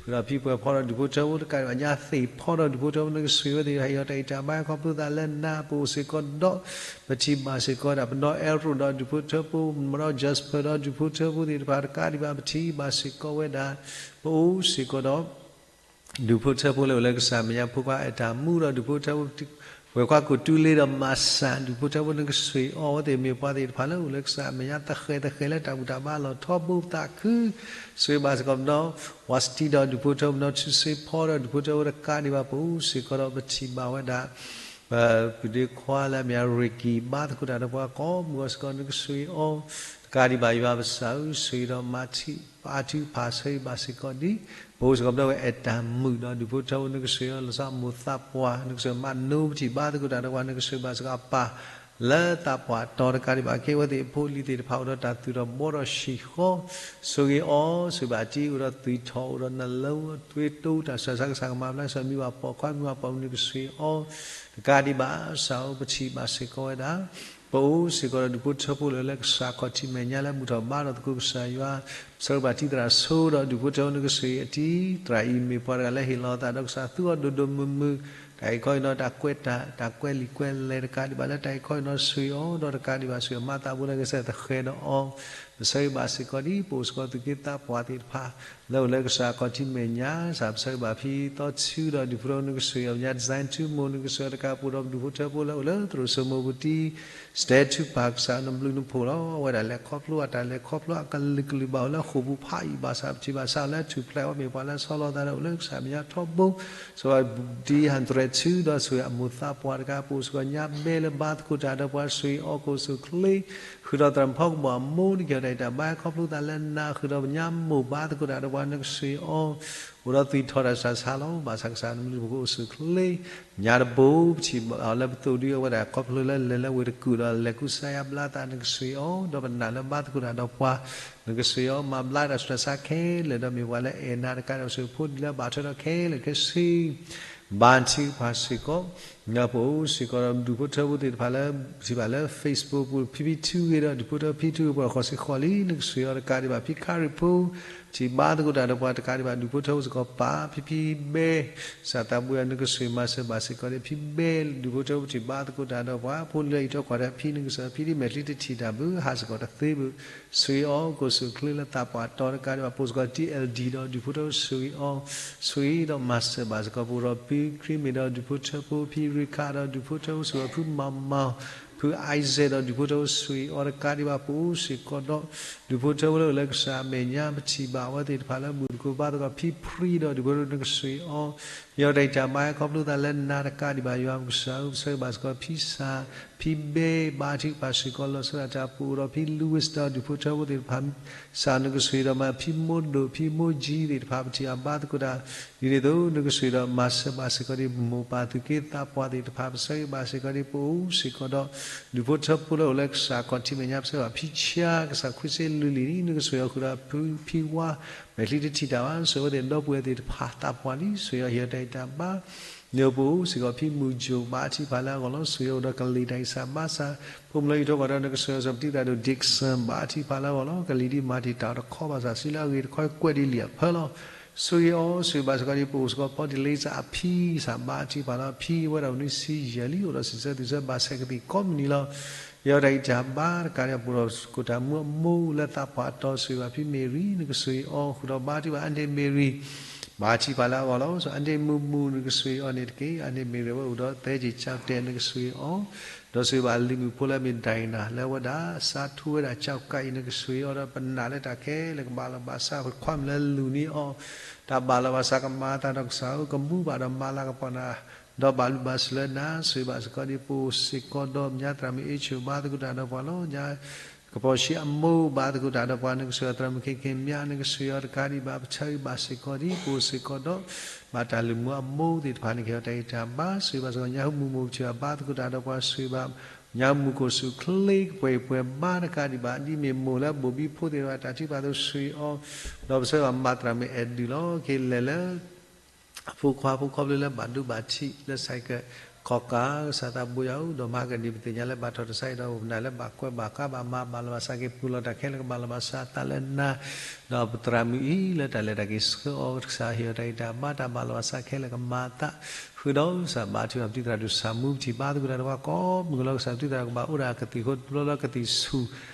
ဃုာ်ဒီးဖံပှဲၤဖီဒီးဒူၣ်ဖိထၢဖိတကးဒံးဘၣ် ညါသ့ၣ်ဖီဒီးဒူၣ်ဖိထၢဖိ နကဆိၣ်ဂ့ၤဝဲသ့ၣ် ဟ့ၣ်အီၤတၢ်ဂံၢ်တၢ်ဘါခီဖျိသးလၢနၤ ပအိၣ်စ့ၢ်ကီးဒီး ပထံၣ်ဘၣ်စ့ၢ်ကီးဝဲဒၣ် ပဒီ Errol ဒီးဒူၣ်ဖိထၢဖိ မဒီ Jasper ဒီးဒူၣ်ဖိထၢဖိသ့ၣ်တဖၣ်တကးဒံးဘၣ် ပထံၣ်ဘၣ်စ့ၢ်ကီးဝဲဒၣ် ပအိၣ်စ့ၢ်ကီးဒီး ဒူၣ်ဖိထၢဖိလၢအိၣ်လၢကစၢ်မဲာ်ညါ ဖိခွါအဲၣ်တၢ်မူဒီးဒူၣ်ဖိထၢဖိ ဝဲၤခွါကူၣ်တူလ့ဒီးမၤစၢ် ဒူၣ်ဖိထၢဖိ နကဆိၣ်ဂ့ၤအီၤဝဲသ့ၣ် မ့ၢ်ပှၤသ့ၣ်တဖၣ်လၢအိၣ်လၢကစၢ်မဲာ်ညါ သဃဲၤသဃဲၤလၢတၢ်ဘူၣ်တၢ်ဘါလီၤထီဘိသးခု ဆိၣ်ဂ့ၤဘၣ်စ့ၢ်ကီးပဒီ ဝၤစတံဒီးဒူၣ်ဖိထၢဖိ ပဒီ ထူစ့ဖီဒီးဒူၣ်ဖိထၢဖိတကးဒံးဘၣ် ပအိၣ်စ့ၢ်ကီးဒီး ပထံၣ်ဘၣ်ဝဲဒၣ် ပပုၢ်ဒ့ခွါလၢအမ့ၢ် Ricky ဘါသကိးတၢ်ဒီးပှၤကိးမုၢ်ဂီၤစ့ၢ်ကီး နကဆိၣ်ဂ့ၤအီၤ တကးဒံးဘၣ် ယွၤပစၢ်ဧၢ ဆိၣ်ဂ့ၤဒီးမၤထံၣ် ပအါထုကဖၣ်ဆၢဂ့ၤဘၣ်စ့ၢ်ကီးဒ် ပအိၣ်စ့ၢ်ကီးပဒီဝဲအဲၣ်တၢ်မုာ်ဒီးဒူၣ်ဖိထၢဖိ နကဆိၣ်ဂ့ၤအီၤလီၤဆီ မိၢ်သးပှၢ် နကဆိၣ်ဂ့ၤမၤနိပထံၣ်ဘါသကိးတၢ်ဒီးပှၤ နကဆိၣ်ဂ့ၤဘၣ်စ့ၢ်ကီးအပၢ် လၢသးပှၢ်တီၤတကးဒံးဘၣ် ကဲဝဲသ့ၣ်အဖိအလံၤသ့ၣ်တဖၣ် အိၣ်ဒီးတၢ်သူၣ်ထီၣ်ဘှီထီၣ်ဟံၣ်ဃီ, ဆိၣ်ဂ့ၤအီၤ ဆိၣ်ဂ့ၤဘၣ်တံၢ် အိၣ်ဒီးသွံၣ်ထီၣ် အိၣ်ဒီးနလၢ ထွဲတိ တၢ်ဆှၢဆါကစၢ်ကမၤဘျါ ကစၢ်မံၤဘၣ်ပိာ်ခွါ မံၤဘၣ်ပိာ်မုၣ် နကဆိၣ်ဂ့ၤအီၤ တကးဒံးဘၣ် ကစၢ်ဧၢ ပထံၣ်ဘၣ်စ့ၢ်ကီးဝဲဒၣ် ပအိၣ်စ့ၢ်ကီးဒီးဒူၣ်ဖိထၢဖိလၢ လၢကစၢ်ခီၣ်ထံးမဲာ်ညါလၢ ဘူၣ်ထီၣ်ဘါထီၣ်သကိး ကစၢ်ယွၤ ပဆၢဂ့ၤဘၣ်တံၢ်သရၣ်ဆိဒီးဒူၣ်ဖိထၢဖိ နကဆိၣ်ဂ့ၤအီၤတံၢ် သရၣ်အံၤမ့ၢ်ပှၤတဂၤလၢဟ့ၣ်လီၤအသးဒီးကစၢ် သူအီၤဒိၣ်ဒိၣ်မုၢ်မုၢ် တၢ်အံၤခီအံၤနီၤ တၢ်ကွဲးတၢ် တၢ်ကွဲးလံာ်ကွဲးလဲၢ်တကးဒံးဘၣ် လၢတၢ်အံၤခီအံၤနီၤ ဆိၣ်ဂ့ၤအီၤဒီးတကးဒံးဘၣ် ဆိၣ်ဂ့ၤမၤသးဘူးလၢကစၢ်သဃဲးဒီးအီၤ ပဆၢဂ့ၤဘၣ်စ့ၢ်ကီးဒ် ပအိၣ်စ့ၢ်ကီးသူၣ်က့သးပှၢ်သ့ၣ်တဖၣ် လၢအိၣ်လၢကစၢ်ခီၣ်ထံးမဲာ်ညါ ကစၢ်ပဆၢဂ့ၤဘၣ်ဖံသီဆူဒီးဒူၣ်ဖိထၢဖိ နကဆိၣ်ဂ့ၤအီၤ ညါ design ထူမိၢ် နကဆိၣ်ဂ့ၤအီၤတကး ပအိၣ်ဒီးဒူၣ်ဖိထၢဖိလၢအိၣ်လၢသရိာ်စိမိၢ်ပူၤတံၢ် စတဲထူပၢ် ကစၢ်နဘျုးနဖှိၣ်လီၤ အဝဲဒၣ်လဲၤခီဖျိအတၢ်လဲၤခီဖျိ အကလုာ်ကလုာ်ဘၣ်အိၣ်လၢဃိာ်ပူၤဖးယံာ်ဘၣ်ဆၣ် ပထံၣ်ဘၣ်ဆၣ်လၢထူၣ်ဖျဲးဝဲ မ့ၢ်ပှၤလၢဆီလီၤသးဒီးအိၣ်လၢကစၢ်မဲာ်ညါထီဘိ ဆိၣ်ဂ့ၤဘၣ်တံၢ် ဟၣ်တြဲၤထူဒီးဆိၣ်ဂ့ၤအမိၢ်သးပှၢ်တကး ပအိၣ်စ့ၢ်ကီးညါဘဲလၢဘါသကိးတၢ်ဒီးပှၤ ဆိၣ်ဂ့ၤအီၤ ကအိၣ်ဆူၣ်အိၣ်ချ့ ဃုာ်ဒီးသရၣ်မုၣ်ဖီကဘီၣ်အမိၢ် နကဟ့ၣ်အီၤတၢ်အံၤတၢ်ဘါ ခီဖျိသးလၢနၤ ဃုာ်ဒီးညါမိၢ်ဘါသကိးတၢ်ဒီးပှၤ နကဆိၣ်ဂ့ၤအီၤ အိၣ်ဒီးသွံၣ်ထီၣ်တၢ်ဆှၢဆါလီၤ ဘၣ်ဆၣ်ကစၢ်နဘျုးနဖှိၣ်ကအိၣ်ဆူၣ်အိၣ်ချ့ ညါတဘိ ပထံၣ်ဘၣ်အီၤလၢပသိၣ်ဒုအဝဲဒၣ် ခီဖျိလၢလဲၤလၢဝ့ၢ်တကူၣ်ဒီးလဲၤကူစါယါဘျါသး နကဆိၣ်ဂ့ၤအီၤ ဒီးပနာ်လၢဘါသကိးတၢ်ဒီးပှၤ နကဆိၣ်ဂ့ၤအီၤ မၤဘျါတၢ်ဆှၢဆါခဲလၢာ် ဒီးမ့ၢ်ပှၤလၢအဲၣ်နၤတကးဒီး ဆိၣ်ဂ့ၤဖိဒံလၢဘၣ်ထွဲဒီးခဲလၢာ်ခဲဆ့ ဘါထုကဖၣ်စ့ၢ်ကီး ပအိၣ်စ့ၢ်ကီးဒီးဒူၣ်ဖိထၢဖိသ့ၣ်တဖၣ်လၢ ပထံၣ်ဘၣ်လၢ Facebook ပူၤ ဖံဖံထူဂ့ၤဒီးဒူၣ်ဖိထၢဖိ ဖံထူဂ့ၤပှၤဃီၤစ့ၢ်ဃီၤလံ နကဆိၣ်ဂ့ၤအီၤတကးဒံးဘၣ် ဖံခါရံၣ်ဖိ ပထံၣ်ဘါသကိးတၢ်ဒီးပှၤတကးဒံးဘၣ် ဒူၣ်ဖိထၢဖိစ့ၢ်ကီးပၢ် ဖံဖံဘဲ ကစၢ်သးဘိယွၤ နကဆိၣ်ဂ့ၤမၤစၢၤဘၣ်စ့ၢ်ကီးဒီး ဖံဘဲ ဒူၣ်ဖိထၢဖိပထံၣ်ဘါသကိးတၢ်ဒီးပှၤ ဖိလၢအံးထွဲကွၢ်ထွဲဖံ နကစၢ်ဖံဒ်မဲာ်ချံတထံၣ်တၢ်ဘၣ် ဟးစ့ၢ်ကီးတသ့ဘၣ် ဆိၣ်ဂ့ၤအီၤ ကအိၣ်ဆူၣ်အိၣ်ချ့လၢသးပှၢ်တီၤတကးဒံးဘၣ် ပအိၣ်စ့ၢ်ကီး TLD ဒီးဒူၣ်ဖိထၢဖိ ဆိၣ်ဂ့ၤအီၤ ဆိၣ်ဂ့ၤဒီးမၤစၢၤဘၣ်စ့ၢ်ကီး ပအိၣ်ဒီးဖံခရံမ့ၢ်ဒီးဒူၣ်ဖိထၢဖိ ဖံရံခးဒီးဒူၣ်ဖိထၢဖိ ဆိၣ်ဂ့ၤဖုမၤမၤ ဖု Isaac ဒီးဒူၣ်ဖိထၢဖိ ဆိၣ်ဂ့ၤအီၤတကးဒံးဘၣ် ပအိၣ်စ့ၢ်ကီးဒီး ဒူၣ်ဖိထၢဖိလၢအိၣ်လၢကစၢ်အမဲာ်ညါ ပထံၣ်ဘၣ်အဝဲသ့ၣ်တဖၣ်လၢဘူၣ်သကိးဘါသကိး ဖံဖရံဒီးဒူၣ်ဖိထၢဖိ နကဆိၣ်ဂ့ၤအီၤ ဟ့ၣ်အီၤတၢ်အံးတၢ်ဘါ ခီဖျိသးလၢနၤတကးဒံးဘၣ် ယွၤပကစၢ်ဧၢ ပဆၢဂ့ၤဘၣ်စ့ၢ်ကီး ဖံစၢ် ဖံဘဲ ဘါထုကဖၣ်စ့ၢ်ကီး လီၤဆီဒၣ်တၢ် ပအိၣ်ဒီးဖံ Louis ဒီးဒူၣ်ဖိထၢဖိသ့ၣ်တဖၣ် ကစၢ်နကဆိၣ်ဂ့ၤဒီးမၤ ဖံမိၢ်ဒိၣ် ဖံမိၢ်ကၠံသ့ၣ်တဖၣ် ပထံၣ်အဘါသကိးတၢ် ဒ်န့ၣ်အသိး နကဆိၣ်ဂ့ၤဒီးမၤစၢၤဘၣ်စ့ၢ်ကီးဒ် ပမိၢ်ပၢ်သူၣ်က့သးပှၢ်သ့ၣ်တဖၣ် ပဆၢဂ့ၤဘၣ်စ့ၢ်ကီးဒ် ပအိၣ်စ့ၢ်ကီးဒီး ဒူၣ်ဖိထၢဖိလၢအိၣ်လၢကစၢ်ခီၣ်ထံးမဲာ်ညါ ပဆၢဂ့ၤဘၣ်ဖံဆါ ကစၢ်ခွံဆ့လွံၢ်လံၤန့ၣ် နကဆိၣ်ဂ့ၤအီၤဃုာ်ဒီးဖံဝါ မဲာ်ချံတထံၣ်တၢ်ဘၣ် ဆိၣ်ဂ့ၤအဝဲသ့ၣ်ဒီပုၢ်ဝဲၢ်သ့ၣ်တဖၣ် သးပှၢ်လံ ဆိၣ်ဂ့ၤအီၤဟ့ၣ်အီၤတၢ်အံးတၢ်ဘါ န့ၣ်ပအိၣ်စ့ၢ်ကီးဖံမုၢ်ကၠိၣ် ဘါထုကဖၣ်လၢအဂီၢ်လီၤ ဆိၣ်ဂ့ၤအီၤဒီးကလံၤတၢ်ဂံၢ်စၢ်ဘါစၢ် ဖိမုၣ်လၢအံးထွဲကွၢ်ထွဲ နကဆိၣ်ဂ့ၤအီၤ ပတံၢ်သရၣ်ဒိၣ် Dixon ဘါထုကဖၣ်လၢအဂီၢ်လီၤ ကလံၤဒ်မၤတံာ်တာ်တခီဘၣ်ဆၣ် စုလၢအဂ့ၤတခီကွဲးဒ်လံာ်အဖၢလီၤ ဆိၣ်ဂ့ၤအီၤ ဆိၣ်ဂ့ၤဘၣ်စ့ၢ်ကီးဒ် ပအိၣ်စ့ၢ်ကီးဖီတံၢ်လ့စၢ်အဖံ စၢ်ဘါထုကဖၣ်လၢအဖံ အဝဲဒၣ်အိၣ်နွံဆံယဲၢ်လံ အိၣ်ဒီးစံးဆၢသုးဆၢဘၣ်ဆဲးကသံၣ်ကိးမုၢ်နံၤလီၤ ဟ့ၣ်အီၤတၢ်အံးတၢ်ဘါတကးဒံး ပအိၣ်ဒီးကိၣ်တၢ်မူအမိၢ်လၢသးပှၢ်တီၤ ဆိၣ်ဂ့ၤဘၣ်ဖံမ့ၢ်ရံ နကဆိၣ်ဂ့ၤအီၤဃုာ်ဒီးဘါထုကဖၣ် အါန့ၢ်မ့ၢ်ရံ ဘါထုကဖၣ်လၢအဂီၢ်လီၤ အါန့ၢ်မုၢ်မုၢ် နကဆိၣ်ဂ့ၤအီၤန့ၣ်တက့ၢ် အါန့ၢ်မ့ၢ်ရံ အဝဲအိၣ်ဒီးသဲက့ၤကၠီတဲာ် နကဆိၣ်ဂ့ၤအီၤ ဒီးဆိၣ်ဂ့ၤဘၣ်လံၤမုၣ်ဖိလၢအမ့ၢ်ဒၣ်အံၤနၤ လၢအဝဲဒၣ်စးထူဝဲဒၣ်ကၠီကးအံၤ နကဆိၣ်ဂ့ၤအီၤဒီးပနာ်လၢတၢ်ခဲလၢာ်ကဘၣ်လီၤဘၣ်စး ပခွါမုၣ်လၢလူၤန့ၢ်အီၤ တၢ်ဘၣ်လီၤဘၣ်စးကမၤအသးဒီးကစၢ်ဧၢ ကမူဘၣ်ဒီးမၤလၤကပီၤနၤ ဒီးဘၣ်လူၤဘၣ်စၢၤလၢနၤ ဆိၣ်ဂ့ၤဘၣ်စ့ၢ်ကီးဒ် ပအိၣ်စ့ၢ်ကီးဒီးညါသရၣ်မုၣ်အ့ၣ်ဆိၣ် ဘါသကိးတၢ်ဒီးပှၤလီၤ ညါ ကပီၤဆံးအမိၢ် ဘါသကိးတၢ်ဒီးပှၤ နကဆိၣ်ဂ့ၤအီၤ သရၣ်မုၣ်ခ့ခ့မၠး နကဆိၣ်ဂ့ၤအီၤတကးဒံးဘၣ် ပဆၢဂ့ၤဘၣ်စ့ၢ်ကီးဒ် ပအိၣ်စ့ၢ်ကီးဒီး ဘၣ်တၢ်လုၢ်မူအမိၢ်သ့ၣ်တဖၣ်န့ၣ် ကဟ့ၣ်အီၤတၢ်အံးတၢ်ဘါ ဆိၣ်ဂ့ၤဘၣ်စ့ၢ်ကီး ညါဟူမူၢ်မိၢ် ပထံၣ်ဘၣ်ဘါသကိးတၢ်ဒီးပှၤ ဆိၣ်ဂ့ၤဘၣ် ညါဟူမူၢ်ကအိၣ်ဆူၣ်အိၣ်ချ့ ကပှဲၤပှဲၤဘါတကးဒံးဘၣ် ဒ်မ့ၢ်မိၢ်လၢဘိၣ်ဘံဖိသ့ၣ်တဖၣ် တၢ်ထုကဖၣ်အသိး ဆိၣ်ဂ့ၤအီၤ ဒီးပဆၢဂ့ၤဘၣ်မၤသရၣ်မုၣ်အဲၣ်ဒုးလီၤ ကဟ့ၣ်လဲၤလၢ အဖိခွါဖိခီဖျိလၢဘၣ်ဒိဘၣ်ထံးလၢ ဆိုင်ကယ် ခီၣ်ကး ကစၢ်သးဘိယွၤဧၢ ဒီးမၤကဒံးပသ့ၣ်ညါလၢဘၣ်ထီၣ်တၢ်ဆါအံၤဒီး ပနာ်လၢဘၣ်ကွဲးဘၣ်ကါဘၣ်မၤဘၣ်လီၤဘၣ်စးက့ၤ ပူၤလီၤတၢ်ခဲလၢာ်ကဘၣ်လီၤဘၣ်စးအသးလၢနၤ ဒီးပသရၣ်မုၣ်အံၤလၢတၢ်လဲၤတၢ်က့ၤဆှၢအီၤ ကစၢ်ဟ့ၣ်အီၤတၢ်အံးတၢ်ဘါ တၢ်ဘၣ်လီၤဘၣ်စးခဲလၢာ်ကမၤအသး ဃုာ်ဒီးကစၢ်ဘါထုကဖၣ်ပတံၢ်သရၣ်ဒိၣ်ဆၣ်မူ ပထံၣ်ဘါသကိးတၢ်ဒီးပှၤကိးမုၢ်ကလီၤ ကစၢ်ပတံၢ်သရၣ်ကဘၣ်အိၣ်ဒၣ်ကသံၣ်ဃိတဘျီလၢကသံၣ်ဆူၣ်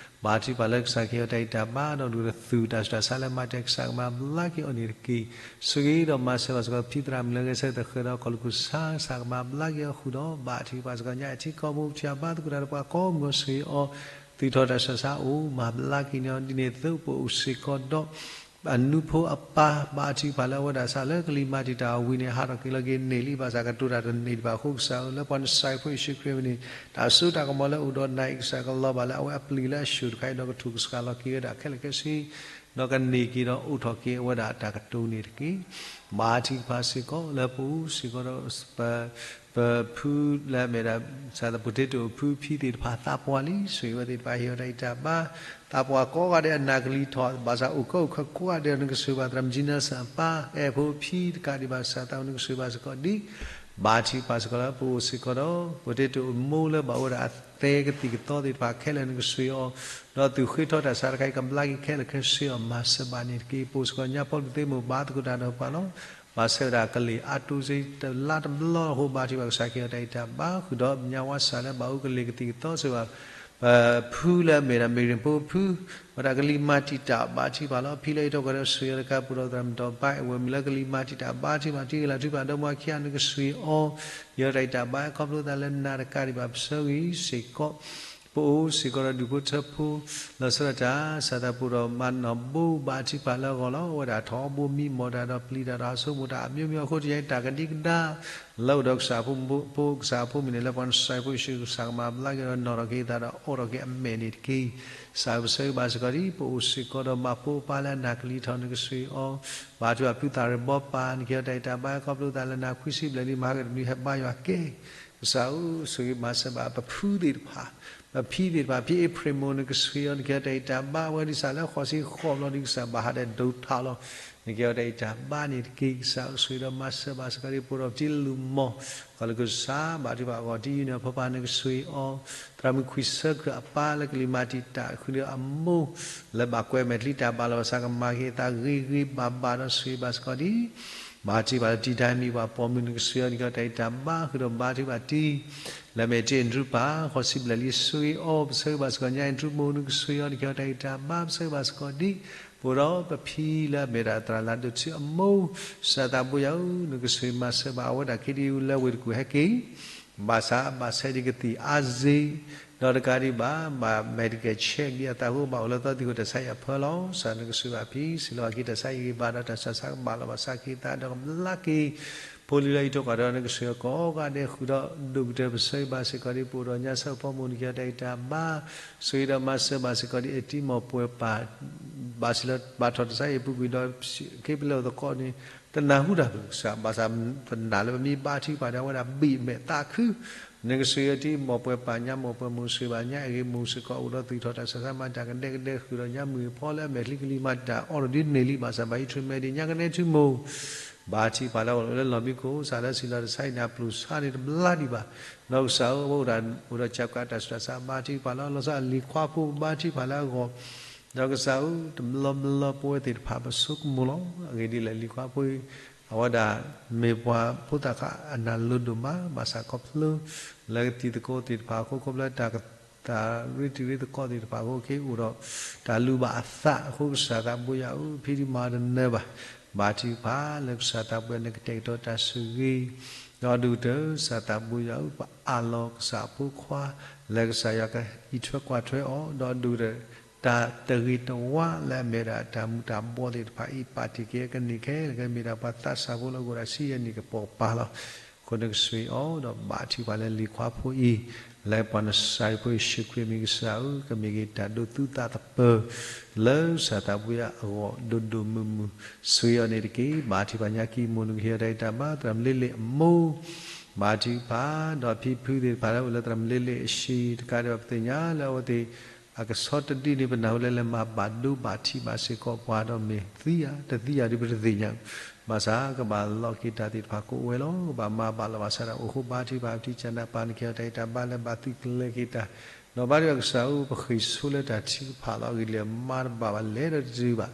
ဘါထုကဖၣ်လၢကစၢ်ကဟ့ၣ်အီၤတၢ်အံးတၢ်ဘါ ဒီးဒိၣ်တသုးတၢ်ဆူးတၢ်ဆါလၢမၤတၢ် ကစၢ်ကမၤဘျါက့ၤအီၤန့ၣ်တက့ၢ်. ဆိၣ်ဂ့ၤဒီးမၤစၢၤဘၣ်စ့ၢ်ကီး ပတံၢ်သရၣ်မုၣ်လၢဂဲၤဆၢထၢၣ်ဃၢၤဒီးကီၢ်လူၤခိၣ်ဆါ ကစၢ်ကမၤဘျါက့ၤအီၤဃုာ်ဒီး ဘါထုကဖၣ်စ့ၢ်ကီး ညါအထံကီၢ်မူ ပထံၣ်ဘါသကိးတၢ်ဒီးပှၤကိးမုၢ်ကဆှၢအီၤ သုးထီၣ်တၢ်ဆူးတၢ်ဆါအိၣ် မၤဘျါက့ၤန့ၢ်အီၤ ဒ်န့ၣ်အသိး ပအိၣ်စ့ၢ်ကီးဒီး အနူဖိအပၢ် ဘါထုကဖၣ်လၢအဝဲဒၣ်စးလၢကလံၤမၤတံာ်တာ်အဝံၤန့ၣ် ဟးထီၣ်က့ၤလီၤက့ၤန့ၢ်လံ ဘၣ်ဆၣ်ကတိၤတၢ်တန့ၢ်ဒံးဘၣ်အဃိ ကစၢ်ဧၢ လၢပှၤနစၢ်ဖိယ့ၣ်ၡူးခရံာ်အမံၤန့ၣ် တၢ်စိတၢ်ကမီၤလၢအိၣ်ဒီးနၤအံၤ ကစၢ်ကလီၤဘၣ်လၢအဝဲအပျံၤလၢအဆူၣ်တခါအံၤ ဒီးကထူၣ်ကစှၤလီၤက့ၤဝဲဒၣ်ခဲလၢာ်ခဲဆ့ ဒီးကန့ၢ်က့ၤဒီးအိးထီၣ်က့ၤအဝဲဒၣ်တၢ်ကတိၤန့ၣ်တက့ၢ်. ဘါထုကဖၣ်စ့ၢ်ကီးလၢပအိၣ်စ့ၢ်ကီးဒီးပ ပဖုလၢအမ့ၢ်ဒၣ် စးသး potato အဖုအဖံသ့ၣ်တဖၣ်သးပှၢ်လံ, ဆိၣ်ဂ့ၤဝဲသ့ၣ်တဖၣ်ဟ့ၣ်အီၤတၢ်အံၣ်တၢ်ဘါ, သးပှၢ်ကိးဂၤဒဲးအနၢ်ကလံၤထီၣ်, ဘၣ်ဆၣ်အိၣ်ကဲအိၣ်ခဲကိးဂၤဒဲးနကဆိၣ်ဂ့ၤဘၣ်သရၣ်မုၣ် Gina စၢ်အပၢ် အဲၣ်ဖိအဖံတကးဒံးဘၣ် စးသး နကဆိၣ်ဂ့ၤဘၣ်စ့ၢ်ကီးဒ်, ဘါထုကဖၣ်စ့ၢ်ကီးလၢပအိၣ်စ့ၢ်ကီးဒီး potato အမိၢ်လၢဘၣ်အိၣ်ဝဲဒၣ်အသဲကသံၣ်ကသီသ့ၣ်တဖၣ်ခဲလၢာ်နကဆိၣ်ဂ့ၤအီၤ, ဒီးသူၣ်ဃ့ထီတၢ်ဆါတခါအံၤကဘျါက့ၤခဲလၢာ်ခဲဆ့အီၤ မၤစၢၤဘၣ်န့ၣ်တက့ၢ်. ပအိၣ်စ့ၢ်ကီးညါဖီလူၤသ့မိၢ်ဘါသကိးတၢ်ဒီးပှၤလီၤ. ဘၣ်ဆၣ်ဝဲဒၣ်ကလံၤအါတိစ့တလါတဘျီအဃိ ဘါထုကဖၣ်ကစၢ်ကဟ့ၣ်အီၤတၢ်အံၣ်တၢ်ဘါဃုာ်ဒီး ပညါဝါစၢ်လၢဘၣ်အိၣ်ကလ့ၢ်ကသံၣ်ကသီစ့ၢ်ကီး ပဖုလၢအမ့ၢ်ဒၣ် မ့ၢ်ရ့ၣ်ဖိဖု, ဝဲဒၣ်ကလံၤမၤတံာ်တာ်ဘါထုကဖၣ်လီၤ. ဖံလၢအံးထီၣ်ကီၢ်ဒီးဆိၣ်ဂ့ၤအီၤတကးပူၤဒီးသရၣ်မုၣ်ဒီးဘါ အဝဲမ့ၢ်လၢကလံၤမၤတံာ်တာ်ဘါထုကဖၣ် ထံဂ့ၤလၤထုကဖၣ်ဒီမါခံဂၤနကဆိၣ်ဂ့ၤအီၤ, ဟ့ၣ်အီၤတၢ်အံၣ်တၢ်ဘါ ခီဖျိသးလၢနၤတကးဒံးဘၣ် ပဆၢဂ့ၤစ့ၢ်ကီး ပအိၣ်စ့ၢ်ကီးဒီးဒူၣ်ဖိထၢဖိ လီၤဆီဒၣ်တၢ် စးသးပူၤဒီးမၤနီၣ်ဘိဘါထုကဖၣ်လၢအဂီၢ်လီၤ. အဝဲဒၣ်ထီဘိမံမီၢ်တၢ်ဒီးပျံၤတၢ်ဒီးဟးဆိကမိၣ်တၢ်အမျိုးမျိုးအဃိ တယါအံၤတၢ်ကဒံကဒါ လၢအိၣ်ဒီးကစၢ်ဖိ ဖိကစၢ်အဖိမုၢ်န့ၣ် လၢပှၤနစဲးဖိယ့ၣ်ၡူးကစၢ်ကမၤဘျါက့ၤဒီးနီၣ်ထီၣ်က့ၤအသးဒီးအိးထီၣ်က့ၤအမဲာ်န့ၣ်တက့ၢ်. ကစၢ်ပဆၢဂ့ၤဘၣ်စ့ၢ်ကီးဒ် ပအိၣ်စ့ၢ်ကီးဒီးမၤဖိအပၢ်လၢအနၢ်ကလံၤထီၣ်နကဆိၣ်ဂ့ၤအီၤ, ဘါထုကဖၣ်ဖုသၣ်ရ့ၣ်ဘီပၢ် နကဟ့ၣ်အီၤတၢ်အံၣ်တၢ်ဘါ ခီဖျိသးလၢနၤခွံဆံဘျဲၣ်လံ မၤဟါကတနွံဟဲဘါယွၤကဲ ကစၢ်ဧၢ ဆိၣ်ဂ့ၤမၤစၢၤဘၣ်ပဖုသ့ၣ်တဖၣ်, ပဖံသ့ၣ်တဖၣ် ဖံအ့ဖြ့ၣ်မိၢ် နကဆိၣ်ဂ့ၤအီၤ နကဟ့ၣ်အီၤတၢ်အံၣ်တၢ်ဘါ အဝဲဒ်စးလၢဃိးဆံဃိးဘျီဒ်ကစၢ်ဘၣ်ဟးဒီးဒိးထီၣ်လီၤ. နကဟ့ၣ်အီၤတၢ်အံၣ်တၢ်ဘါန့ၣ်တက့ၢ်. ကစၢ်ဧၢ ဆိၣ်ဂ့ၤဒီးမၤစၢၤဘၣ်စ့ၢ်ကီးဒ် ပအိၣ်ဒီးပတံၤလၢလူၤမီၢ် ကီၢ်လူၤကစၢ် ဘါထုကဖၣ်အဂီၢ် တံၤယုၢ်န့ၣ်အဖိပၢ် နကဆိၣ်ဂ့ၤအီၤ, သရၣ်မုၣ်ခွံဆၢကၢၢ်အပၢ်လၢကလံၤမၤတံာ်တာ်ဃုာ်ဒီးအမိၢ် လၢဘၣ်ကွဲးမဲာ်ချံတၢ်ဘၣ်လီၤဘၣ်စး ကမၤက့ၤအသးဂ့ၤဂ့ၤဘၣ်ဘၣ်ဒီးဆိၣ်ဂ့ၤဘၣ်စ့ၢ်ကီးဒ် ဘါထုကဖၣ်လၢတံၤတၢ်မံၤပှၤပိာ်မုၣ် နကဆိၣ်ဂ့ၤအီၤ နကဟ့ၣ်အီၤတၢ်အံၣ်တၢ်ဘါဃုာ်ဒီးဘါထုကဖၣ်တံၤ လၢအမ့ၢ်တံၤအဲၣ်ဒရူၣ်ပၢ် ဃိးဆံဘျဲၣ်လံ ဆိၣ်ဂ့ၤအီၤ ပဆၢဂ့ၤဘၣ်စ့ၢ်ကီးညါအဲၣ်ဒရူၣ်မိၢ် နကဆိၣ်ဂ့ၤအီၤ နကဟ့ၣ်အီၤတၢ်အံၣ်တၢ်ဘါ ပဆၢဂ့ၤဘၣ်စ့ၢ်ကီးဒ် ပအိၣ်ဒီးပဖံလၢအမ့ၢ်ဒၣ်သရၣ်လၤဒိၣ်ထူအမိၢ် စၢ်သးဘိယွၤဧၢ နကဆိၣ်ဂ့ၤမၤစၢၤဘၣ်အဝဲဒၣ် ခ့ဒံအူလၢဝ့ၢ်တကူၣ်ဟဲက့ၤ ဘၣ်ဆၣ်ဘၣ်ဆဲးဒံးကသံၣ်အါစ့ၢ် ဒီးတကးဒံးဘၣ် ဘၣ် medical check ဒံးအသးဃိ ဘၣ်အိၣ်လၢသီသံၣ်ဃိ တၢ်ဆါအံၣ်အဖၢလီၤ. ကစၢ်နကဆိၣ်ဂ့ၤဘၣ်ဖံ စံးလီၤအခံတၢ်ဆါအံၣ်ဂ့ၤဘၣ်ဒီးတၢ်ဆါဆါကဘၣ်လီၤဘၣ်စးက့ၤသးဒီးကဘျါက့ၤ ဖိလံၤလၢအံးထီၣ်ကွၢ်ထီၣ် နကဆိၣ်ဂ့ၤအီၤကိးဂၤဒဲးဃုာ်ဒီး ဒိၣ်ကတၢၢ် ပဆၢဂ့ၤဘၣ်စ့ၢ်ကီးဒ် ပအိၣ်ဒီးညါဆၢဖီမုၢ် နကဟ့ၣ်အီၤတၢ်အံၣ်တၢ်ဘါ ဆိၣ်ဂ့ၤဒီးမၤစၢၤဘၣ်စ့ၢ်ကီးဒ် အတံၤမီၢ်ပှဲၤပၢ် ဘၣ်စံးလၢဘၣ်ထီၣ်တၢ်ဆါအံၣ်အပူၤကွံာ်ဒီး ခ့ပလၢသကိးန့ၣ် တနၢ်ဟူတၢ်ဘၣ်ကစၢ် ဘၣ်ဆၣ်ပနာ်လၢပမ့ၢ်ဘါထုကဖၣ်ဒီး အဝဲဒၣ်ဘံၣ်မဲာ်သးခု နကဆိၣ်ဂ့ၤအတံၤမီၢ်ပှဲၤပၢ် ညါမီၢ်ပှဲၤမုၣ် ဆိၣ်ဂ့ၤဘၣ်ညါအဲၣ်ဂ့ၤမုၣ်စ့ၢ်ကီး အိၣ်ဒီးသူၣ်ထီၣ်တၢ်ဆါဆါ မၤတၢ်ကဒဲကဒဲဃုာ်ဒီးညါမုၢ်ဖီလၢအမဲာ်ချံ ကလံၤမၤတံာ်တာ်အီၤတဒုန့ၣ်လံ ဘၣ်ဆၣ်ဘၣ်ဟံးထူမဲာ်ဒံး ညါကနဲထူမိၢ် ဘါထုကဖၣ်လၢအဂီၢ်လၢလီၢ်မံခိၣ် စးလၢစံးလီၤတၢ်ဆါအံၣ်န့ၣ် အပျိၢ်ဆါန့ၣ်တဘျါဒံးဘၣ် ဒီးကစၢ်ဧၢ အဝဲအိၣ်ဒီးကၠးကးတၢ်ဆူးတၢ်ဆါ ဘါထုကဖၣ်လီၤ လီၤဆီအလံၤခွါဖိ ဘါထုကဖၣ်လၢအဂီၢ် ဒီးကစၢ်ဧၢ တဘျီဘျီပဝဲသ့ၣ်တဖၣ်ပဆိကမိၣ်လီၤ. အဂ့ၢ်ဒ်လဲၣ် လံၤခွါဖိအံၤ အဝဲဒၣ်မ့ၢ်ပှၤဖိသၣ်ခါအနၢ်လိၤဒိၣ်မး ဘၣ်ဆၣ်ခီဖျိ လၢကသံၣ်သကိးသ့ၣ်တဖၣ်အဃိ ခီဖျိတၢ် တၢ်ရ့တံၤရ့သကိးသ့ၣ်တဖၣ်အဃိ က့ၤအိၣ်ဒီးတၢ်လူၤဘၣ်အသးအဃိ ကစၢ်သးဘိယွၤဧၢ ဖံဒံးမၤတနၢၤဘၣ် ဘါထုကဖၣ်လၢကစၢ်သးဘိယွၤန့ၣ် ကတဲာ်ကတီၤတၢ်ဆိၣ်ဂ့ၤ ဒီးဒိၣ်ကတၢၢ် ကစၢ်သးဘိယွၤဧၢ ပအးလီၤကစၢ်အဖိခွါ လၢကစၢ်ယွၤကအံးထွဲကွၢ်ထွဲအီၤ ဒီးဒိၣ်ကတၢၢ် တၢ်တဂ့ၤတဝါလၢအမ့ၢ်ဒၣ်တၢ်မူၤတၢ်ဘှီးသ့ၣ်တဖၣ်အံၤ ပာ်တ့ၢ်က့ၤအကန့ၢ်ခဲလၢာ် ကမ့ၢ်ဒၣ်ပှၤသးစၢ်ဖိလၢအအိၣ်ဒၣ်ဆံယဲၢ်နံၣ်ကပိာ်ကပၤလီၤ. အဃိနကဆိၣ်ဂ့ၤအီၤ ဒီးဘါထုကဖၣ်လၢလံၤခွါဖိအံၤ လၢပှၤနစၤရ့းဖိယ့ၣ်ၡူးခရံာ်အမံၤကစၢ်ဧၢ ကမ့ၢ်က့ၤတၢ်ဒိးသူသးသပၢၤ လၢကစၢ်သးဘိယွၤအဂီၢ်ဒိၣ်ဒိၣ်မုၢ်မုၢ် ဆိၣ်ဂ့ၤအီၤန့ၣ်တက့ၢ်. ဘါထုကဖၣ်ညါကံၢ်မိၢ် နကဟ့ၣ်အီၤတၢ်ဂံၢ်တၢ်ဘါ သရၣ်မုၣ်လ့လ့ၣ်အမိၢ် ဘါထုကဖၣ် ဒီးဖံဖုသ့ၣ်တဖၣ်လၢအိၣ်လၢသရၣ်မုၣ်လ့လ့ၣ်အဟံၣ် တကးဒံးဘၣ်ပသ့ၣ်ညါလၢအဝဲသ့ၣ် အကဆီတဒုန့ၣ် ပနၢ်ဟူလၢလဲၤမၤဘၣ်ဒိဘၣ်ထံးဘၣ်စ့ၢ်ကီးပှၤဒီးမ့ၢ်သံဧါ တသံဧါဒ်ပတသ့ၣ်ညါ ဘၣ်ဆၣ်ကဘၣ်လီၤက့ၤတၢ်သ့ၣ်တဖၣ်ကအိၣ်ဝဲလီၤ. ကဘၣ်မၤဘၣ်လီၤဘၣ်ဆၣ်ဒီးအိၣ်ဃိ ဘါထုကဖၣ် ပတံၤကၢ်နးပၢ် နကဟ့ၣ်အီၤတၢ်ဂံၢ်တၢ်ဘါလၢဘၣ်သုးကျဲၤက့ၤတၢ် ဒီးဘါထုကဖၣ်ကစၢ်ဧၢ ပဃ့ၢ်ဆိလၢတၢ်ထုကဖၣ်လီၤ. အဂ့ၢ်ဒ်လဲၣ်မၤတဘၣ်ဘၣ်လဲၤဒီးတတုၤဘၣ်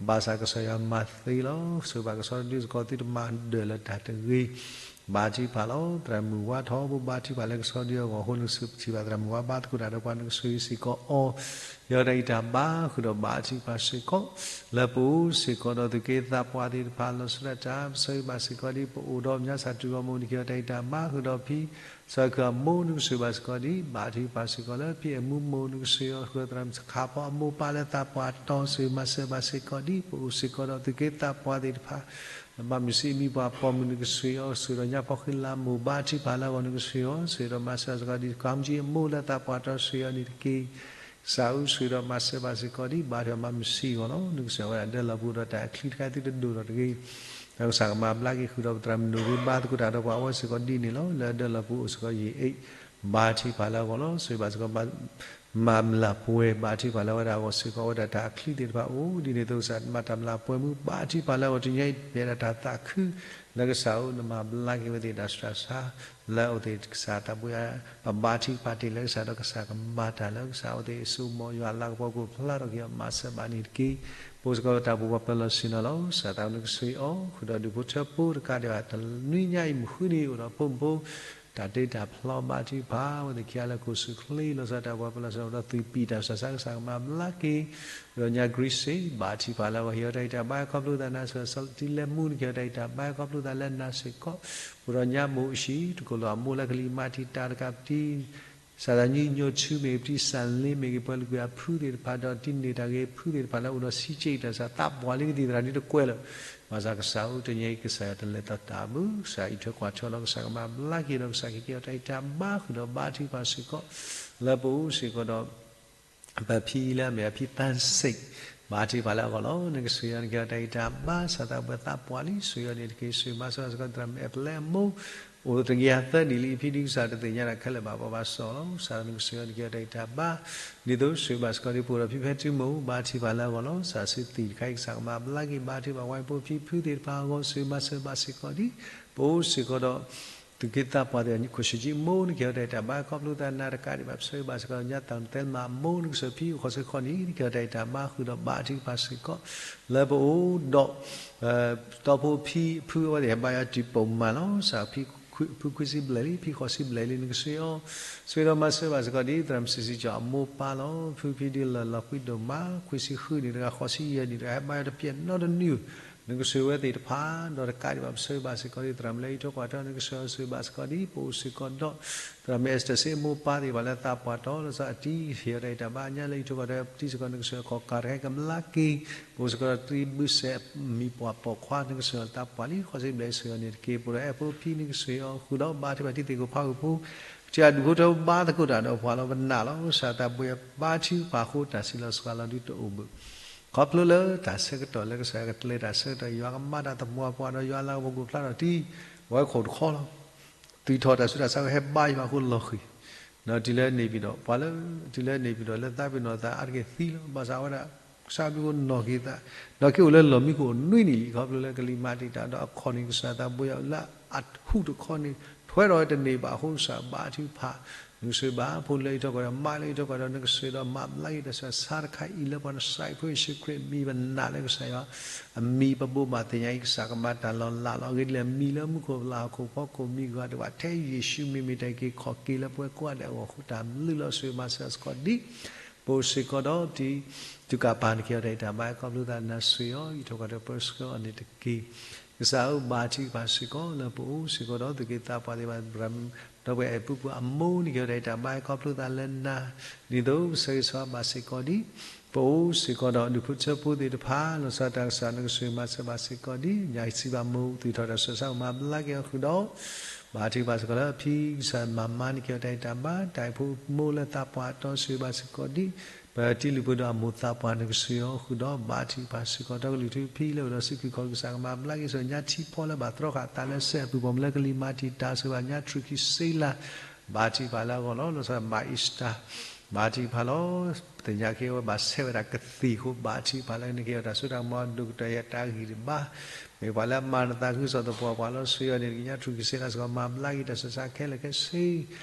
ဘၣ်ဆၣ်ကစၢ်ယွၤမၤသ့လီၤ. ဆိၣ်ဂ့ၤဘၣ်ကဆီတဒုစ့ၢ်ကီး သုတမၤဒၢၣ်လၢတၢ်တဂ့ၤ ဘါထုကဖၣ်လီၤ. သရၣ်မုၣ်ဝါထီဘိ ဘါထုကဖၣ်လၢကဆီတဒုအဂီၢ်အဃိ နကစံးထံၣ်ဘၣ်သရၣ်မုၣ်ဝါဘါသကိးတၢ်ဒီးပှၤ နကဆိၣ်ဂ့ၤစ့ၢ်ကီးအီၤ ဟ့ၣ်အီၤတၢ်ဂံၢ်တၢ်ဘါဃုာ်ဒီးဘါထုကဖၣ်စ့ၢ်ကီး လၢပအိၣ်စ့ၢ်ကီးဒီးသုးက့သးပှၢ်သ့ၣ်တဖၣ် လီၤဆီဒၣ်တၢ် ပဆၢဂ့ၤဘၣ်စ့ၢ်ကီးဒ်ပအိၣ်ဒီး ပညါစၢ်တူၢ်ဂီၢ်မူ နကဟ့ၣ်အီၤတၢ်ဂံၢ်တၢ်ဘါဃုာ်ဒီးဖံ စၢခၢၣ်အမိၢ် နကဆိၣ်ဂ့ၤဘၣ်စ့ၢ်ကီးဒ် ဘါထုကဖၣ်စ့ၢ်ကီးလၢဖံအဲၣ်မူမိၢ် နကဆိၣ်ဂ့ၤအီၤဃုာ်သရၣ်မုၣ်စခါဖီအမိၢ်ပၢ်လၢသးပှၢ်တီ ဆိၣ်ဂ့ၤမၤစၢၤဘၣ်စ့ၢ်ကီးဒ် ပအိၣ်စ့ၢ်ကီးဒီးသုးက့သးပှၢ်သ့ၣ်တဖၣ် လၢဘၣ်မုၢ်စံးမံပှၤပိာ်မုၣ် နကဆိၣ်ဂ့ၤအီၤ ဆိၣ်ဂ့ၤဒီးညါဖီဃံလၤမိၢ် ဘါထုကဖၣ်လၢအဂီၢ် နကဆိၣ်ဂ့ၤအီၤ ဆိၣ်ဂ့ၤဒီးမၤစၢၤစ့ၢ်ကီးဒ် ကီမကၠံအမိၢ်လၢသးပှၢ်တီ ဆိၣ်ဂ့ၤအီၤန့ၣ်တက့ၢ်. ကစၢ်ဧၢ ဆိၣ်ဂ့ၤဒီးမၤစၢၤဘၣ်စ့ၢ်ကီးဒ် ဘါထုကဖၣ်ဘၣ်မုၢ်စံးအဂီၢ်လီၤ. နကစၢ်ဝဲဒၣ်ဒၢလီၤပူၤဒီးတၢ်ချံတခါ သုတဒိၣ်ထီၣ်တဂ့ၤ ဒီးကစၢ်ကမၤဘျါက့ၤဃုာ်ဒီးပသရၣ်မုၣ်ဒိၣ်ဂ့ၤ ဘါသကိးတၢ်ဒီးပှၤအဝဲစ့ၢ်ကီးဒ်န့ၣ်လီၤ. လၢအဒၢလီၢ်ပူၤအိၣ်စ့ၢ်ကီးယံာ်အ့ၣ် ဘါထုကဖၣ်လၢအဂီၢ်လီၤ. ဆိၣ်ဂ့ၤဘၣ်စ့ၢ်ကီး မၤလၢ်ပှဲၤ ဘါထုကဖၣ်လၢအဝဲဒၣ်အဂီၢ်စ့ၢ်ကီး အဝဲဒၣ်တၢ်အချံသ့ၣ်တဖၣ်အိၣ်ဒ်န့ၣ်အသိး ကစၢ်မၤတၢ်မၤလၢ်ပှဲၤမူ ဘါထုကဖၣ်လၢအဂီၢ် တနံၤအံၤ ပအဲၣ်ဒိးတၢ်သးခု လၢကစၢ်အိၣ် နမၤဘျါက့ၤဝဲသ့ၣ်တၢ်ဆူးတၢ်ဆါ လၢအအိၣ်သ့ၣ်ကစၢ်တၢ်ဘှံး ပဘါထုကဖၣ်တ့ၢ်လၢကစၢ်ဒီးကစၢ်ကမၤတၢ်လၢကစၢ်အဝဲသ့ၣ်စိမိၤယွၤလၤကပီၤကအိၣ်ဖျါထီၣ်က့ၤအီၤ မၤစၢၤဘၣ်န့ၣ်တက့ၢ်. ပအိၣ်စ့ၢ်ကီးတၢ်အိၣ်ဖှိၣ်ပှၤပၢၤလီၢ်ဆ့ၣ်နီၤလီၤ. ကစၢ်သးနကဆိၣ်ဂ့ၤအီၤ ဃုာ်ဒီးဒူၣ်ဖိထၢဖိတကးဒံးဘၣ် တနွံညါအံၤမုၢ်ဃုနံၤ အိၣ်ဒီးဖိမုၣ်ဖိ တၢ်တ့တၢ်ဖျီဘါထုကဖၣ် အဝဲသ့ၣ်ခံဂၤလၢခိၣ်ဆူၣ်ချ့ လီၤဆီဒၣ်တၢ်အိၣ်ဖှိၣ်ပှၤပၢၤလီၢ်ဆ့ၣ်နီၤ ဒီးသုးပံာ်တၢ်ဆူးတၢ်ဆါ ကစၢ်ကမၤဘျါက့ၤ ဒီးညါ Grace ဘါထုကဖၣ်လၢအဂီၢ် ဟ့ၣ်အီၤတၢ်ဂံၢ်တၢ်ဘါ ခီဖျိသးနၤ စံးထီၣ်ပတြၢၤလၢမူ နကဟ့ၣ်အီၤတၢ်ဂံၢ်တၢ်ဘါ ခီဖျိသးလၢနၤစ့ၢ်ကီး ပအိၣ်ဒီးညါမိၤၡ့ တကိၣ်လီၤအမိၢ်လၢကလံၤမၤတံာ်တာ်တကးပတံၤ စၢ်သးညီနုၢ်ညီထူမ့ၢ်ဂ့ၤ ပတံၤစၢ်လ့မ့ၢ်ဂ့ၤ ပှၤလုၢ်ကွံာ်အဖုသ့ၣ်တဖၣ် ဒီးတံၤန့ၢ်တၢ်ဂ့ၤဖုသ့ၣ်တဖၣ်လၢအိၣ်ဒီးဆံးက့တၢ်ဆူး သးပှၢ်လံကသံၣ်သရၣ်ဒ်တကွဲးလၢာ် ဘၣ်ဆၣ်ကစၢ်အိၣ်တနံၤအံၤ ကစၢ်ယွၤတလဲၤသီတၢ်အဘၢၣ် ကစၢ်အံးထွဲကွၢ်ထွဲလီၤ ကစၢ်ကမၤဘျါက့ၤဒီး ကစၢ်ကဟ့ၣ်အီၤတၢ်ဂံၢ်တၢ်ဘါ ဃုာ်ဒီးဘါထုကဖၣ်စ့ၢ်ကီး လၢပအိၣ်စ့ၢ်ကီးဒီး ပဖံလၢအမ့ၢ်အဖံသၣ်စ့ၣ် ဘါထုကဖၣ်လၢအဂီၢ်လီၤ. နကဆိၣ်ဂ့ၤအီၤ နကဟ့ၣ်အီၤတၢ်ဂံၢ်တၢ်ဘါ စၢ်သးပှဲၤသးပှၢ်လံ ဆိၣ်ဂ့ၤအီၤန့ၣ်တက့ၢ်. ဆိၣ်ဂ့ၤမၤစၢၤဘၣ်စ့ၢ်ကီး သရၣ်မုၣ်အဲၣ်ပလဲအမိၢ် အိၣ်တကယၤသၢနံၣ်လံ အဖံဒုးကစၢ်တသ့ၣ်ညါတၢ်ခဲလၢာ်ဘၣ် ပှၤဘၣ်စီၣ်လီၤ. စၢ်သးနကဆိၣ်ဂ့ၤအီၤ နကဟ့ၣ်အီၤတၢ်ဂံၢ်တၢ်ဘါ ဒ်သိးဆိၣ်ဂ့ၤဘၣ်စ့ၢ်ကီး ဒ်ပအိၣ်ဒီးဖံဖဲတုမုၣ် ဘါထုကဖၣ်လၢအဂီၢ်လီၤ. စၢ်စုသံၣ်တခါအံၤ ကစၢ်ကမၤဘျါက့ၤ ဘါထုကဖၣ် ဝဲဖိဖံဖုသ့ၣ်တဖၣ်အဂီၢ် ဆိၣ်ဂ့ၤမၤစၢၤဘၣ်စ့ၢ်ကီးဒ် ပအိၣ်စ့ၢ်ကီးဒီး သုးက့သးပှၢ်သ့ၣ် ခိၣ်ဆံးကံအမိၢ် နကဟ့ၣ်အီၤတၢ်ဂံၢ်တၢ်ဘါ ခီဖျိသးနၤတကးဒံးဘၣ် ဆိၣ်ဂ့ၤဘၣ်စ့ၢ်ကီး ညါသၢၣ်တဲလ်မးအမိၢ် နကဆိၣ်ဂ့ၤဖံအိၣ်ဃီၤဆၢခီၣ်နံၣ် နကဟ့ၣ်အီၤတၢ်ဂံၢ်တၢ်ဘါ ဃုာ်ဒီးဘါထုကဖၣ်စ့ၢ်ကီး လၢပအိၣ်ဒီး တီဖိဖံဖုအဝဲသ့ၣ် ဟဲဘါယွၤတုၤပိာ်မးလီၤ. စၢ်ဖံ ဖုခွံဆံဘျဲၣ်လံ ဖံဃိးဆံဘျဲၣ်လံ နကဆိၣ်ဂ့ၤအီၤ ဆိၣ်ဂ့ၤဒီးမၤစၢၤဘၣ်စ့ၢ်ကီးဒ် သရၣ်မုၣ်စံးစံးကၠီအမိၢ်ပၢ်လီၤ. ဖုဖံဒုးလၢာ်လီၤကွံဒိၣ်မး ခွံဆံဃုနံၣ်တဂၤ ဃိးဆံယဲၢ်နံၣ်တဂၤ ဟဲဘါယွၤတပျဲၢ်နီတနွံ နကဆိၣ်ဂ့ၤဝဲသ့ၣ်တဖၣ် ဒီးတကးဒံးဘၣ် ပဆိၣ်ဂ့ၤဘၣ်စ့ၢ်ကီးဒ် သရၣ်မုၣ်လၢအံးထွဲကွၢ်ထွဲ နကဆိၣ်ဂ့ၤအီၤ ဆိၣ်ဂ့ၤဘၣ်စ့ၢ်ကီးဒ် ပအိၣ်စ့ၢ်ကီးဒီး သရၣ်မုၣ်အဲစတၢၢ်စ့ၢ်အမိၢ်ပၢ်သ့ၣ်တဖၣ်လၢသးပှၢ်တီၤ လီၤဆီအတံၤ ဟ့ၣ်အီၤတၢ်ဂံၢ်တၢ်ဘါ ညါလၢအံးထွဲကွၢ်ထွဲ ပတံၤစ့ၢ်ကီး နကဆိၣ်ဂ့ၤခီၣ်ကးတခါကဘျါက့ၤ ပအိၣ်စ့ၢ်ကီးဒီးတံၤဘုစဲး မံၤပှၢ်ပိာ်ခွါ နကဆိၣ်ဂ့ၤအီၤလၢသးပှၢ်လံ ဃိးဆံဘျဲၣ် ဆိၣ်ဂ့ၤအီၤန့ၣ်တက့ၢ်. ပအိၣ်ဒီးအဲၣ်ဖိဖံ နကဆိၣ်ဂ့ၤအီၤဃုာ်ဒီး ဘါထုကဖၣ်တံၤသကိးဖးဂုာ်ဖိ ထံၣ်အဒူၣ်ဖိထၢဖိဘါသကိးတၢ်ဒီးပှၤလီၤ ပနာ်လီၤ ကစၢ်သးဘှံးအဘါထုကဖၣ်အဃိ တၢ်စံးလီၤစှၤလီၤဒုးတအိၣ်ဘၣ် ခီဖျိလၢတၢ်ဆၢကတီၢ်လၢကစၢ်ယွၤကကျဲၤတၢ်ဆၢကတီၢ် ယွၤကမၤတၢ်သပှၢ်ပှၢ်ဒီး ယွၤလၤကပီၤကအိၣ်ဖျါထီၣ်တံၢ် ပဝဲခိၣ်တခီလီၤ. သုးထီၣ်တၢ်ဆူးတၢ်ဆါဝဲ ဟဲဘါယွၤအဃိလီၤဃံၤ ဒီးတုၤလၢန့ၣ်ပၠံၤဒီး ပှၤလၢ တုၤလၢန့ၣ်ပၠံၤဒီး လၢသးပ့ၤနီၣ်သးအါတက့ၢ်သံလီၤ. ဘၣ်ဆၣ်ဝဲဒၣ် ကစၢ်ဘျုးကနီၣ်က့ၤသး ဒီးက့ၤအိၣ်လၢလီၢ်မံခိၣ်နွံနံၣ်လံ ခီဖျိလၢကလံၤမၤတံာ်တာ်ဒီးအခီၣ်န့ၣ် ကစၢ်သးဘှံးအီၤလၢအဟူးတခီန့ၣ် ထွဲထီၣ်ဝဲတန့ၢ်ဘၣ်အဃိ ကစၢ်ဘါထုကဖၣ် နကဆိၣ်ဂ့ၤဘၣ်ဖိလၢအံးထွဲကွၢ်ထွဲ မါလၢအံးထွဲကွၢ်ထွဲ နကဆိၣ်ဂ့ၤဒီးမၤဘျါက့ၤတၢ်ဆူးတၢ်ဆါတခါအံၤ လၢပှၤနစဲးဖိယ့ၣ်ၡူးခရံာ်အမံၤ ပနာ်လၢကစၢ်ယွၤ အမံၤပဘိးဘၣ်သ့ၣ်ညါအံၤ ကစၢ်ကမၤတၢ်လီၤလးလီၤ အဂ့ၢ်ဒ်လဲၣ် မံၤလၢမူခိၣ်ပလၢ်ဟီၣ်ခိၣ်ဖီခိၣ်မံၤဂၤတဘၣ် ထဲယ့ၣ်ၡူးမံၤမ့ၢ်တၢ်အုၣ်က့ၤခီၣ်က့ၤလၢပဝဲကိးဂၤဒဲးအဂီၢ်အဃိ တၢ်ဘျုးလီၤ ဆိၣ်ဂ့ၤမၤစၢၤစ့ၢ်ကီးဒ် ပအိၣ်စ့ၢ်ကီးဒီး တုၤကပၤ နကဟ့ၣ်အီၤတၢ်ဂံၢ်တၢ်ဘါ ခီဖျိသးနၤ ဆိၣ်ဂ့ၤအီၤ အံးထွဲကွၢ်ထွဲ ပၢဆှၢအီၤန့ၣ်တက့ၢ်. ကစၢ်ဧၢ ဘါထုကဖၣ်စ့ၢ်ကီး လၢပအိၣ်စ့ၢ်ကီးဒီး သုးက့သးပှၢ်သ့ၣ်တဖၣ် ဒီပုၢ်ဝဲၢ်အဲၣ်ပုၢ်ဖိအမိၢ် နကဟ့ၣ်အီၤတၢ်ဂံၢ်တၢ်ဘါ ခီဖျိသးလၢနၤ ဒ်သိးပဆၢဂ့ၤဆၢဝါဘၣ်စ့ၢ်ကီးဒ် ပအိၣ်စ့ၢ်ကီးဒီး ဒူၣ်ဖိထၢဖိသ့ၣ်တဖၣ် လီၤဆီဒၣ်တၢ်ကစၢ် နကဆိၣ်ဂ့ၤမၤစၢၤဘၣ်စ့ၢ်ကီးဒ် ညၣ်စံးဘၣ်မိၢ် သုးထီၣ်တၢ်ဆူးတၢ်ဆါ မၤဘျါက့ၤအီၤဃုာ်ဒီး ဘါထုကဖၣ်စ့ၢ်ကီးလၢအဖံကစၢ်မၤမါ နကဟ့ၣ်အီၤတၢ်ဂံၢ်တၢ်ဘါ တၢ်အိၣ်ဖှိၣ်မိၢ်လၢသးပှၢ်တီၤ ဆိၣ်ဂ့ၤဘၣ်စ့ၢ်ကီးဒ် ပတံၤလုၢ်ပှ့ၤဒီးအမိၢ်သးပှၢ် နကဆိၣ်ဂ့ၤအီၤဃုာ်ဒီး ဘါထုကဖၣ်စ့ၢ်ကီး ဒီကလုာ်ထူဖံလၢအိၣ်ဒီးစုဖံးခီၣ် ကစၢ်ကမၤဘျါက့ၤ ဆိၣ်ဂ့ၤညါထံဖီလၢဘၣ်တြီဃာ်အသးလၢစဲးအပူၤ ပိာ်မုၣ်လၢကလံၤမၤတံာ်တာ် ဆိၣ်ဂ့ၤဘၣ်ညါ ထြူးခံစ့လး ဘါထုကဖၣ်လၢအဂီၢ်လီၤ. လီၤဆီဒၣ်မၤအံၣ်စတၢ် ဘါထုကဖၣ်လီၤ. သ့ၣ်ညါက့ၤဝဲဘၣ်ဆဲးဝဲဒၣ်ကသံၣ်အဃိ ဘါထုကဖၣ်လၢနကဟ့ၣ်အီၤတၢ်စိတၢ်ကမီၤ ဒိၣ်ကတၢၢ်ယဲၢ်တၢ်ဂံၢ်တဘါ မ့ၢ်ပှၤလၢအမၤနသး ဂုာ်စီၣ်သပှၢ်ပှၢ်လီၤ ဆိၣ်ဂ့ၤအီၤန့ၣ် ကညါထြူးခံစ့လးစ့ၢ်ကီး မၤဘျါက့ၤတၢ်ဆူးတၢ်ဆါခဲလၢာ်ခဲဆ့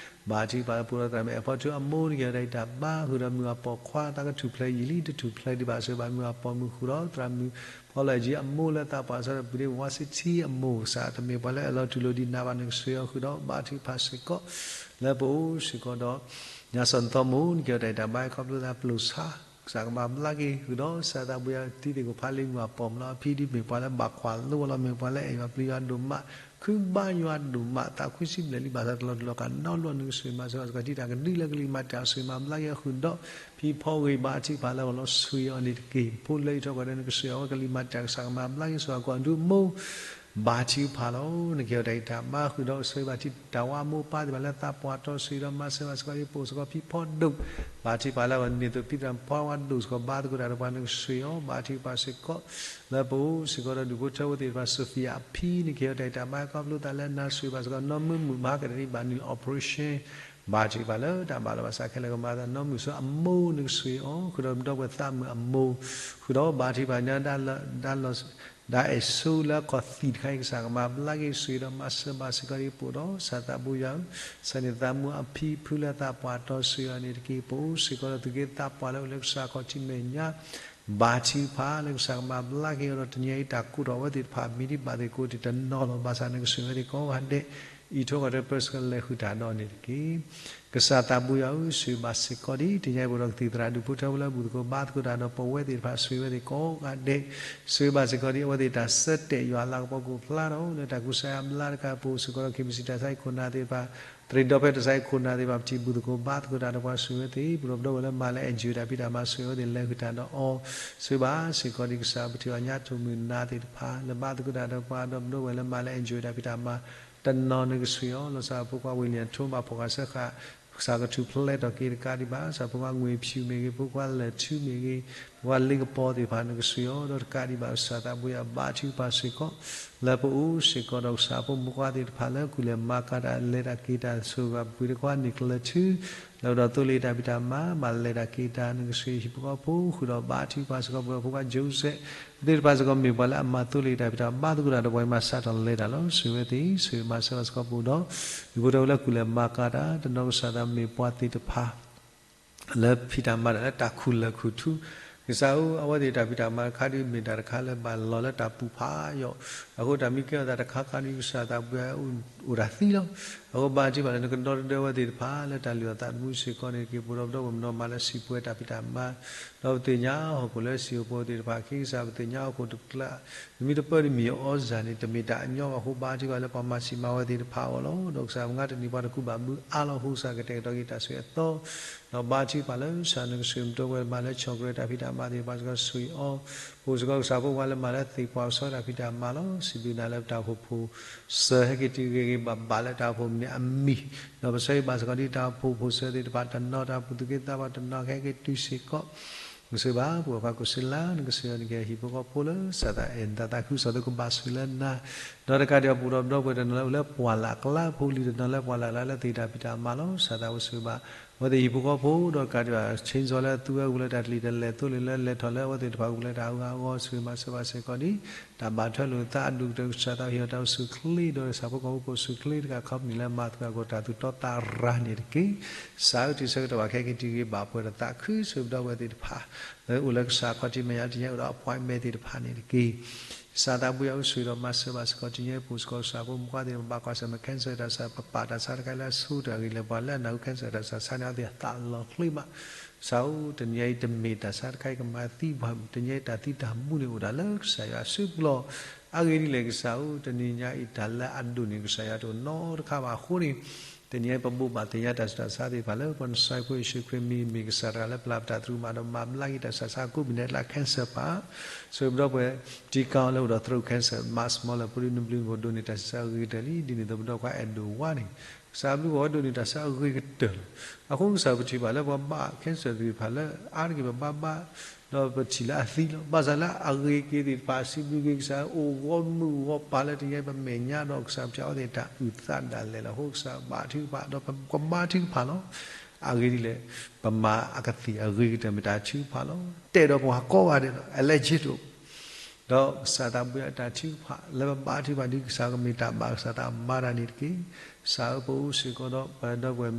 ဘါထုကဖၣ်လၢပအိၣ်ဒီးသရၣ်မုၣ်အဲၣ်ဖီထူအမိၢ် နကဟ့ၣ်အီၤတၢ်ဂံၢ်တၢ်ဘါ ဃုာ်ဒီးမုၢ်အပှၢ်ခွါ သးကထူၣ်ဖျဲးယံာ်လံ တထူၣ်ဖျဲးဒံးဘၣ် ဆိၣ်ဂ့ၤဘၣ်မုၢ်အပှၢ်မုၢ်ဃုာ်ဒီး သရၣ်မုၣ်ဖီလီၤအဲၣ်ကၠံအမိၢ်လၢသးပှၢ် ဆီဒၣ်ပူၤဒ့ ဝါစ့ထံအမိၢ် ကစၢ်တမ့ၢ်ပှၤလၢအလီၤတူၢ်လိာ်ဒံးနၤဘၣ် နကဆိၣ်ဂ့ၤအီၤဃုာ်ဒီး ဘါထုကဖၣ်စ့ၢ်ကီး လၢပအိၣ်စ့ၢ်ကီးဒီး ညါစီၤနသီမိၢ် နကဟ့ၣ်အီၤတၢ်ဂံၢ်တၢ်ဘါ ခီဖျိသးပျိၢ်ဆါ ကစၢ်ကမၤဘျါက့ၤဃုာ်ဒီး ကစၢ်သးဘှံးအီၤတံၤသကိးဖးလံ မုၢ်အပှၢ်မုၢ်လီၤ အဖံဒ်မ့ၢ်ပှၤလၢဘၣ်ကွၢ်လိလီၤ မ့ၢ်ပှၤလၢအဲၣ်ယွၤပျံၤယွၤဒိၣ်မး ခုဘါယွၤဒိၣ်မး သးခွံဆံဘျဲၣ်လံ ဘၣ်ဆၣ်တလီၤတူာ်လီၤကာ်နီတဘျီ နကဆိၣ်ဂ့ၤမၤစၢၤအီၤစ့ၢ်ကီး တံၤတၢ်ကဒုလၢကလံၤမၤတၢ် ဆိၣ်ဂ့ၤမၤဘျါက့ၤအီၤဃုာ်ဒီး ဖံဖီဂ့ၤဘါထုကဖၣ်လၢအဂီၢ်လီၤ ဆိၣ်ဂ့ၤအီၤန့ၣ်တက့ၢ်. ဖိလၢအံးထွဲကွၢ်ထွဲ နကဆိၣ်ဂ့ၤအဝဲ ကလံၤမၤတၢ် ကစၢ်ကမၤဘျါက့ၤ ဆိၣ်ဂ့ၤအကိာ်ဒူမိၢ် ဘါထုကဖၣ်လီၤ. နကဟ့ၣ်အီၤတၢ်ဂံၢ်တၢ်ဘါဃုာ်ဒီး ဆိၣ်ဂ့ၤဘၣ်ထံတၢ်ဝါအမိၢ်အပၢ်သ့ၣ်တဖၣ်လၢသးပှၢ်တီဆှံဒီး မၤစၢၤဘၣ်စ့ၢ်ကီးဒ်ပအိၣ်စ့ၢ်ကီးဖံဖီဒိၣ်, ဘါထုကဖၣ်လၢအဝဲန့ၢ်သိးဖံသရၣ်ဖီဝါဒိၣ်စ့ၢ်ကီး ဘါသကိးတၢ်ဒီးပှၤ နကဆိၣ်ဂ့ၤအီၤ ဘါထုကဖၣ်စ့ၢ်ကီး လၢပအိၣ်စ့ၢ်ကီးဒီးဒူၣ်ဖိထၢဖိသ့ၣ်တဖၣ် Sophia အဖံ နကဟ့ၣ်အီၤတၢ်ဂံၢ်တၢ်ဘါ ခီဖျိသးလၢနၤဆိၣ်ဂ့ၤဘၣ်စ့ၢ်ကီး နီၢ်မုာ်မုာ်မၤကတၢၢ်ဒံးဘၣ်နုာ်လီၤ operation ဘါထုကဖၣ်လၢတၢ်ဘၣ်လီၤဘၣ်စးခဲလၢာ်ကမၤသး နီၢ်မုာ်ဆိအမိၢ် နကဆိၣ်ဂ့ၤအီၤ ဃုာ်ဒီးပဒီပုၢ်ဝဲၢ်သးမုာ်အမိၢ်, ဃုာ်ဒီးဘါထုကဖၣ်ညါ ဒၣ်လီၤဒၣ်အဲၣ်ဆိလၢအခီၣ်သံၣ်တခါအံၤ ကစၢ်ကမၤဘျါက့ၤ ဆိၣ်ဂ့ၤဒီးမၤစၢၤဘၣ်စ့ၢ်ကီးဒ်ပအိၣ်ဒီး ကစၢ်သးဘိယွၤဧၢ, ကစၢ်န့ၣ်သးမူအဖံဖုလၢသးပှၢ်တီဆှံအီၤန့ၣ်တက့ၢ်. ပအိၣ်စ့ၢ်ကီးဒီးသူၣ်က့သးပှၢ်လၢအိၣ်လၢကစၢ်ခီၣ်ထံးမဲာ်ညါ ဘါထုကဖၣ်လၢကစၢ်ကမၤဘျါက့ၤအီၤဒီး တနံၤအံၤတၢ်ကိးထီၣ်အဝဲသ့ၣ်တဖၣ် မ့ၢ်ဒ်ဘၣ်သ့ၣ်ကိးတံၢ်တနီၤလီၤ. ဘၣ်ဆၣ်နကဆိၣ်ဂ့ၤဝဲသ့ၣ်ကိးဂၤဒဲး အံးထွဲကွၢ်ထွဲ personal လဲၤဃုာ်တၢ်ဒီးန့ၣ်တက့ၢ်. ကစၢ်သးဘိယွၤဧၢ, ဆိၣ်ဂ့ၤဘၣ်စ့ၢ်ကီးဒ်တနံၤအံၤ ပအိၣ်ဒီးကသံၣ်သရၣ်ဒူၣ်ဖိထၢဖိလၢဘူၣ်သကိးဘါသကိးတၢ်ဒီးပဝဲသ့ၣ်တဖၣ် ဆိၣ်ဂ့ၤဝဲသ့ၣ်ကိးဂၤဒဲး, ဆိၣ်ဂ့ၤဘၣ်စ့ၢ်ကီးဒ်အဝဲသ့ၣ်တၢ်ဆၢတဲာ် ယွၤလၤကပီၤကအိၣ်ဖျါထီၣ်လၢတၢ်ကူစါယွၤအဘျါတကး ပအိၣ်စ့ၢ်ကီးဒီး KBC တၢ်ဆါဟံၣ်ခိၣ်နၢ်သ့ၣ်တဖၣ် သရံးဒီဖျၢၣ်တၢ်ဆါဟံၣ်ခိၣ်နၢ်သ့ၣ်တဖၣ် ပထံၣ်ဘူၣ်သကိးဘါသကိးတၢ်ဒီးပှၤ ဆိၣ်ဂ့ၤဝဲသ့ၣ်, ပအိၣ်ဒီးပဒီပုၢ်ဝဲၢ်လၢမၤလၢ NGO တၢ်ဖံးတၢ်မၤ ဆိၣ်ဂ့ၤဝဲသ့ၣ် လဲၤဃုာ်တၢ်ဒီးအီၤ, ဆိၣ်ဂ့ၤဘၣ်စ့ၢ်ကီးဒ်ကစၢ်ပထံၣ်ဘၣ်ညါတိၢ်မုၢ်နၤသ့ၣ်တဖၣ် လၢဘါသကိးတၢ်ဒီးပှၤ ဒီးပဒီပုၢ်ဝဲၢ်လၢမၤလၢ NGO တၢ်ဖံးတၢ်မၤ တနီၤ နကဆိၣ်ဂ့ၤအီၤ လီၤဆီဖိခွါ ဝ့ၢ်လံၣ်အထိ ဘၣ်ဖှီၣ်ဃာ်ဆၢဃာ် ကစၢ်ကထူၣ်ဖျဲးထီၣ်က့ၤတကးဒံးဘၣ် ကစၢ်ဖိခွါငွေဖြူမ့ၢ်ဂ့ၤ ဖိခွါလၢၢ်ထူမ့ၢ်ဂ့ၤ ဖိခွါလ့ကပီၤသ့ၣ်တဖၣ် နကဆိၣ်ဂ့ၤအီၤဒီးတကးဒံးဘၣ် ကစၢ်သးဘိယွၤဘါထုကဖၣ်စ့ၢ်ကီး လၢပအိၣ်စ့ၢ်ကီးဒီးကစၢ်ဖိမုၣ်ဖိခွါသ့ၣ်တဖၣ်လၢကူၣ်လဲၤမၤကၤတၢ်လဲၤတၢ်က့ၤတၢ် ဆိၣ်ဂ့ၤပှၤပှ့ၤတခွါန့ၣ်ကလၢၤထူ လၢပဒီးသိလ့ၣ်တၢ်ဖံးတၢ်မၤ ဘၣ်လဲၤတၢ်က့ၤတၢ် နကဆိၣ်ဂ့ၤဟံၣ်ဖိဃီဖိ ဃုာ်ဒီးဘါထုကဖၣ်စ့ၢ်ကီး ပဒီးဖိခွါ Joseph သ့ၣ်တဖၣ်စ့ၢ်ကီး မ့ၢ်ပှၤလၢအမၤသိလ့ၣ်တၢ်ဖံးတၢ်မၤ ဘါသကိးတၢ်ဒီးပှၤအံၤမၤစးထီၣ်လဲၤတၢ်လီၤ. ဆိၣ်ဂ့ၤဝဲသ့ၣ် ဆိၣ်ဂ့ၤမၤစၢၤဘၣ်စ့ၢ်ကီးပအိၣ်ဒီး ဒူၣ်ဖိထၢဖိလၢကူၣ်လဲၤမၤကၤတၢ် တနီၤကစၢ်သးမ့ၢ်ပှၤသ့ၣ်တဖၣ် လၢဖံးတၢ်မၤတၢ်လၢတၢ်ခူၣ်လၢၢ်ခူၣ်ထူ ကစၢ်ဧၢ အဝဲသ့ၣ်တၢ်ဖံးတၢ်မၤတခါဒ်မ့ၢ်တၢ်တခါလၢဘၣ်လီၤလၢတၢ်ပူၤဖးယိာ် အဃိတၢ်မံကဲထီၣ်သးတခါခါဒ်ကစၢ်သးပှၢ်အိၣ်တၢ်သံလီၤ. အဃိဘါထုကဖၣ်လၢနကဒီတဒၢဝဲသ့ၣ်တဖၣ်လၢတၢ်လုၢ်အီၣ်သးသမူစ့ၢ်ကီးန့ၣ်တက့ၢ်. ပအိၣ်ဒီးပဒီပုၢ်ဝဲၢ်မနီၤမၤလၢစံးပဝဲတၢ်ဖံးတၢ်မၤ ဒီးပသ့ၣ်ညါဟီၣ်ခိၣ်လၢစံာ်အိၣ်ပှဲၤသ့ၣ်တဖၣ် ကစၢ်ပသ့ၣ်ညါဟီၣ်ခိၣ်တကျါ နမ့ၢ်တပၢတမံၤအီစၢ်န့ၣ် တမ့ၢ်တၢ်အညီဘၣ်အဃိ ဘါထုကဖၣ်လၢပှၤမၤစံးမၤဝဲသ့ၣ်တဖၣ်အဂီၢ်လီၤ. ဒီးကစၢ်မုၢ်ဂၤတနံၤပှၤတကူၣ်ဘၣ်ဘုအါလီၤအဃိ ကစၢ်ကတဲာ်ကတီၤက့ၤတၢ်ဆိၣ်ဂ့ၤအသီ ဒီးဘါထုကဖၣ်လၢကစၢ်နကဆိၣ်ဂ့ၤမၤပှၤလၢဆီၣ်ကရၢတၢ်ဖံးတၢ်မၤသ့ၣ်တဖၣ်စ့ၢ်ကီး ဆိၣ်ဂ့ၤအီၤ ပအိၣ်စ့ၢ်ကီးကစၢ်ဖိခွါလၢမၤလၢသ့ၣ်ပှၢ်ပစီတၢ်ဖံးတၢ်မၤလီၤ. စံးဘျုးနၤလၢပတၢ်အိၣ်ဖှိၣ်ဖိစၢၤ ဟဲက့ၤတုၤဂ့ၤဂ့ၤဘၣ်ဘၣ်လၢတၢ်အိၣ်ဖှိၣ်မုၢ်နံၤအမံၤ ဒီးပဆၢဂ့ၤဘၣ်စ့ၢ်ကီးဒ်တၢ်အိၣ်ဖှိၣ်ဖိစၢၤသ့ၣ်တဖၣ်တနီၤ တၢ်အိၣ်ဖှိၣ်သူၣ်က့သးပှၢ်တနီၤ ကဟဲက့ၤတုၤစ့ၢ်ကီး နဆိၣ်ဂ့ၤဘၣ် ပဝဲၢ်ခွါကီၢ်စ့လး နကဆိၣ်ဂ့ၤအီၤ နကဟ့ၣ်ဟံၣ်ဖိဃီဖိလၢ ကစၢ်သးအဲၣ်နသးသးခု ကစၢ်သိကဘၣ်ဆိၣ်ဂ့ၤလၢနၤ ဒီးတကးဒံးဘၣ် ပအိၣ်ဒီးပဒီပုၢ်ဝဲၢ်တနီၤလၢအိၣ်လၢပှၢ်လၢ်အကျါ ဖိလံၤတနီၤလၢပှၢ်လၢ်အကျါ လၢသ့ၣ်တၢ်ဖံးတၢ်မၤလီၤ. ကစၢ်သးဘိယွၤဆိၣ်ဂ့ၤဘၣ် အဝဲသ့ၣ်ဟံၣ်ဖိဃီဖိ ဒီးတကးဒံးဘၣ် chainsaw လၢသူဝဲကပူၤလၢတၢ်တလံၤတလဲၤ သိလ့ၣ်လၢလဲၤထီၣ်လၢအဝဲသ့ၣ်တဖၣ်ကပူၤလၢတၢ်အဂၤအဂီၢ် ဆိၣ်ဂ့ၤမၤစၢၤဘၣ်စ့ၢ်ကီးဒ် တၢ်ဘၣ်ထွဲလိာ်သးအဒူၣ်ကတၢၢ် ကစၢ်သးဟ့ၣ်အီၤတၢ်အိၣ်ဆူၣ်ချ့ ဒီးကစၢ်ဖိကီၢ်ဖိအိၣ်ဆူၣ်ချ့ တကး company လၢမၤသကိးတၢ်သူၣ်တီသးရၤန့ၣ်တက့ၢ်. ကစၢ်ဧၢ တုၤဆၢကတီၢ်ဘၣ်ခဲက့ၤတုၤဂ့ၤဘၣ်ပှဲၤဒီးသးခု ဆိၣ်ဂ့ၤပဒီပုၢ်ဝဲၢ်သ့ၣ်တဖၣ် လၢအိၣ်လၢကစၢ်ခီၣ်ထံးမဲာ်ညါ တနံၤအံၤအိၣ်ဒီး appointment သ့ၣ်တဖၣ်န့ၣ်တက့ၢ်. ကစၢ်သးဘိယွၤဧၢ ဆိၣ်ဂ့ၤဒီးမၤစၢၤဘၣ်စ့ၢ်ကီး တနံၤအံၤပအိၣ်စ့ၢ်ကီးကစၢ်ဖိမုၣ်ဖိခွါသ့ၣ်တဖၣ် ဘၣ်ကွၢ်ဆၢၣ်မဲာ် cancer တၢ်ဆါ ပပာ်တၢ်ဆါတခါအံၤလၢအဆိတၢ်ဂ့ၤလၢပှၤလၢအနၢ်ဟူ cancer တၢ်ဆါဆါန့ၣ် အဝဲသ့ၣ်အသးလီၤချ့မး ကစၢ်ဧၢ တနံၤအံၤတမ့ၢ်တၢ်ဆါတခါအံၤကမၤသံပှၤ တနံၤအံၤတၢ်သံတၢ်မူန့ၣ်အိၣ်ဒၣ်လၢကစၢ်ယွၤအစုပူၤလီၤ. အဂ့ၢ်ဒ်လဲၣ် ကစၢ်ဧၢ တနံၤညါအံၤတၢ်လၢအဒိၣ်န့ၣ် ကစၢ်ယွၤတအိၣ်နီတခါဘၣ်အဃိန့ၣ် တနံၤအံၤပဘိးဘၣ်သ့ၣ်ညါတၢ်ဆူးတၢ်ဆါသ့ၣ်တဖၣ်လၢ ပကစၢ်ဖိယ့ၣ်ၡူးခရံာ်မံၤ မ့ၢ်ကစၢ်တဂၤလၢပျၢ်ပတၢ်သရူးမး ဒီးမၤဘျါက့ၤတၢ်ဆူးတၢ်ဆါကိးမံၤဒဲးလၢ cancer ပၣ် ဆိၣ်ဂ့ၤပဒီပုၢ်ဝဲၢ် ထံကီၢ်လၢအိၣ်ဒီး throat cancer မးစမီလၢ ပဒုနဘျုးနဖှိၣ်ဒိးန့ၢ်တၢ်ဆူးတၢ်ဆါအဂ့ၤကတၢၢ်လံ. ဒ်န့ၣ်အသိးပဒီပုၢ်ဝဲၢ်အဲၣ်ဒိးဝါန့ၣ် ကစၢ်ဘျုးဂီၢ်ဝဲဒိးန့ၢ်တၢ်ဆူးအဂ့ၤကတၢၢ်လီၤ. အဃိကစၢ်ပထံၣ်ဘၣ်လၢပှၤဘၣ် cancer သ့ၣ်တဖၣ်လၢအါတက့ၢ်ပဘၣ်ဘၣ် ဒီးပထံၣ်လၢအသံလီၤ. ဘၣ်ဆၣ်လၢအဂ့ၤက့ၤသ့ၣ်တဖၣ် စံးဘျုးက့ၤကစၢ်အိၣ်ဂီၢ်မုၢ်ဂီၢ်ပၤလၢတနံၤအံၤ ပမဲာ်ညါဒီးကစၢ်ပထံၣ်အဝဲသ့ၣ်တၢ်အုၣ်သးဒၣ်လဲာ်လီၤ. အဃိကစၢ်ဘါထုကဖၣ် ဒီးပကဘါထုကဖၣ်လီၤ. အဂ့ၢ်ဒ်လဲၣ် ပမၤအကသံၣ်အဂ့ၤကတၢၢ်မ့ၢ်တၢ်ထုကဖၣ်လီၤ. တဲဒီးပှၤကိးဂၤဒဲးလီၤ အလဲၤက့ၤတအိၣ် ဒီးကစၢ်သးဘိယွၤအတၢ်ထုကဖၣ် လၢပဘါထုကဖၣ်ဒ်ကစၢ်ကမ့ၢ်တၢ်ဘၣ်ကစၢ်သးမၤတၢ်န့ၣ်တက့ၢ်. ကစၢ်ဧၢ ပအိၣ်စ့ၢ်ကီးဒီးပဒီပုၢ်ဝဲၢ်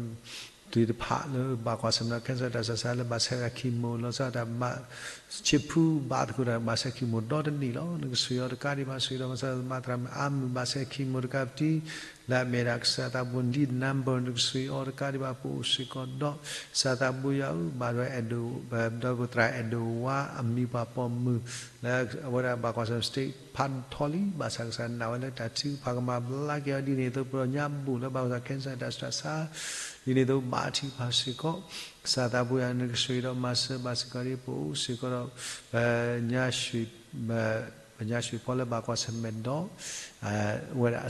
သ့ၣ်တဖၣ်လၢဘၣ်ကွၢ်ဆၢၣ်မဲာ် cancer တၢ်ဆူးတၢ်ဆါလၢဘၣ်ဆဲးဂၤ chemo လီၤဆီဒၣ်တၢ်ဘၣ်ဆံးဖုဘၣ်သကိးတၢ်ဘၣ်ဆဲး chemo ဒီတနံၣ်လီၤ. နကဆိၣ်ဂ့ၤအီၤတကးဒံးဘၣ် ဆိၣ်ဂ့ၤဒီးမၤစၢၤမၤသရၣ်မုၣ်အါမုၢ်ဘၣ်ဆဲး chemo တကးပတံၢ် လၢအမ့ၢ်ဒၣ်ကစၢ်သးဘိ lead number နကဆိၣ်ဂ့ၤအီၤတကးဒံးဘၣ် ပအိၣ်စ့ၢ်ကီးဒီး ကစၢ်သးဘိယွၤဧၢ ဘၣ်ဒီးအဲၣ်ဒိး ဒီးပသရၣ်အဲၣ်ဒိးဝါအမံၤပှၤပိာ်မုၣ် လၢအဝဲဒၣ်ဘၣ်ကွၢ်ဆၢၣ်မဲာ် stage ဖးထီလံ ဘၣ်ဆၣ်ကစၢ်နာ်ဝဲလၢတၢ်ထုကဖၣ်ကမၤဘျါက့ၤအီၤဒ်န့ၣ်အသိး ပဒီညါဘူးလၢဘၣ်ကွၢ်ဆၢၣ်မဲာ် cancer တၢ်ဆူးတၢ်ဆါ ဒ်န့ၣ်အသိးဘါထုကဖၣ်စ့ၢ်ကီး ကစၢ်သးဘိယွၤ နကဆိၣ်ဂ့ၤဒီးမၤစၢၤဘၣ်စ့ၢ်ကီးဒ်ပအိၣ်စ့ၢ်ကီးဒီး ပညါ ပ ညါဆူဖီလၢဘၣ်ကွၢ်ဆၢၣ်မဲာ်ဒီး ဝဲဒၣ်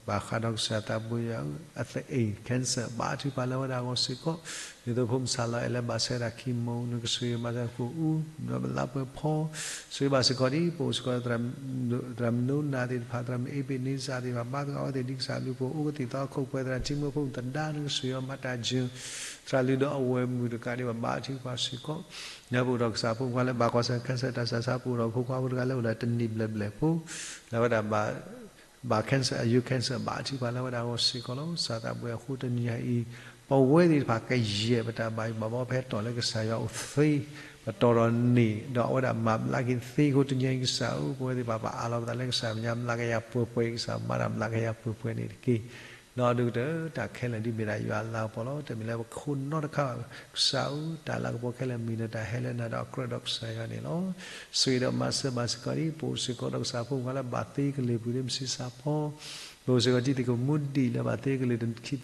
ဘၣ်ဃးဒီးကစၢ်သးဘိယွၤအသအ့ၣ် cancer ဘါထုကဖၣ်လၢအဝဲဒၣ်အဂီၢ်စ့ၢ်ကီး, ဒ်သိးဖိမုၣ်ဆၣ်လီၤအဲၣ်လၢဘၣ်ဆဲးဝဲဒၣ် chemo နကဆိၣ်ဂ့ၤမၤစၢၤ ကအိၣ်ဒီးလါပှဲၤဖီ, ဆိၣ်ဂ့ၤဘၣ်စ့ၢ်ကီးဒ်ပအိၣ်စ့ၢ်ကီး သရၣ်မုၣ်နိနၤသ့ၣ်တဖၣ် သရၣ်မုၣ်အ့ဘ့းနံစၢ်သ့ၣ်တဖၣ် ဘါသဂၣ်အဝဲသ့ၣ်ဒ်ကစၢ်ဘျုး ပအိၣ်ကသ့ၣ်သီခိၣ်ပှဲၤသရၣ် ထံမိၢ်ဖိမုၣ်သဒါ နကဆိၣ်ဂ့ၤအီၤမၤတၢ်ယိၤ သရၣ်လုၢ်ဒီးအဝဲၢ်မုၣ်တကးဒံးဘၣ် ဘါထုကဖၣ်စ့ၢ်ကီး, လၢပအိၣ်ဒီးကစၢ်ဖိမုၣ်ခွါလၢဘၣ်ကွၢ်ဆၢၣ်မဲာ် cancer တၢ်စၢ်ဆါ ပအိၣ်ဒီးဖိခွါဖိတဂၤလၢအိၣ်ဒီးတနံၣ်ဘျဲၣ်ဘျဲၣ်ဖိ လၢအဝဲဒၣ် ဘၣ် cancer အယိၤ cancer ဘါထုကဖၣ်လၢအဝဲဒၣ်အဂီၢ်စ့ၢ်ကီးလီၤ. ကစၢ်သးဘိယွၤအဃိတနံၤအံၤ ပဝဲသ့ၣ်တဖၣ်ကယဲၢ်ပတၢ်ဘၣ်ယိၣ်ဘၣ်ဘီဖဲတီၢ်လၢကစၢ်ယွၤအိၣ်သ့ ပတီၢ်ဒီးန့ၢ် ဒီးအဝဲဒၣ်မၤဘျါက့ၤသ့အဃိတနံၤအံၤကစၢ်ဧၢ ပဝဲသ့ၣ်တဖၣ်ပအးလီၤပသးလၢကစၢ်မဲာ်ညါ ဘျါက့ၤယၤပှဲၤပှဲၤ ကစၢ်မၤတၢ်ဘျါက့ၤယၤပှဲၤပှဲၤန့ၣ်တက့ၢ်. ဒီးဒုးကတၢၢ်တၢ်ခဲလၢာ်ဒ်မ့ၢ်ဒၣ်ယွၤအလၤကပီၤလီၤ. တမ့ၢ်လၢပခိၣ်နီတခါဘၣ် ကစၢ်ဧၢ တၢ်လၤကပီၤခဲလၢာ်မ့ၢ်လၢတၢ်ဟဲလၢနၤဒီးအကြၢးဒီးကစၢ်ယွၤန့ၣ်လီၤ. ဆိၣ်ဂ့ၤဒီးမၤစၢၤဘၣ်စ့ၢ်ကီးဒ် ပအိၣ်စ့ၢ်ကီးဒီးကစၢ်ဖိမုၣ်ခွါလၢဘၣ်သ့ကလံၤပူၤဒ်မုၢ်ဆ့ၣ်ဆၣ်ဖီ ပအိၣ်စ့ၢ်ကီးဒ်သ့ၣ်ခိၣ်မူဒံးလၢဘၣ်သ့ကလံၤခံသီတဘျီ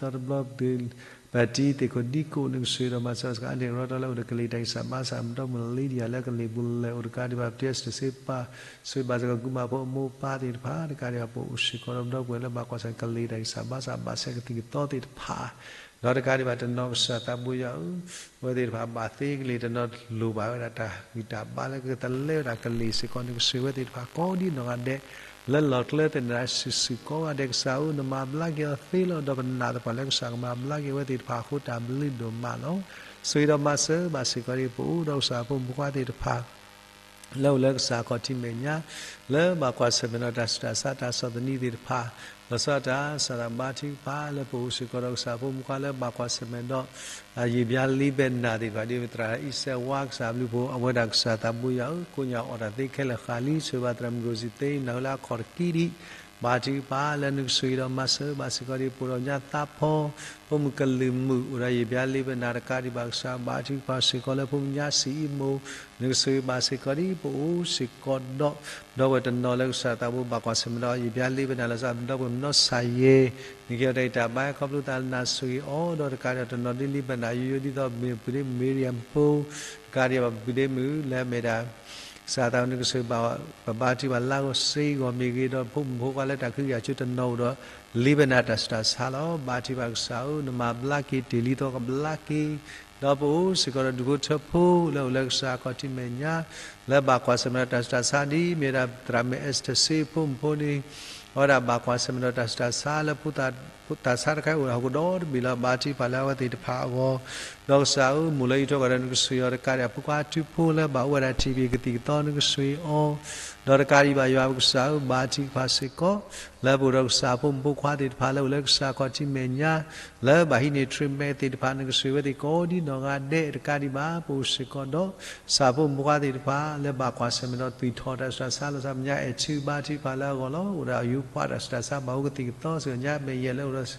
ပတံၤသ့ၣ်ခိၣ်ဒံကိး နကဆိၣ်ဂ့ၤဒီးမၤစၢၤဘၣ်စ့ၢ်ကီး အါန့ၢ်ရီတီလၢအိၣ်ဒီးကလံၤတၢ်ဂံၢ်စၢ်ဘါစၢ် မဒီမုၣ်လံဒံယၤလၢကလံၤပူၤလဲၤအိၣ်တကးဒံးဘၣ် ပတံၤအစတ့စ့ပာ် ဆိၣ်ဂ့ၤဘၣ်စ့ၢ်ကီးကုမၤဖိအမိၢ်ပၢ်သ့ၣ်တဖၣ် တကးဒံးဘၣ် ပအိၣ်စ့ၢ်ကီးဒီးပဒီပုၢ်ဝဲၢ်လၢဘၣ်ကွၢ်ဆၢၣ်မဲာ်ကလံၤတၢ်ဂံၢ်စၢ်ဘါစၢ် ဘၣ်ဆဲးကသံၣ်ကသီသ့ၣ်တဖၣ် ဒီးတကးဒံးဘၣ်တနီၤကစၢ်သးဘိယွၤဧၢ အဝဲသ့ၣ်တဖၣ်ဘၣ်သ့ကလံၤ တနီၤလိၣ်ဘၣ်ဝဲဒၣ်တၢ်ဂံၢ်တၢ်ဘါလၢကတလဲဝဲဒၣ်ကလံၤစ့ၢ်ကီး နကဆိၣ်ဂ့ၤဝဲသ့ၣ်တဖၣ်ကိးဒ်နီၢ်ဂၤဒဲး လၢလီၢ်ကျဲသနၢၣ်စုာ်စုာ်ကိးဂၤဒဲး ကစၢ်ဧၢ နမၤဘျါက့ၤအီၤသ့လီၤ. ဒီးပနာ်သပှၢ်လၢကစၢ်ကမၤဘျါက့ၤအဝဲသ့ၣ်တဖၣ်အဃိ တၢ်ဘျုးဒိၣ်မးလီၤ. ဆိၣ်ဂ့ၤဒီးမၤစၢၤဘၣ်စ့ၢ်ကီးဒ်ပအိၣ်ဒီးကစၢ်ဖိမုၣ်ဖိခွါသ့ၣ်တဖၣ် လၢအိၣ်လၢကစၢ်ခီၣ်ထံးမဲာ်ညါ လၢဘၣ်ကွၢ်ဆၢၣ်မဲာ်ဒီးတၢ်ဆူးတၢ်ဆါတၢ်ဆီၣ်သနံးသ့ၣ်တဖၣ် လီၤဆီဒၣ်တၢ် စၢ်သးဘါထုကဖၣ်လၢပအိၣ်စ့ၢ်ကီးဒီးကစၢ်ဖိမုၣ်ဖိခွါလၢဘၣ်ကွၢ်ဆၢၣ်မဲာ်ဒီး ယံာ်ဘျါလံဘဲနၤသ့ၣ်တဖၣ် ဒ်သရၣ်အံၣ်စဲးဝါ ကစၢ်ဘျုးဖိ အဝဲဒၣ်ကစၢ်သးဘိယွၤဧၢ ကိးညါအီၣ်တၢ်သ့ခဲလၢာ်ဃၣ်လံ ဆိၣ်ဂ့ၤဘၣ်သရၣ်မုၣ်ရိၤစံသ့ နၢ်ဟူလၢအခီၣ်တကံဒံး ဘါထုကဖၣ်လၢနကဆိၣ်ဂ့ၤဒီးမၤစၢၤဘၣ်စ့ၢ်ကီးဒ်ပအိၣ်ဒီးညါသးဖီ ဖိမုၣ်ကလုာ်မုၣ် အိၣ်ဒီးယံာ်ဘျါလံဘဲနၤတကးဒံးဘၣ် ကစၢ်ဘါထုကဖၣ်စ့ၢ်ကီးလၢဖိမုၣ်ညါစံအံမူ နကဆိၣ်ဂ့ၤဘၣ်စ့ၢ်ကီးဒ်ပအိၣ်စ့ၢ်ကီးဒီး ဒီပုၢ်ဝဲၢ်တနီၤလၢကစၢ်သးဘိဘၣ်ကွၢ်ဆၢၣ်မဲာ်ဒီးယံာ်ဘျါလံဘဲနၤ လီၤဆီဒၣ်ဒီပုၢ်ဝဲၢ်မနီၢ်စၢ်ယဲ နကဟ့ၣ်အီၤတၢ်ဂံၢ်တၢ်ဘါခီဖျိသးလၢနၤဆိၣ်ဂ့ၤအီၤ ဒီးတကးဒံးတနီၤဒ်လံဘဲနၤယိယိဒ်သိးမ့ၢ်ပုၢ်ဒ့မုၣ်မ့ရံယၤဖိ တကးဒံးဘၣ်ပုၢ်ဒ့မုၣ်လၢအမ့ၢ်ဒၣ် ကစၢ်သးဘိနကဆိၣ်ဂ့ၤဘၣ် ပဘါထုကဖၣ်လၢအဂီၢ်စ့ၢ်ကီးမ့ၢ်ဂ့ၤ ဒီးဖိမုၣ်ဖိခွါလၢတၢ်ခုကယာ်ဆိတနီၤအိၣ်ဒီး လံဘဲနၤတၢ်ဆူးတၢ်ဆါလီၤ. ဘါထုကဖၣ်ကစၢ်ဧၢ နမၤဘျါက့ၤတ့ၢ်လံသီကဘျါက့ၤ ဒီးပအိၣ်စ့ၢ်ကီးဒီးဒူၣ်ဖိထၢဖိ လၢအိၣ်လၢကစၢ်ခီၣ်ထံးမဲာ်ညါ လၢဘၣ်ကွၢ်ဆၢၣ်မဲာ်ဒီးတၢ်ဆူးတၢ်ဆါဒ်မ့ၢ်ဝဲဒၣ်သရၣ်မုၣ်အဲစတၢၣ်စ့ဖိမုၣ်ဖိန့ၣ် အဝဲဒၣ်ဘၣ်ကွၢ်ဆၢၣ်မဲာ်ဒီးတၢ်ဆူးတၢ်ဆါလၢ တၢ်ဆါတခါအံၤအိၣ်ဒီးဟီၣ်ခိၣ်ဒီတဘ့ၣ်လီၤ. ဘါထုကဖၣ်လၢအဝဲသ့ၣ်တဖၣ်အဂီၢ် ဒီးကစၢ်ဧၢ မိၢ်လၢယံၤထီၣ်ကီၢ်ဒီးနကဆိၣ်ဂ့ၤအီၤတကးဒံး အဖိခွါထူဖိလၢဘၣ်အိၣ်ဝဲဒၣ်ထံဘ့ၣ်ကသံၣ်ကသီ နကဆိၣ်ဂ့ၤအီၤ ဒီးတကးဒံးဘၣ်ယွၤပကစၢ်ဧၢ ဘါထုကဖၣ်စ့ၢ်ကီး လၢပအိၣ်ဒီးကစၢ်ဖိမုၣ်ဖိခွါသ့ၣ်တဖၣ်လၢအိၣ်လၢကစၢ်ခီၣ်ထံးမဲာ်ညါ လၢဘၣ်ဟံးန့ၢ် treatment သ့ၣ်တဖၣ် နကဆိၣ်ဂ့ၤဝဲသ့ၣ်ကိးဒ်နီၢ်ဂၤဒဲးတကးဒံးဘၣ် ပအိၣ်စ့ၢ်ကီးဒီး ကစၢ်ဖိမုၣ်ဖိခွါသ့ၣ်တဖၣ် လၢဘၣ်ကွၢ်ဆၢၣ်မဲာ်ဒီးသွံၣ်ထီၣ်တၢ်ဆူးတၢ်ဆါ လီၤဆီဒၣ်မဲာ်ညါအဲၣ်ထံဘါထုကဖၣ်လၢအဂီၢ်လီၤ. အိၣ်ဒီးအယူၤပှၢ်တၢ်ဆူးတၢ်ဆါ ဘၣ်အိၣ်ကသံၣ်ကသီစ့ၢ်ကီးညါမဲာ်ယဲၢ်လၢအိၣ်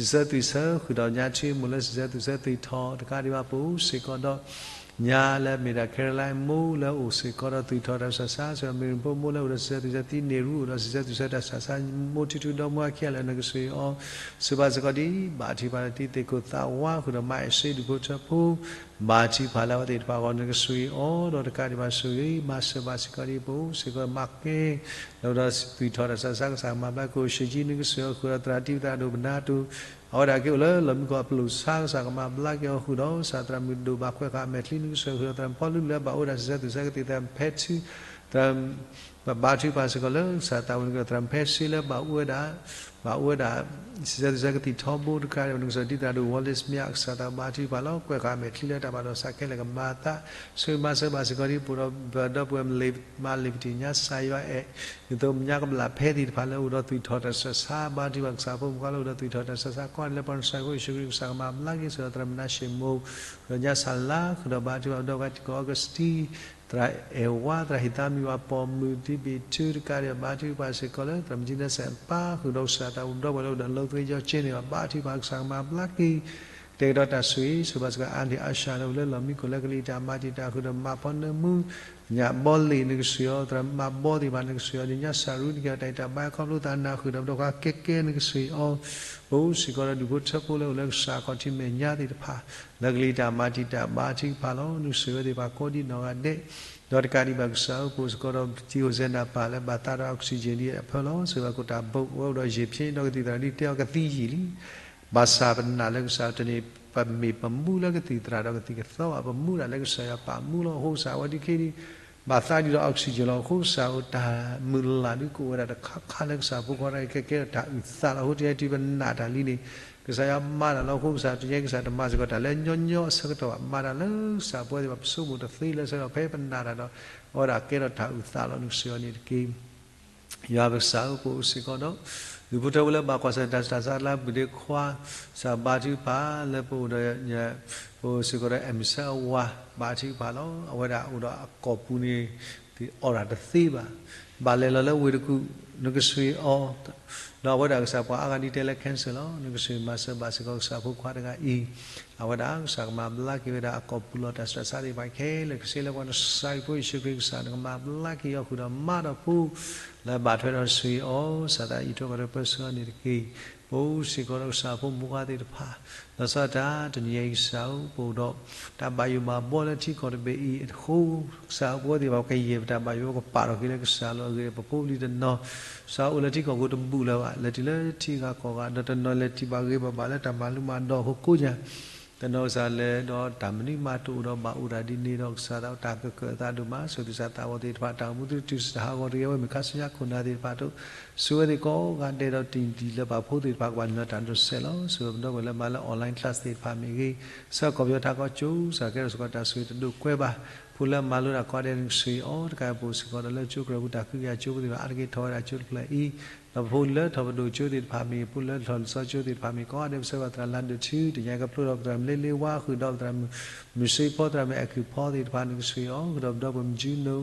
ဒီး စံးဆၢသွံၣ်ဆၢဃုာ်ဒီးညါထံမိၢ်လၢစံးဆၢသွံၣ်ဆၢသွံၣ်ထီၣ်တကးဒံးဘၣ် ပအိၣ်စ့ၢ်ကီးဒီး ညါလၢအမ့ၢ်ဒၣ် Caroline မိၢ်လၢအိၣ်စ့ၢ်ကီးဒီးသွံၣ်ထီၣ်တၢ်ဆူးတၢ်ဆါ စ့ၢ်ကီးမ့ၢ်ရံဖိမိၢ်လၢအိၣ်ဒီးစံးဆၢသွံၣ်ဆၢ သံန့ၢ်ရူအိၣ်ဒီးစံးဆၢသွံၣ်ဆၢတၢ်ဆူးတၢ်ဆါ မိၢ်ထူထူဒီမါဝၤခံဂၤလၢနကဆိၣ်ဂ့ၤအီၤ ဆိၣ်ဂ့ၤဘၣ်စ့ၢ်ကီးဒ် ဘါထုကဖၣ်လၢတံၤသ့ၣ်ခိၣ်သးဝါဃုာ်ဒီးမါအဲၣ်စ့ဒူၣ်ဖိထၢဖိ ဘါထုကဖၣ်လၢအဝဲသ့ၣ်တဖၣ်အဂီၢ် နကဆိၣ်ဂ့ၤအီၤ ဒီးတကးဒံးဘၣ်ဆိၣ်ဂ့ၤ မၤစၢၤဘၣ်စ့ၢ်ကီးဒ်ပအိၣ်စ့ၢ်ကီးမၤကဲ လၢအိၣ်ဒီးသွံၣ်ထီၣ်တၢ်ဆူးတၢ်ဆါ ကစၢ်ကမၤဘျါက့ၤ အိၣ်ဆံးကၠံ နကဆိၣ်ဂ့ၤအီၤဃုာ်ဒီးသရၣ်တံၤသရၣ်ဒိၣ်ပနၢ်တူၢ် အဝဲဒၣ်က့ၤအိၣ်လၢလီၢ်မံကီၢ်အပျိာ်ဆါ ကစၢ်ကမၤဘျါက့ၤအီၤဃုာ်ဒီး ကစၢ်သရၣ်မုၣ်ဒိၣ်ဘၣ်ခွဲးဃာ်အမဲာ်ချံ နကဆိၣ်ဂ့ၤအီၤသရၣ်ဖီလူလၢဘၣ်အိၣ်ဝဲဒၣ်စံးဆၢသွံၣ်ဆၢကသံၣ်သရၣ်ဖဲထူ သရၣ် ပဘါထုကဖၣ်စ့ၢ်ကီးလၢကစၢ်သးဝံၣ်နကသရၣ်ဖဲထူလၢဘၣ်အိၣ်ဝဲဒၣ် ဘၣ်အိၣ်ဝဲဒၣ် စံးဆၢသွံၣ်ဆၢကသံၣ်ထီဘိတကးဒံးဘၣ် နကဆိၣ်ဂ့ၤတံၤသရၣ်ဒိၣ် Wallace မၠး ကစၢ်သးဘါထုကဖၣ်လီၤ ခွဲးဃာ်အမဲာ်ချံလၢတၢ်ဘၣ်ဒိးစးခဲလၢာ်ကမၤအသး ဆိၣ်ဂ့ၤမၤစၢၤဘၣ်စ့ၢ်ကီးဒ်ပအိၣ်ဒီး ပဒီပုၢ်ဝဲၢ်မ့ၢ်လ့ၣ်မါလ့ၣ်ပတံၢ်ညါစၢ်ယွၤအဲၣ် ဒ်သိးမၠါကဘျၣ်ဖဲသ့ၣ်တဖၣ်လၢအိၣ်ဒီးသွံၣ်ထီၣ်တၢ်ဆူးတၢ်ဆါ ဘါထုကဖၣ်ကစၢ်ဖိမုၣ်ဖိခွါလၢအိၣ်ဒီးသွံၣ်ထီၣ်တၢ်ဆူးတၢ်ဆါ ကိးဂၤဒဲးလၢပှၤနဆှၢခိၣ်ယ့ၣ်ၡူးခရံာ်ကစၢ်ကမၤဘျါက့ၤ ဆိၣ်ဂ့ၤသရၣ်မုၣ်နါၡ့ၣ်မိၢ် ဃုာ်ဒီးညါဆၣ်လါ ဃုာ်ဒီးဘါထုကဖၣ်ပဒီပုၢ်ဝဲၢ်တံၤသကိးအီကူးစတံ သရၣ်အဲၣ်ဝါ သရၣ်ဟံၣ်သးမံဝၤပိာ်မုၣ် ဒ်ဘ့ၣ်ထူတကးဒံးဘၣ် ဘါထုကဖၣ်စ့ၢ်ကီးလၢ သရၣ်မုၣ်ကၠံနၢစဲးပၢ် ဃုာ်ဒီးကစၢ်သးဝံၣ်ပဒီပုၢ်ဝဲၢ်လၢအိၣ်ဒီးလီသရ့ယီကၠ့န့ၣ် ဘါထုကဖၣ်ကစၢ်ကမၤဘျါက့ၤ ကတဲာ်ကတီၤတၢ်ဆိၣ်ဂ့ၤ ဆိၣ်ဘၣ်စ့ၢ်ကီး Aunty Asha လၢအိၣ်လၢလီၢ်မံခိၣ် လၢကလံၤတၢ်မၤတံာ်တာ်ဃုာ်ဒီးမၤဖီနၢမူ ညၣ်ဘီလ့ၣ် နကဆိၣ်အီၤ သရၣ်မုၣ်မၤဘီသ့ၣ်တဖၣ် နကဆိၣ်အီၤ ဒညါစၢ်ရူတကဲၤတၢ်အံၤတၢ်ဘါခီဖျိသးနၢ်ဃုာ်ဒီး ပဒီၣ်ဃါကဲကဲ နကဆိၣ်အီၤ ပအိၣ်စ့ၢ်ကီးဒီးဒူၣ်ဖိထၢဖိလၢအိၣ်လၢကစၢ်ခီၣ်ထံးမဲာ်ညါသ့ၣ်တဖၣ် လၢကလံၤတၢ်မၤတံာ်တာ်ဘါထုကဖၣ်လီၤ. နကဆိၣ်ဝဲသ့ၣ်တဖၣ်ကိးဒံနီၢ်ဂၤဒဲး ဒီးတကးဒံးဘၣ်ကစၢ်ဧၢ ပအိၣ်စ့ၢ်ကီးဒီး တံၤဟိၣ်စဲနၢ်ပၢ်လၢဘၣ်သးဒီး oxygen ဒ်အဖၢလီၤ. စ့ၢ်ကီးခိၣ်တၢ်ဘိးဝဲအိၣ်ဒီးယံာ်ဖျ့ဒီးကသံၣ်သရၣ်ဒ်တဲအီၤကသံယံာ်လံ ဘၣ်ဆၣ်ပနာ်လၢကစၢ်တန့ၢ် ပမ့ၢ်ပမူလၢကသံၣ်သရၣ်ဒီးကသံၣ်ကသီဘၣ် ပမူဒၣ်လၢကစၢ်ယွၤပာ်မူလီၤ. အဃိကစၢ်ဝဲဒ်ခဲအံၤ ဘၣ်သးဒ်ဒီး oxygen လီၤ. အဃိကစၢ်အိၣ်တၢ်မုၢ်လၢ်ဒ်ကအိၣ်ဝဲဒၣ်တခါခါလၢကစၢ်ဖိခွါတဂၤအံၤ ကကဲထီၣ်တၢ်အုၣ်သးလီၤ. အဃိတနံၤအံၤပနာ်တၢ်လံန့ၣ် ကစၢ်ယွၤမၤတၢ်လီၤ. အဃိကစၢ်တနံၤအံၤကစၢ်တမၤစ့ၢ်ကီးတၢ်လၢညီညီအဆၢကတီၢ်ဘၣ် မၤတၢ်လၢကစၢ်ပဝဲသ့ၣ်တဖၣ်ပဆိကမိၣ်တသ့လၢဆၢကတီၢ် ဖဲပနာ်တၢ်ဒီး အဝဲဒၣ်ကဲထီၣ်တၢ်အုၣ်သးလီၤ. နကဆိၣ်အီၤန့ၣ်တက့ၢ်. ယွၤပကစၢ်ဧၢ ပအိၣ်စ့ၢ်ကီးဒီး ဒူၣ်ဖိထၢဖိလၢဘၣ်ကွၢ်ဆၢၣ်တၢ်ဆူးတၢ်ဆါလၢအပူၤဒ့ခွါ ကစၢ်ဘါထုကဖၣ်လၢပအိၣ်ဒီး ပအိၣ်စ့ၢ်ကီးဒီး အဲၣ်မုၢ်ဆၢအဝၤ ဘါထုကဖၣ်လီၤ. အဝဲဒၣ်အိၣ်ဒီးအကိာ်ပူၤန့ၣ် အီၣ်တၢ်တသ့ဘၣ်. ဘၣ်လဲၤလီၤလၢဝ့ၢ်တကူၣ် နကဆိၣ်အီၤ ဒီးအဝဲဒၣ်ကစၢ်ပှၤအါဂၤဒ်တဲလၢ cancer လီၤ. နကဆိၣ်မၤစၢၤဘၣ်စ့ၢ်ကီးကစၢ်ဖိခွါတဂၤအံၤ အဝဲဒၣ်ကစၢ်ကမၤဘျါက့ၤဝဲဒၣ်အကိာ်ပူၤလီၤ တၢ်ဆူးတၢ်ဆါသ့ၣ်တဖၣ်ခဲလၢာ် ကစ့လၢပှၤနစၢ်အံၤဖိယ့ၣ်ၡူးခရံာ်ကစၢ် နကမၤဘျါက့ၤအီၤဃုာ်ဒီးမၤဒီးဖိ လၢဘၣ်ထွဲဒီးဆိၣ်ဂ့ၤအီၤ စၢ်သးအံးထွဲကွၢ်ထွဲပၢဆှၢအီၤန့ၣ်တက့ၢ်. ပအိၣ်စ့ၢ်ကီးဒီးကစၢ်ဖိမုၣ်ခွါသ့ၣ်တဖၣ် လီၤဆီဒၣ်တၢ် တနံၤအံၤကစၢ်ဧၢ ပအိၣ်ဒီး တၢ်ဘၣ်ယိၣ်ဘၣ်ဘှီလၢထံကီၢ်တဘ့ၣ်အံၤအဃိ ကစၢ်ဧၢ ပဝဲသ့ၣ်တဖၣ်ကယဲၢ်ပတၢ်ဘၣ်ယိၣ် ပကပာ်ထီၣ်က့ၤလၢကစၢ်လီၤ. အဂ့ၢ်ဒ်အံၤ ပဖိပလံၤတနီၤ ကစၢ်အိၣ်လၢထံကီၢ်ဖိတဘူးလၢၤဘၣ် လဲၤတုၤလၢထံဂၤကီၢ်ဂၤ ဒီးတနီၤလဲၤတုၤဘၣ်ဂ့ၤဘၣ်ဘၣ်လၢတၢ်မၤလူၤမၤဒိးအဃိကိးညါ တနီၤကစၢ်လဲၤဒီးတၢ်မနုၤမးတအိၣ်ဒီးဘၣ်အိၣ်ဒၣ်ဒ်န့ၣ်ဒီး ကစၢ်သးအိၣ်တၢ်ကကၢၢ်အသးဒိၣ်မး ဆိၣ်ဂ့ၤကစၢ်သးဝဲသ့ၣ်တဖၣ် တၢ်အိၣ်မူသ့ၣ်တဖၣ် တုၤစ့ၢ်တၢ်ဟးဂီၤတဂ့ၤ အဝဲမ့ၢ်ခါဆူညါခိၣ်နၢ်သ့ၣ်တဖၣ်အသိး ဆိၣ်ဂ့ၤဝဲသ့ၣ်ကိးဂၤဒဲးဒီးတနံၤလၢပှၤဖိသ့ၣ်တဖၣ်ကဘၣ်နုာ်လီၤတၢ်ဒိးစဲးလီၤ. ဆိၣ်ဂ့ၤပဒီပုၢ်ဝဲၢ်လၢမၤလၢ online class သ့ၣ်တဖၣ်မ့ၢ်ဂ့ၤ ဆၢကီၢ်ပယီၤထးကီကၠိ ကစၢ်ကဲထီၣ်စ့ၢ်ကီးတၢ်ဆိၣ်ဂ့ၤတဒိၣ်ကွဲဘၣ် ဖိလၢမၤလိတၢ်ကိးဂၤဒဲး နကဆိၣ်ဂ့ၤအီၤတကး ပအိၣ်စ့ၢ်ကီးဒီးလၢကၠိကြၢးပူၤ တၢ်ဃုက့ၤအကၠိဖိသ့ၣ်တဖၣ် အါတက့ၢ်ထီၣ်ဝဲဒၣ်ကၠိတဖျၢၣ်အံၤ ဒီးပဖိလၢထီၣ်ပဒိၣ်ကၠိသ့ၣ်တဖၣ်မ့ၢ်ဂ့ၤ ဖိလၢထီၣ်လံာ်စီဆှံကၠိသ့ၣ်တဖၣ်မ့ၢ်ဂ့ၤ ကိးဂၤဒဲး ပဆၢဘၣ်သရၣ်လါဒိၣ်ထူ တနံၤအံၤကဖျိထီၣ်ပသရၣ်မုၣ်လ့လ့ဝါ ဃုာ်ဒီးပသရၣ်မုၣ် မုၢ်စ့ဖီ သရၣ်မုၣ်အဲၣ်ခုၣ်ဖီသ့ၣ်တဖၣ် နကဆိၣ်ဂ့ၤအီၤ ဃုာ်ဒီးပဒီပုၢ်ဝဲၢ်မုၣ်ကၠူနိ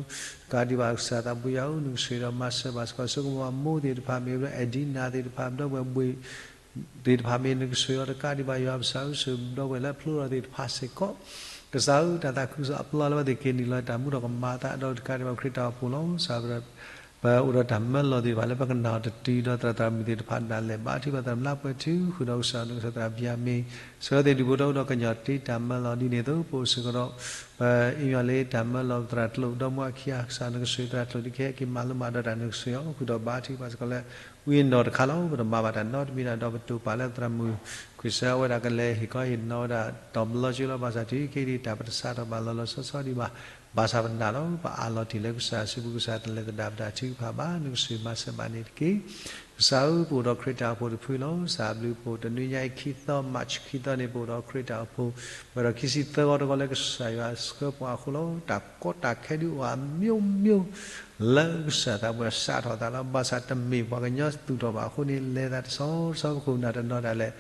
တကးဒံးဘၣ်ကစၢ်သးဘိယွၤဧၢ နကဆိၣ်ဂ့ၤဒီးမၤစၢၤဘၣ်စ့ၢ်ကီး ဆိကမိၣ်အမိၢ်သ့ၣ်တဖၣ်မ့ၢ်ဂ့ၤ အဲၣ်ဒံနၤသ့ၣ်တဖၣ် ပဒီပုၢ်ဝဲၢ်ဘှ့ၣ် သ့ၣ်တဖၣ်မ့ၢ် နကဆိၣ်ဂ့ၤအီၤတကးဒံးဘၣ် ယွၤပကစၢ်ဧၢ ဆိၣ်ဂ့ၤပဒီပုၢ်ဝဲၢ်လၢအဖျိထီၣ်သ့ၣ်တဖၣ်စ့ၢ်ကီး ကစၢ်ဧၢ တၢ်သးခုကစီၣ်အပျီလၢအဝဲသ့ၣ်က့ၤနုာ်လီၤတၢ်မူထီၣ်ကမၤအသး ဒီးတကးဒံးဘၣ်ခရံာ်တၢ်အိၣ်ဖှိၣ်လီၤ. ကစၢ် ပအိၣ်ဒီးတၢ်မၢလီၤသ့ၣ်တဖၣ်လၢပကနၣ်အီၤတတုၤ ဒီးသရၣ်သရၣ်မုၣ်သ့ၣ်တဖၣ်ဒၣ်လဲာ် ဘါထုကဖၣ်သရၣ်မုၣ်လါပှဲၤထု ဃုာ်ဒီးကစၢ်နကစၢ်သရၣ်ဘံၣ်မ့ၢ် ဆိၣ်ဂ့ၤသ့ၣ်ဒူၣ်ဖိထၢဖိဒီးကညီၤတ့တၢ်မၢလီၤဒ်န့ၣ်အသိး ပအိၣ်စ့ၢ်ကီးဒီး ပအ့ၣ်ညီလ့တၢ်မၢလီၤသရၣ်ကျိာ် ဒီမါခံဂၤ ကစၢ်နကဆိၣ်ဂ့ၤသရၣ်ကျိာ်ဒ်ကဟဲက့ၤမၤလိမၤဒိးတၢ် နကဆိၣ်ဂ့ၤအီၤ ဃုာ်ဒီးဘါထုကဖၣ်စ့ၢ်ကီးလၢ ဝံၤအနီၢ်တခါလီၤ. ပတမၤဘၣ်တၢ်နီတမံၤဒၣ်ဒီး ပတိာ်ပာ်လၢသရၣ်မုၣ် ခွံၡၢအဝဲဒၣ်ကလဲၤဟ့ၣ်ခီဟ့ၣ်နီၤဝဲဒၣ် တီၤဘျီကၠိလီၤ. ဘၣ်ဆၣ်တုၤခဲအံၤဒံး တၢ်ပတစးထီၣ်ဘၣ်လီၤလီၤဆီဆီဒံးဘၣ်. ဘၣ်ဆၣ်ပနာ်လီၤ ပအးလီၤတ့ၢ်လၢကစၢ်စုပူၤ ကစၢ်တလဲၤသဒၣ်ပတၢ်ထုကဖၣ်ဘၣ်. နကဆိၣ်ဂ့ၤမၤစၢၤဘၣ်န့ၣ်တက့ၢ်. ကစၢ်ဧၢ ပအိၣ်ဒီးခရံာ်တၢ်အိၣ်ဖှိၣ်တဖုလီၤ. ကစၢ်အဘျုးအဖှိၣ် တနွံညါအံၤ ခံသီ March ခံသီန့ၣ် ပအိၣ်ဒီးခရံာ်တၢ်အိၣ်ဖှိၣ် ပှဲၤဒီးခံဆံသၢဂီၤတဂီၤလၢကစၢ်ယွၤဆှၢပှၤအဃိလီၤ. တၢ်ကီတၢ်ခဲဒုးအိၣ်အမျိုးမျိုး လၢကစၢ်သးပှၢ်စးထီၣ်သးလီၤ. ဘၣ်ဆၣ်တမ့ၢ်ပှၤကညီသူၣ်ထီၣ်ဘၣ်အဃိန့ၣ် လဲၤသးတဆီတဆီ ပခိၣ်ပနၢ်တနီၤဒၣ်လဲာ်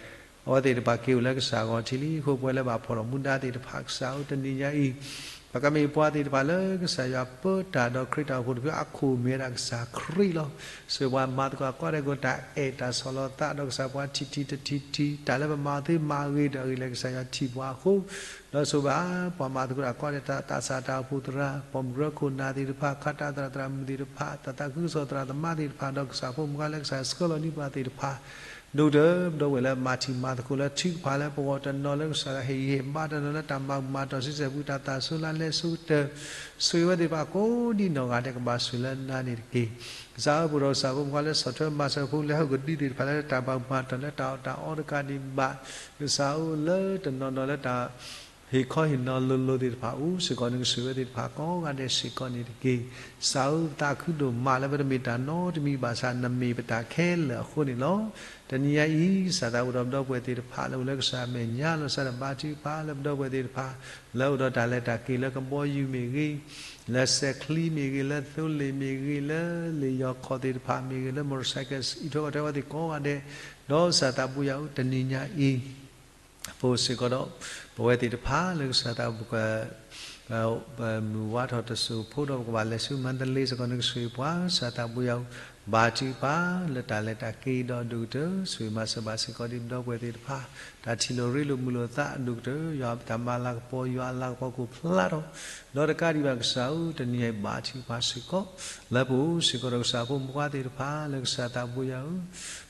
အဝဲသ့ၣ်တဖၣ်က့ၤအိၣ်လၢကစၢ်ဂီၤထံးလံ. အဃိပဝဲလၢဘၣ်ဖှီၣ်ထီၣ်မူဒါသ့ၣ်တဖၣ် ကစၢ်ဧၢ တနံၤညါအံၤ ပကမ့ၢ်ပှၤသ့ၣ်တဖၣ်လၢကစၢ်ယွၤပၢတၢ်ဒီးခရံာ်တၢ်အိၣ်ဖှိၣ်တဖုအခိၣ်မ့ၢ်ဝဲဒၣ်ကစၢ်ခရံာ်လီၤ. ဆိၣ်ဂ့ၤပှၤမၤသကိးကိးဂၤဒဲး တၢ်အဲၣ်တၢ်ဆီၣ်လီၤသးဒီးကစၢ် ပှၤထံၣ်ထံၣ်တထံၣ်ထံၣ် တၢ်လၢပမၤသ့မၤအဂ့ၤဒီးအဂ့ၤလၢကစၢ်ယွၤထံၣ်ပှၤအဃိ ဒီးဆိၣ်ဂ့ၤဘၣ်ပှၤမၤသကိးတၢ်ကိးဂၤဒဲး တၢ်သးစၢ်တၢ်အိၣ်ဖှိၣ်သရၣ် ပိာ်မုၣ်ကရၢခိၣ်နၢ်သ့ၣ်တဖၣ် ခးတၢ်သရၣ်သရၣ်မုၣ်သ့ၣ်တဖၣ် တၢ်သးခုကစီၣ်သရၣ်သမါသ့ၣ်တဖၣ် ဒီးကစၢ်ဖိမုၣ်ခွါလၢကစၢ်ယွၤဆှၢလီၤန့ၢ်ပှၤသ့ၣ်တဖၣ် ဒိၣ်ကတၢၢ် ပဒီပုၢ်ဝဲၢ်လၢမၤထံၣ်မၤသကိးလၢထုကဖၣ်လၢပဂီၢ်တနီၤလၢကစၢ်ယွၤဟ့ၣ်ဂံၢ်ဟ့ၣ်ဘါတနီၤလၢတၢ်မၤမၤတီၢ်ဆံဆဲၣ်ပူၤ တၢ်သးစူၤလၢလဲၤဆူကတၢၢ် ဆိၣ်ဂ့ၤဝဲသ့ၣ်တဖၣ်ကိးဒံနီၢ်ဂၤဒဲး ကဘၣ်ဆိၣ်လၢနၤန့ၣ်တက့ၢ်. ကစၢ်ဧၢ ပအိၣ်ဒီးကစၢ်ဖိမုၣ်ခွါလၢဆီၣ်ထွဲမၤစၢၤဖိလၢဟီၣ်ခိၣ်ဒံသ့ၣ်တဖၣ်လၢတၢ်ဘၣ်မၤတီၢ်လၢတၢ်အီၣ်တၢ်အီတကးဒံးဘၣ် ကစၢ်ဧၢ လၢတနီၤနီၤလၢတၢ် ဟ့ၣ်ခီဟ့ၣ်နီၤလိၤလိၤသ့ၣ်တဖၣ်အိၣ်စ့ၢ်ကီး နကဆိၣ်ဂ့ၤဝဲသ့ၣ်တဖၣ်ကိးဂၤဒဲးစ့ၢ်ကီးန့ၣ်တက့ၢ်. ကစၢ်ဧၢ ပသးခုဒိၣ်မးလၢပတမ့ၢ်တၢ်နီတမံၤဘၣ်ဆၣ် နမ့ၢ်ပတၢ်ခဲလၢာ်အဃိန့ၣ်လီၤ. တနံၤညါအံၤ ကစၢ်သးအိၣ်ဒီးပဒီပုၢ်ဝဲၢ်သ့ၣ်တဖၣ်လၢအိၣ်လၢကစၢ်မဲာ်ညါလီၤ ကစၢ်ဒီးဘါထုကဖၣ်လၢပဒီပုၢ်ဝဲၢ်သ့ၣ်တဖၣ် လၢအိၣ်ဒီးတၢ်လဲၤတၢ်က့ၤလၢကဘီယူၤမ့ၢ်ဂ့ၤ လၢစဲးချံမ့ၢ်ဂ့ၤ လၢသိလ့ၣ်မ့ၢ်ဂ့ၤ လၢလ့ၣ်ယီၤခီၣ်သ့ၣ်တဖၣ်မ့ၢ်ဂ့ၤ လၢ motorcycle အံးထွဲကွၢ်ထွဲဝဲသ့ၣ်ကိးဂၤဒဲး ဒီးကစၢ်သးဘိယွၤဧၢ တနံၤညါအံၤ ပအိၣ်စ့ၢ်ကီးဒီး ပဝဲသ့ၣ်တဖၣ်လၢကစၢ်သးဘိယွၤ ပမုၢ်ဝါထီၣ်တစိၢ်ဖိဒီး ပကဘၣ်လဲၤဆူမၤတလ့စ့ၢ်ကီး နကဆိၣ်ဂ့ၤပှၤ ကစၢ်သးဘိယွၤဧၢ, ဘါထုကဖၣ်လၢတၢ်လဲၤတၢ်က့ၤဒီးအဒိၣ်ကတၢၢ် ဆိၣ်ဂ့ၤမၤစၢၤဘၣ်စ့ၢ်ကီးဒံးပဒီပုၢ်ဝဲၢ်သ့ၣ်တဖၣ်, တၢ်ထံၣ်လိာ်ရ့လိာ်မုာ်လိာ်သးအဒိၣ်ကတၢၢ် ယွၤတၢ်မၤလၤကပီၤ ယွၤအလၤကပီၤကအိၣ်ဖျါထီၣ်, ဒီးတကးဒံးဘၣ်ကစၢ်ဧၢ တနံၤညါအံၤဘါထုကဖၣ်စ့ၢ်ကီး လၢပအိၣ်စ့ၢ်ကီးဒီးကစၢ်ဖိမုၣ်ဖိခွါသ့ၣ်တဖၣ် လၢကစၢ်သးဘိယွၤဧၢ,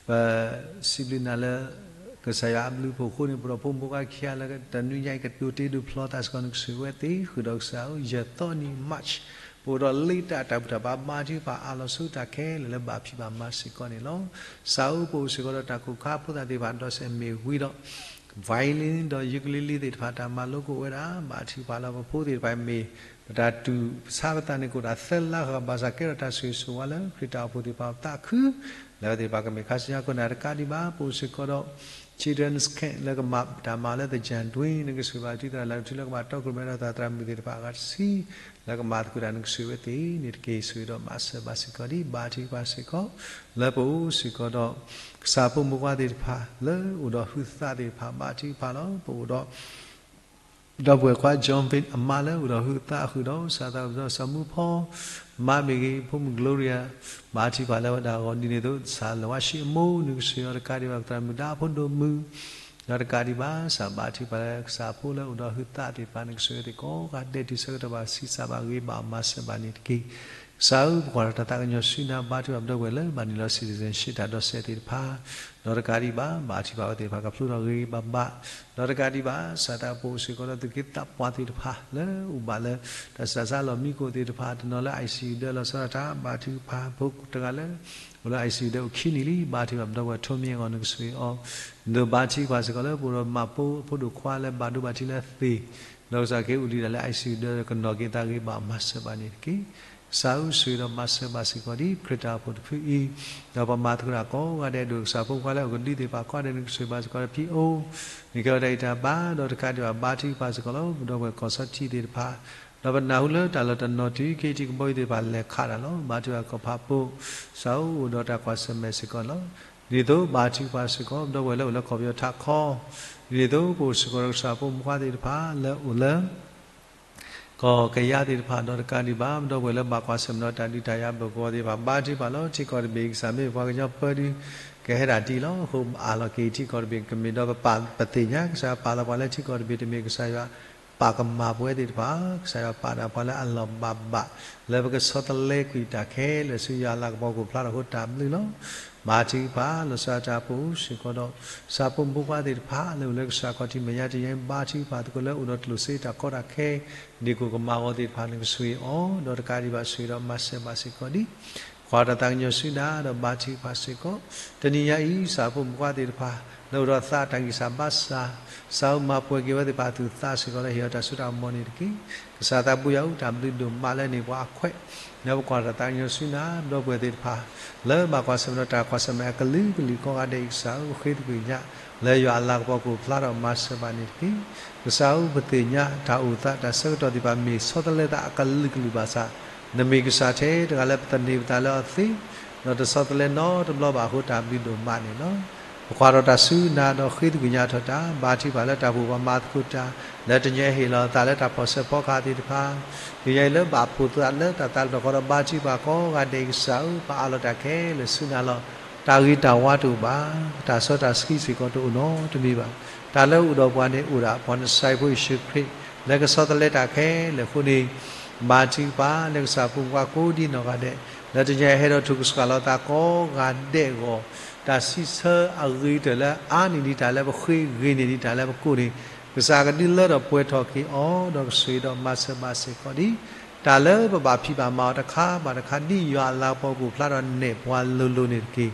ပစံးဘျုးနၤလၢ ကစၢ်ယွၤအဘျုးအဖှိၣ်အဃိန့ၣ် ပဒီးဖိမုၣ်ဖိခွါခံဂၤလၢတနံၤညါအံၤ ကတိၤတ့ဒုးဖျီသးစ့ၢ်ကီးနကဆိၣ်ဂ့ၤဝဲသ့ၣ် ဃုာ်ဒီးကစၢ်ဧၢ ယဲၢ်သီနံၤ March ပအိၣ်ဒီးလ့တၢ်တၢ်ဘူၣ်တၢ်ဘါ ဘါထုကဖၣ်အးလီၤဆူတၢ်ခဲလၢာ်လၢဘၣ်ဖံးဘၣ်မၤစ့ၢ်ကီးန့ၣ်လီၤ. ကစၢ်ဧၢ ပအိၣ်စ့ၢ်ကီးဒီးတၢ်ကိၢ်ခါဖိသၣ်သ့ၣ်တဖၣ် ဒီးစဲးမ့ၢ်ဝံၤဒီး violin ဒီး ukulele သ့ၣ်တဖၣ် တၢ်မၤလိကအိၣ်ဝဲဒၣ် ဘါထုကဖၣ်လၢပဖိသ့ၣ်တဖၣ်မ့ၢ် ပတၢ်တူၢ်ဆါပသးန့ၣ် ကအိၣ်ဒၣ်သၢလါဃီ ဘၣ်ဆၣ်ကဲထီၣ်တၢ်ဆိၣ်ဂ့ၤဆိၣ်ဝါလၢ ခရံာ်တၢ်အိၣ်ဖှိၣ်သ့ၣ်တဖၣ်အသးခု လၢအဝဲသ့ၣ်တဖၣ်ကမ့ၢ်ခါဆူညါ ကိးနၤတကးဒံးဘၣ် ပအိၣ်စ့ၢ်ကီးဒီး Children's Camp လၢကမၤတၢ်မၤလၢသၢၣ်ဒွံ နကဆိၣ်ဂ့ၤဘၣ် တုၤသရၣ်လၢကထုလၢကဘၣ်တီခိၣ်ရိၣ်မဲဒီးသရၣ်သရၣ်မုၣ်သ့ၣ်တဖၣ်အဂၤတဆံ လၢကမၤသကိးတၢ် နကဆိၣ်ဂ့ၤဝဲသ့ၣ်န့ၣ်တက့ၢ်. ဆိၣ်ဂ့ၤဒီးမၤစၢၤဘၣ်စ့ၢ်ကီးဒံး ဘါထုကဖၣ်စ့ၢ်ကီး လၢပအိၣ်စ့ၢ်ကီးဒီး ကစၢ်ဖိမုၣ်ဖိခွါသ့ၣ်တဖၣ် လၢအိၣ်ဒီးဟုသးသ့ၣ်တဖၣ် ဘါထုကဖၣ်လီၤ. ပအိၣ်ဒီး ဒီပုၢ်ဝဲၢ်ခွါ John Vic အမါလၢအိၣ်ဒီးဟုသးအဃုာ်ဒီး ကစၢ်သးဒီးစီၤမူဖီ မါမ့ၢ်ဂ့ၤ ဖိမုၣ် Gloria ဘါထုကဖၣ်လၢဝဲဒၣ်အဂီၢ် ဒ်န့ၣ်အသိး ကစၢ်လၢဝါၡ့အမိၢ် နကဆိၣ်ဂ့ၤအီၤတကးဒံးဘၣ် သရၣ်မုၣ်ဒါဖိဒိၣ်မုၣ် ဒီးတကးဒံးဘၣ် ကစၢ်ဘါထုကဖၣ်လၢကစၢ်ဖိလၢအိၣ်ဒီးဟုသးသ့ၣ်တဖၣ် နကဆိၣ်ဂ့ၤသ့ၣ်ကိးဂၤဒဲး တုၤဆၢကတီၢ်ဘၣ်ဆံးစၢ်ဘၣ်ဂ့ၤဘၣ်မၤစၢၤဘၣ်န့ၣ်တက့ၢ်. ကစၢ်ဧၢ ပကွၢ်ထီၣ်တၢ်သးကညီၤဆူနၤ ဘါထုကဖၣ်ပဒီပုၢ်ဝဲၢ်လၢဘၣ်နုာ်လီၤ citizenship တၢ်ဒိးစဲးသ့ၣ်တဖၣ် ဒီးတကးဒံးဘၣ် ဘါထုကဖၣ်ဝဲသ့ၣ်တဖၣ် ကဖျိထီၣ်ဂ့ၤဂ့ၤဘၣ်ဘၣ် ဒီးတကးဒံးဘၣ် ကစၢ်သးဘိယွၤ ပအိၣ်စ့ၢ်ကီးဒီးသူၣ်က့သးပှၢ်သ့ၣ်တဖၣ် လၢအိၣ်ဘၣ်လၢ တၢ်ဆူးတၢ်ဆါလီၢ်မံခိၣ်သ့ၣ်တဖၣ် တနီၤလၢ ICU ဒၢလီၤဆီဒၣ်တၢ် ဘါထုကဖၣ်ဖိတဂၤလၢ အိၣ်လၢ ICU ဒၢအိၣ်ခံနံၣ်လံ ဘါထုကဖၣ်ပဒီပုၢ်ဝဲၢ် ထိးမံအဂီၢ် နကဆိၣ်ဂ့ၤအီၤ ဒ်သိးဘါထုကဖၣ်စ့ၢ်ကီးလၢပအိၣ်ဒီးမၢ်ဖိအဖိဒိၣ်ခွါလၢဘၣ်ဒိဘၣ်ထံးလၢသ့ၣ် ဒီးကစၢ်က့ၤအိၣ်ဒံးဒၣ်လၢ ICU ဒၢ ကနီၣ်က့ၤသးဂ့ၤဘၣ်မၤစၢၤဘၣ်န့ၣ်တက့ၢ်. ကစၢ်ဧၢ ဆိၣ်ဂ့ၤဒီးမၤစၢၤဘၣ်စ့ၢ်ကီးဒ်ခရံာ်တၢ်အိၣ်ဖှိၣ်တဖုအံၤ ဒီးပမၤသကိးတၢ်ကိးဂၤဒဲး ဒိၣ်ကစၢ်ဖိခွါလၢအကဒုသ့ၣ်တဖၣ်ကိးဂၤဒဲး နကဆိၣ်ဂ့ၤဘၣ်စ့ၢ်ကီးဒီးဖံးအိၣ် န့ၢ်ကဲထီၣ်တၢ်ဂံၢ်တၢ်ဘါ ဒီးတကးဒံးဘၣ် ဘါထုကဖၣ်စ့ၢ်ကီးလၢပဒီပုၢ်ဝဲၢ်ကီၢ်စီထံးသ့ၣ်တဖၣ် ဒီးပနၢ်ဟူလၢတၢ်လီၢ်တနီၤ တုၤက့ၤထံကဘီယူၤသ့ၣ်တဖၣ်လဲၤခးတၢ်လီၤ. ဘါထုကဖၣ်ကီၢ်ဖးပိၢ် ကစၢ်ဧၢ အိၣ်ဒီးတၢ်ကွၢ်ဆၢၣ်မဲာ်စ့ၢ်ကီးလီၤ. ဒ်သိးဘါထုကဖၣ်စ့ၢ်ကီး ပဒီပုၢ်ဝဲၢ်လၢအိၣ်လၢကီၢ်ပယီၤထးခီ ဒ်သိးပအိၣ်စ့ၢ်ကီးဒီးကစၢ်ဖိမုၣ်ဖိခွါသ့ၣ်တဖၣ်လၢအိၣ်လၢ ကီၢ်ကယၤသ့ၣ်တဖၣ် ဒီးတကးဒံးဘၣ် ပဒီပုၢ်ဝဲၢ်လၢဘၣ်ကွၢ်ဆၢၣ်မဲာ်ဒီးတၢ်ဒုးတၢ်ယၤဘၢၣ်ကဝီၤသ့ၣ်တဖၣ် ဘါထုကဖၣ်လီၤ. ထံကီၢ်တဘ့ၣ် ကစၢ်မ့ၢ်ပှၤကညီပၢဒုး ကဟဲဒၣ်ဒ်အံၤလီၤ. အဃိအၢၣ်လီၤက့ၤထံကီၢ်တဘ့ၣ် ကမ့ၢ်ဒီးပပာ်ပသ့ၣ်ညါ ကစၢ်ယွၤပာ်လီၤပှၤလၢထံကီၢ်တဘ့ၣ် တမ့ၢ်ကစၢ်ယွၤပာ်ကမၣ်ပဝဲသ့ၣ်တဖၣ် ကစၢ်ယွၤပာ်ဒၣ်ပှၤလၢအလီၢ်ဘၣ်ဘၣ် လၢပကဆီတလဲကွံာ်တၢ်ခဲလၢာ်ဆူယွၤအလၤကပီၤကအိၣ်ဖျါထီၣ်အဃိတၢ်ဘျုးလီၤ. ဘါထုကဖၣ် လီၤဆီဒၣ်တၢ်ပအိၣ်စ့ၢ်ကီးဒီး ကစၢ်ဖိမုၣ်ဖိခွါသ့ၣ်တဖၣ်လၢအိၣ်လၢကစၢ်ခီၣ်ထံးမဲာ်ညါတယါ ဘါထုကဖၣ်သကိးလၢအိၣ်ဒီးကျိၣ်စ့တၢ်ကီတၢ်ခဲ ဒ့ၣ်ကိၣ်ကမၣ်ဂီၤသ့ၣ်တဖၣ် နကဆိၣ်ဂ့ၤအီၤ ဒီးတကးဒံးဘၣ်ဆိၣ်ဂ့ၤဒီးမၤစၢၤဘၣ်စ့ၢ်ကီးဒ် ကွၢ်တၢ်သးကညီၤဆူနၤ ဒီးဘါထုကဖၣ်စ့ၢ်ကီး တနံၤညါအံၤ ကစၢ်ဖိမုၣ်ဖိခွါသ့ၣ်တဖၣ် လၢအိၣ်ဒီးသးတၢ်ဂံၢ်စၢ်ဘါစၢ် ကစၢ်ဧၢ မၤပှဲၤက့ၤဝဲသ့ၣ်တဖၣ်အသူၣ်အသးစ့ၢ်ကီးလၢဟ့ၣ်အီၤတၢ်စိတၢ်ကမီၤန့ၣ်တက့ၢ်. ကစၢ်သးဘိယွၤဧၢ တၢ်ဘျုးဒိၣ်မးလၢန့ၢ်ပှၤအခွဲး လၢပကွၢ်တၢ်သးကညီၤဆူနၤ ဒီပုၢ်ဝဲၢ်သ့ၣ်တဖၣ် လၢဘၣ်ကွၢ်ဆၢၣ်မဲာ်ဒီးတၢ်ကွၢ်ဆၢၣ်မဲာ်အကလုာ်ကလုာ်ကိးဂၤဒဲးအံၤ ကစၢ်ဧၢ ပဃ့သကွံာ်ညါ လၢယွၤအလၤကပီၤကအိၣ်ဖျါထီၣ်မၤစၢၤဘၣ်န့ၣ်တက့ၢ်. ကစၢ်ဧၢ ပသ့ၣ်ညါ တၢ်အိၣ်သးတၢ်ဆၢကတီၢ်သ့ၣ်တဖၣ် မ့ၢ်ဆီတလဲသးအကလုာ်ကလုာ်ဘၣ်ဆၣ် နမ့ၢ်ကစၢ်ထဲတဂၤလၢပသန့ၤပသးလၢအီၤသ့ ဒီးတဆီတလဲနီတဘျီဘၣ်အဃိ တၢ်ဘျုးဒိၣ်မးန့ၣ်လီၤ. ပကွၢ်ထီၣ်တၢ်ဆူနၤဒီးဃ့သကွံာ်ညါထီၣ်တၢ် ဘါထုကဖၣ်လၢတၢ်အိၣ်ဖှိၣ်ပှၤမၤသကိးတၢ် လၢတနံၤညါအံၤဟ့ၣ်လီၤအသးလၢတၢ်ဖီၣ်ဆၢဖီကဟၣ်သ့ၣ်တဖၣ် တနံၤညါအံၤလၢဘၣ်ဖှိၣ်သးလၢတၢ်သးတဖျၢၣ်ဃီဒီး ဘါထုကဖၣ်ကိးဂၤဒဲးအံၤ ကစၢ်ဧၢ ပအးလီၤတၢ်ခဲလၢာ်ဆူနၤလီၤ. တၢ်ဂ့ၤတၢ်ဝါတအိၣ်ဘၣ်, တၢ်စီတၢ်ဆှံစ့ၢ်ကီးတအိၣ်နီတမံၤဘၣ်. တၢ်လၢအိၣ်ဒီးပှၤန့ၣ်အိၣ်ဒၣ် ပှၤနစၤရ့းဖိယ့ၣ်ၡူးခရံာ် လၢကဆီတလဲတၢ်ခဲလၢာ်အဃိန့ၣ် ဘါထုကဖၣ်လၢကစၢ်ဖိမုၣ်ဖိခွါကိးဒံနီၢ်ဂၤဒဲး လၢတနံၤညါအံၤဟဲဒီးထုးကဆှီလီၤသးကိးဂၤဒဲးအဂီၢ် တၢ်စံးဆၢအဂ့ၤကတၢၢ်လၢအါန့ၢ်ဒံး တၢ်လၢပဃ့ ဂ့ၤန့ၢ်ဒံးတၢ်လၢပကိးန့ၣ် ကစၢ်ကဒုးလၢထီၣ်ပှဲၤထီၣ်က့ၤအီၤ ဒီးကဆိၣ်ဂ့ၤဒီးမၤစၢၤဘၣ်စ့ၢ်ကီးဒံး တၢ်လၢပဘၣ်ဖံးဘၣ်မၤအီၤတခါဘၣ်တခါ ဒ်ယွၤအလၤကပီၤကအိၣ်ဖျါထီၣ်နဲၣ်ပှၤလိၤလိၤန့ၣ်တက့ၢ်.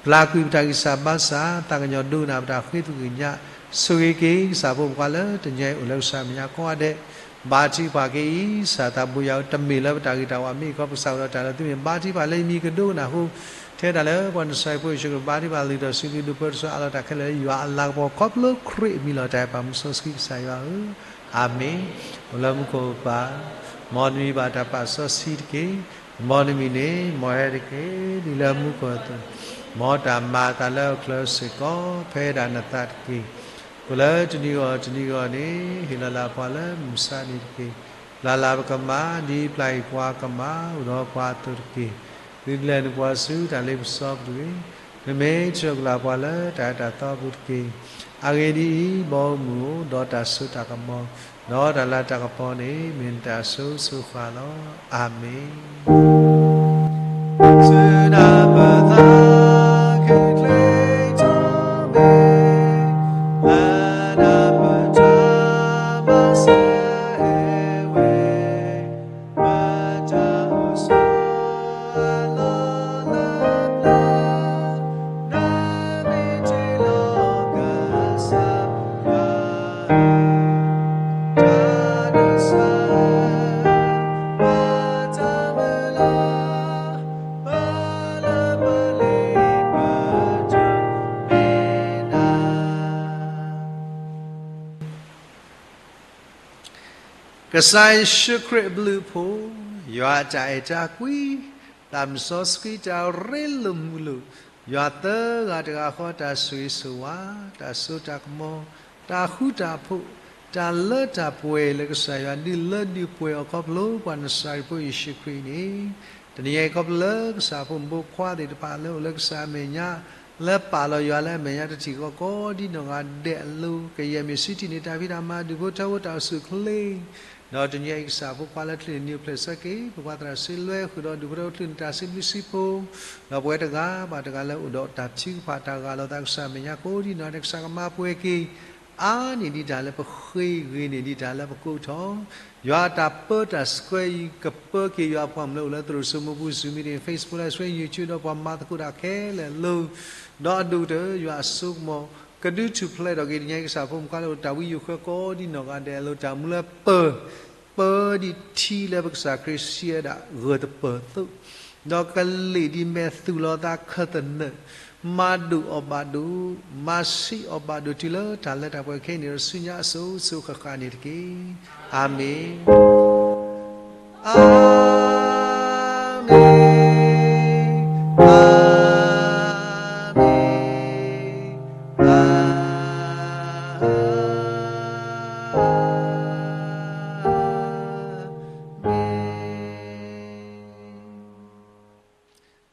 ပျၢ်ကွံာ်ပတၢ်ဂံၢ်စၢ်ဘါစၢ် သးကညီၤဒိကနၣ်ပတၢ်ဃ့သကွံာ်ညါ ဆိၣ်ဂ့ၤက့ၤကစၢ်ဖိမုၣ်ဖိခွါလၢတနံၤညါအံၤအိၣ်လၢကစၢ်မဲာ်ညါကိးဂၤဒဲး ဘါထုကဖၣ်က့ၤအံၤ ကစၢ်သးဘိယွၤဧၢ တမ့ၢ်လၢပတၢ်ဂ့ၤတၢ်ဝါ မ့ၢ်ကီးပကစၢ်အိၣ်ဒီးတၢ်လၢသုမ့ၢ်ဘါထုကဖၣ်လၢယမံၤကဒိကနၣ်အဃိ ထဲဒၣ်လၢပှၤနစၤရ့းဖိယ့ၣ်ၡူးခရံာ် ဘါထုကဖၣ်လုၢ်ထီၣ်စုဒုဒုးပၢတစိၤ အးလီၤတၢ်ခဲလၢာ်လၢယွၤအလၤကပီၤ ခီဖျိခရံာ်အမံၤလီၤ. တၢ်အဲၣ်ပာ်မူစီဆှံကစၢ်ယွၤဧၢ အၤမ့ၣ်. အိၣ်လၢမူခိၣ်ပၢ် မ်နမံၤဘၣ်တၢ်ပာ်စီဆှံတက့ၢ်. မ်နမံၤန့ၣ် မ်ဟဲတက့ၢ်. ဒ်လၢမူခိၣ်အသိး, မ်တၢ်မၤအသးလၢဟီၣ်ခိၣ်ချၢစ့ၢ်ကီး ဖဲဒၣ်နသးတက့ၢ်. အိၣ်လၢတနံၤဂီၢ်တနံၤဂီၢ်န့ၣ် ဟ့ၣ်လီၤလၢပှၤလၢမုၢ်ဆါနံၤတက့ၢ်. ပျၢ်လၢ်ပကမၣ်, ဒ်ပျၢ်အံၤပှၤကမၣ်အိၣ်ဒီးပှၤအသိးတက့ၢ်. သုတလဲၤနုာ်ပှၤဆူတၢ်လ့ပစီပူၤတဂ့ၤ. မ့မ့ၢ်ဆှၢကလၢပှၤလၢတၢ်အဲၣ်တၢ်သီပူၤတက့ၢ်. အဂ့ၢ်ဒ်အံၤ, ဘီမုၢ်ဧၢ, ဒီးတၢ်စိတၢ်ကမီၤ, ဒီးတၢ်လၤတၢ်ကပီၤန့ၣ် မ့ၢ်နတၢ်အစိၤစိၤဃၣ်လီၤ. အၤမ့ၣ်. ကစၢ်ယ့ၣ်ၡူးခရံာ်အဘျုးအဖှိၣ်, ယွၤအတၢ်အဲၣ်တၢ်ကွံ, သးစီဆှံတၢ်ရ့လိာ်မုာ်လိာ်, ယွၤသၢဂၤတဂၤဃီတၢ်ဆိၣ်ဂ့ၤဆိၣ်ဝါ, တၢ်စိတၢ်ကမီၤ, တၢ်ဃူတၢ်ဖိး, တၢ်လၢတၢ်ပှဲၤလၢကစၢ်ယွၤဒုးလၢဒုးပှဲၤအီၤခီဖျိပှၤနစၤရ့းဖိယ့ၣ်ၡူးခရံာ်န့ၣ်, တနံၤအံၤခီဖျိလၢကစၢ်ဖိမုၣ်ဖိခွါသ့ၣ်တဖၣ်လၢအိၣ်လၢကစၢ်အမဲာ်ညါ, လၢပာ်လီၤယွၤလၢအမဲာ်ညါတထံၣ်ဃီကိးဒ်နီၢ်ဂၤဒဲးအလိၤ, ကယဲၢ်မ့ၢ်စုတံၢ်န့ၢ်တၢ်ဖံးတၢ်မၤဒူၣ်ဖိထၢဖိတၢ်အိၣ်ဆူၣ်အိၣ်ချ့ ဒီးတနံၤအံၤကစၢ်ဖိခွါလၢချံးန့ၣ်နံၤအိၣ်ဖျဲၣ်ဆၢက့ၤ ပှၤကွၢ်သရၣ်စ့လွဲဃုာ်ဒီးဒူၣ်ဖိထၢဖိချံးန့ၢ်တၢ်စံးဘျုးစံးဖှိၣ်, ဒီးပဝဲတဂၤဘၣ်တဂၤလၢအိၣ်ဒီးတၢ်ထုကဖၣ်တၢ်ဂၢ်လီၤသးကစၢ်အမဲာ်ညါကိးဒ်နီၢ်ဂၤဒဲး ကစၢ်ကမၤပှဲၤက့ၤ အါန့ၢ်ဒံးတၢ်လၢပဃ့ ဂ့ၤန့ၢ်ဒံးတၢ်လၢပကိးထီၣ်, ယွၤအတၢ်ပၢတၢ်ဆှၢအံၤ ကပၢက့ၤယွၤအပှၤမုၣ်လၢအိၣ်လၢသရိာ်စိမိပူၤ Zoom meeting, Facebook Live Stream, YouTube ဒီးပှၤမၤသကိးတၢ်ခဲလၢာ်အလိၤ, ဒီးအဒိၣ်ကတၢၢ်ယွၤအစိကမီၤ ကဒုးထူၣ်ဖျဲးထီၣ်က့ၤတနံၤအံၤကစၢ်ဖိမုၣ်ခွါလၢအိၣ်တၢ်ဝံယိၤဃၢကိးဒ်နီၢ်ဂၤဒဲးအလိၤ တၢ်မူလၢပၢၤ ပၢဒ်ထံလၢပကစၢ်ခရံာ်စံးဝဲဒၣ်ဂၢၢ်တပၢၢ်အသိး, ဒီးကလ့ၣ်ဒ်မဲာ်သူၣ်လီၤသးခၢၣ်သနၢၣ်, မၤဒိၣ်အီၤဘၣ်ဒိၣ်, မၤဆံးအီၤဘၣ်ဒိၣ်တုၤလၢတၢ်လၢတၢ်ပှဲၤခဲအံၤန့ၣ်ဒီးဆူညါအစိၤစိၤဃၣ်ဃၣ်န့ၣ်တက့ၢ်. အၤမ့ၣ်. အၤမ့ၣ်, အၤမ့ၣ်, အၤမ့ၣ်. တၢ်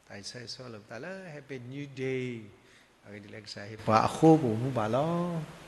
အံၤဆၢဂ့ၤဆၢဝါလိာ်ပသးလၢ Happy New Day, အဂ့ၢ်ဒ်လဲၣ်ကစၢ်ဟ့ၣ်ပှၤအဃိပအိၣ်မူဘၣ်လီၤ.